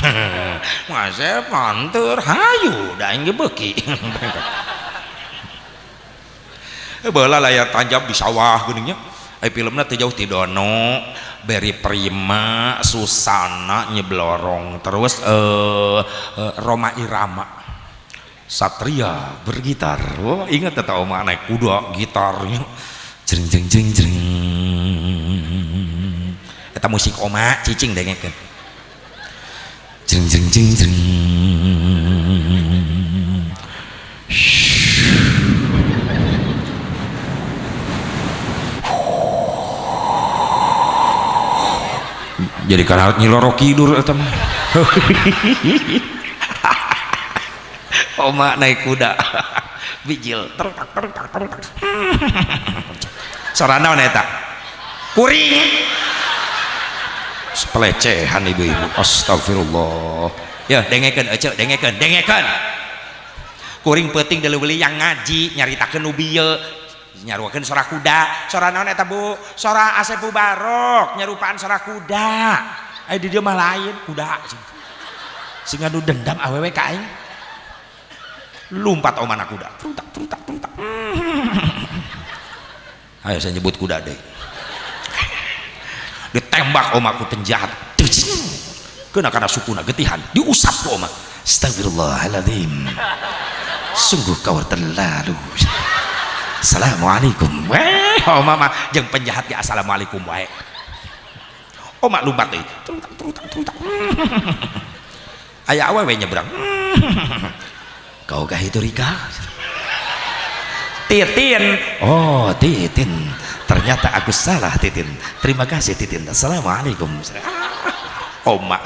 A: Ngasep mantur hayu da aing ge beuki. Baheula layar tancap di sawah geuning nya. Ai filmna teu jauh ti Dono, Beri Prima, Susana nyeblorong terus Roma Irama. Satria bergitar. Oh, ingat eta oma naik kuda gitarnya. Jring jring jring jring. Eta musik oma cicing dengekeun. Jring jring jring jring. Jadi kana nyilorok tidur eta mah. Oma naik kuda. Bijil tertak tertak tertak. Sora naon eta? Kuring. Pelecehan ibu-ibu. Astagfirullah. Ya dengekeun ece, dengekeun, dengekeun. Kuring peuting deuleu yang ngaji nyaritakeun nu bieu. Nyaruakeun sora kuda. Sora naon eta Bu? Sora Asep Mubarok nyarupaan sora kuda. Aya di dieu mah lain kuda. Sing ngadu dendam awewe ka aing. Lumpat omana kuda. Trutak trutak trutak. Ayo saya nyebut kuda deh. Ditembak omaku penjahat. Kena kana sukuna getihan, diusap ku oma. Astagfirullahaladzim. Sungguh kau terlalu. Assalamualaikum. Weh, oma mah jeung penjahat ge assalamualaikum wae. Oma lumpat deui. Trutak trutak trutak. Aya awewe nyebrang. Kau kah itu Rika? Titin. Oh, Titin. Ternyata aku salah Titin. Terima kasih Titin. Assalamualaikum. Oma.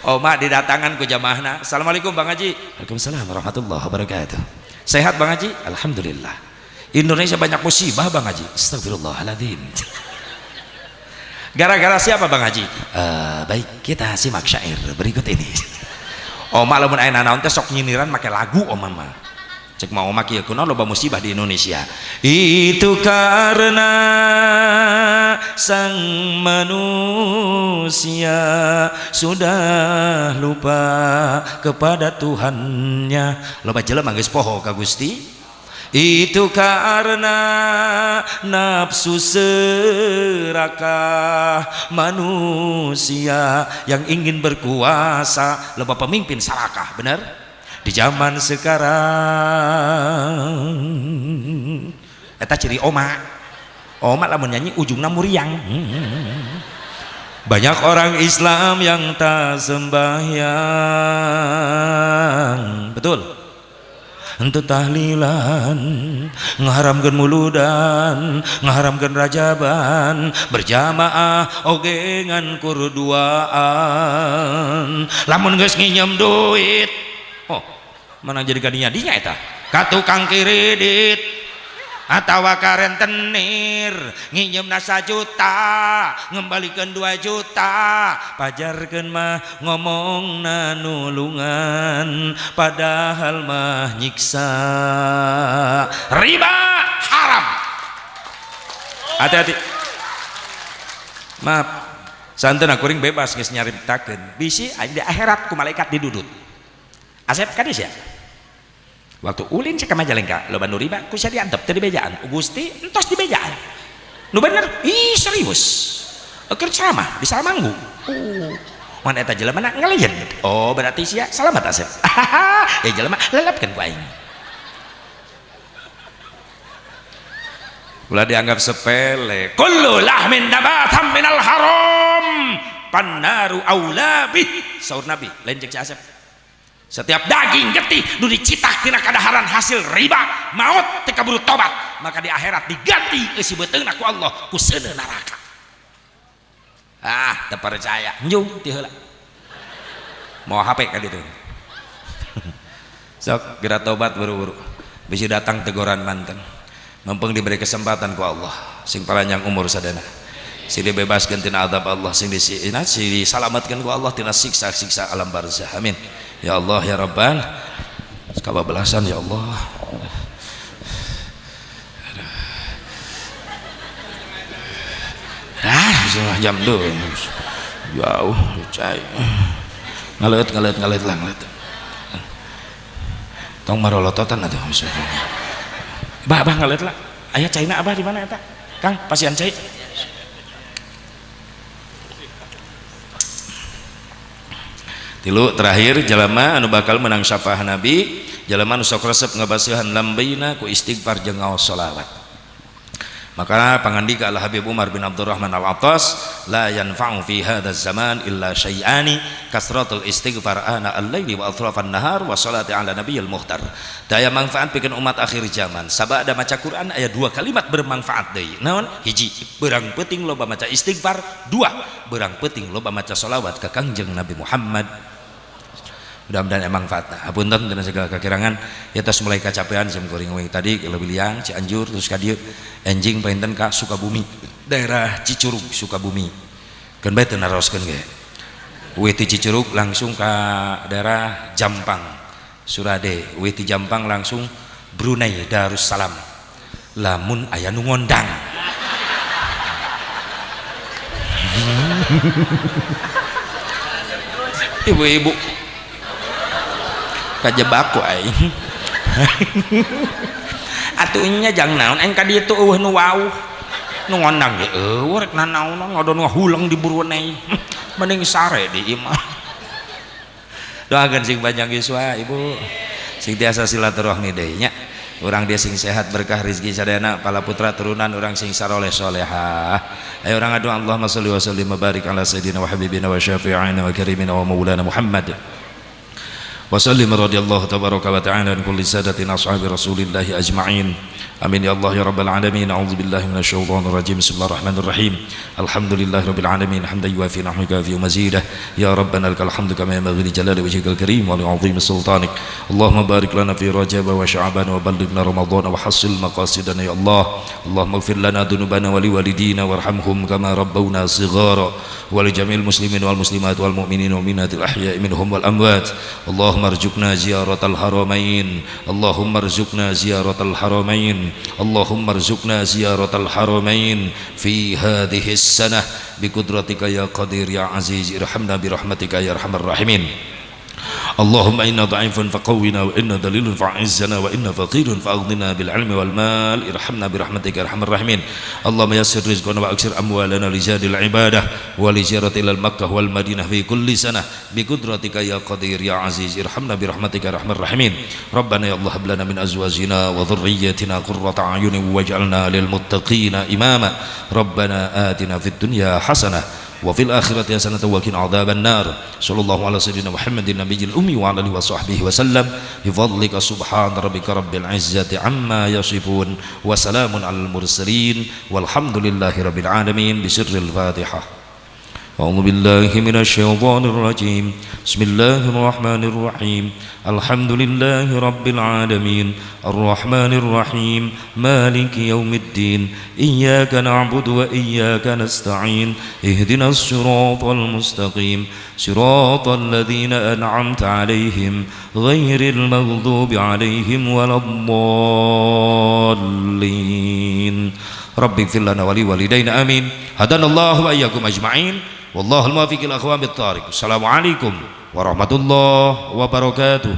A: Oma didatangan ku jamaahna. Assalamualaikum Bang Haji. Waalaikumsalam warahmatullahi wabarakatuh. Sehat Bang Haji? Alhamdulillah. Indonesia banyak musibah Bang Haji. Astagfirullahaladzim. Gara-gara siapa Bang Haji? Baik, kita simak syair berikut ini. Oma lamun aya nanaon teh sok nyiniran make lagu oma mah. Cek mau oma kieu kunaon loba musibah di Indonesia. Itu karena sang manusia sudah lupa kepada Tuhannya. Loba jelema geus poho ka Gusti. Itu karena nafsu serakah manusia yang ingin berkuasa. Loba pemimpin sarakah, bener? Di zaman sekarang eta ciri oma. Oma lamun nyanyi ujungna muriang. Banyak orang Islam yang tak sembahyang. Betul. Untuk tahlilan, ngaharamkeun muludan, ngaharamkeun rajaban, berjamaah oge ngan kurduaan. Lamun geus nginjem duit, oh, mana jadi kadinya dinya eta? Ka tukang kredit atawa ka rentenir, nginjemna 1 juta, ngembalikeun 2 juta, pajarkeun mah ngomongna nulungan, padahal mah nyiksa. Riba haram. Hati-hati. Maaf, santen kuring bebas geus nyaritakeun. Bisi di akhirat ku malaikat didudut. Asep kades ya? Waktu ulin cek ka Majalengka, loba nu riba ku sia diantep teu dibejaan. Gusti entos dibejaan. Nu bener, ih serius. Keur ceramah di Salamanggu. Oh, man eta jelema na ngaleyen. Oh, berarti sia salamat Asep. Ya jelema lelapkeun ku aing. Ulah dianggap sepele. Kullu lahmin nabatam minal haram pannaru aula bih. Saur Nabi, lain cek si Asep. Setiap daging getih nu dicitak tina kadaharan hasil riba maut teu kaburu tobat, maka di akhirat diganti eusi beuteungna ku Allah ku seuneu neraka. Ah, teu percaya njung ti heula. Mau HP ka ditu. Sok geura tobat buru-buru. Bisi datang teguran manten. Mumpung diberi kesempatan ku Allah sing paranjang umur sadana. Sing dibebaskeun tina azab Allah, sing disalamatkeun ku Allah tina siksa-siksa alam barzah. Amin. Ya Allah ya Rabbal Kababelasan ya Allah. Ah, setengah jam dulu. Jauh, cai. Ngaleut ngaleut ngaleut lah ngaleut. Tong marolototan atuh. Bah, bah ngaleut lah. Aya caina abah di mana eta? Kang, pasian cai. Tilu terakhir jalma anu bakal menang syafaat Nabi, jalma anu sok resep ngabasihan lambeina ku istighfar jeung ngaos sholawat. Maka pangandika Al Habib Umar bin Abdurrahman Al-Attas, la yanfa'u fi hadzal zaman illa syai'ani kasratul istighfar ana al-laili wa atrafan nahar wa salati ala nabiyil mukhtar. Daya manfaat pikeun umat akhir zaman. Sabada maca Quran aya dua kalimat bermanfaat deui. Naon? Hiji, beurang peuting loba maca istighfar. Dua, beurang peuting loba maca sholawat ka Kangjeng Nabi Muhammad. Mudah-mudahan emang manfaatna. Hapunten dina segala kakirangan. Ya tos mulai kacapean sim kuring we tadi Leuwiliang Cianjur terus ka dieu enjing panginten ka Sukabumi, daerah Cicurug Sukabumi. Keun bae teu naroskeun ge. We ti Cicurug langsung ka daerah Jampang Surade, we ti Jampang langsung Brunei Darussalam. Lamun aya nu ngondang. Ibu-ibu kajebak ku aing. Atuh nya jang naon aing ka dieu eueuh nu wauh. Nu ngondang ge eueuh rek nanaon ngodon ngahuleng di Brunei. Mending sare di imah. Doakeun sing panjang yuswa ibu. Sing tiasa silaturahmi deui nya. Urang dia sing sehat berkah rezeki sadayana pala putra turunan urang sing saroleh solehah. Ayo urang ngadoa Allahumma sholli wa sallim wa barik ala sayyidina wa habibina wa syafi'ina wa karimina wa maulana Muhammad. Wa sallim radhiyallahu tabaraka wa ta'ala an kulli sadatin ashabi rasulillahi ajma'in. Amin ya Allah ya rabbal alamin. A'udzu billahi minasyaitonir rajim. Bismillahirrahmanirrahim. Alhamdulillahirabbil alamin hamdan yuwafi ni'amahu wa mazidah. Ya rabbana lakal hamdu kama yanbaghi li jalali wajhikal karim wa li 'azimi sultanik. Allahumma barik lana fi rajab wa sya'ban wa ballighna ramadan wa hassil maqasidana ya Allah. Allahumma ighfir lana dhunubana wa liwalidina warhamhum kama rabbawna shighara wa li jami'il muslimin wal muslimat wal mu'minin wal mu'minatil ahya'i minhum wal amwat. Allahumma arzuqna ziyaratal haramain. Allahumma arzuqna ziyaratal haramain. Allahumma arzuqna ziyaratal haramain fi hadhihi sanah biqudratika ya qadir ya aziz irhamna birahmatika ya arhamar rahimin. Allahumma inna dha'ifun faqawwina wa inna dalilun fa'izzana wa inna faqirun fa'aghnina bil ilmi wal mal irhamna birahmatika ya arhamar rahimin. Allahumma yassir rizqana wa aksir amwalana li zadil ibadah wa li ziyarati ilal makkah wal madinah fi kulli sanah biqudratika ya qadir ya aziz irhamna birahmatika ya arhamar rahimin. Rabbana ya Allah hab lana min azwajina wa dhurriyyatina qurrata a'yunin waj'alna lil muttaqina imama. Rabbana atina fid dunya hasanah wa fil akhirati hasanatan wa qina adzaban nar. Sallallahu ala sayyidina Muhammadin nabiyil ummi wa ala alihi wa sahbihi wa sallam. Bi fadlika subhana rabbika rabbil izzati amma yasifun wa salamun alal mursalin walhamdulillahi rabbil alamin. Bi sirril Fatihah. A'udzu billahi minasyaitonir rajim. Bismillahirrahmanirrahim. Alhamdulillahi rabbil alamin. Arrahmanir rahim. Maliki yaumiddin. Iyyaka na'budu wa iyyaka nasta'in. Ihdinas siratal mustaqim. Siratal ladzina an'amta 'alaihim ghairil maghdubi 'alaihim waladdallin. Rabbighfir lana wa liwalidayna amin. Hadanallahu wa iyyakum ajma'in. Wallahul muwaffiq ila aqwamit thariq. Assalamualaikum warahmatullahi wabarakatuh.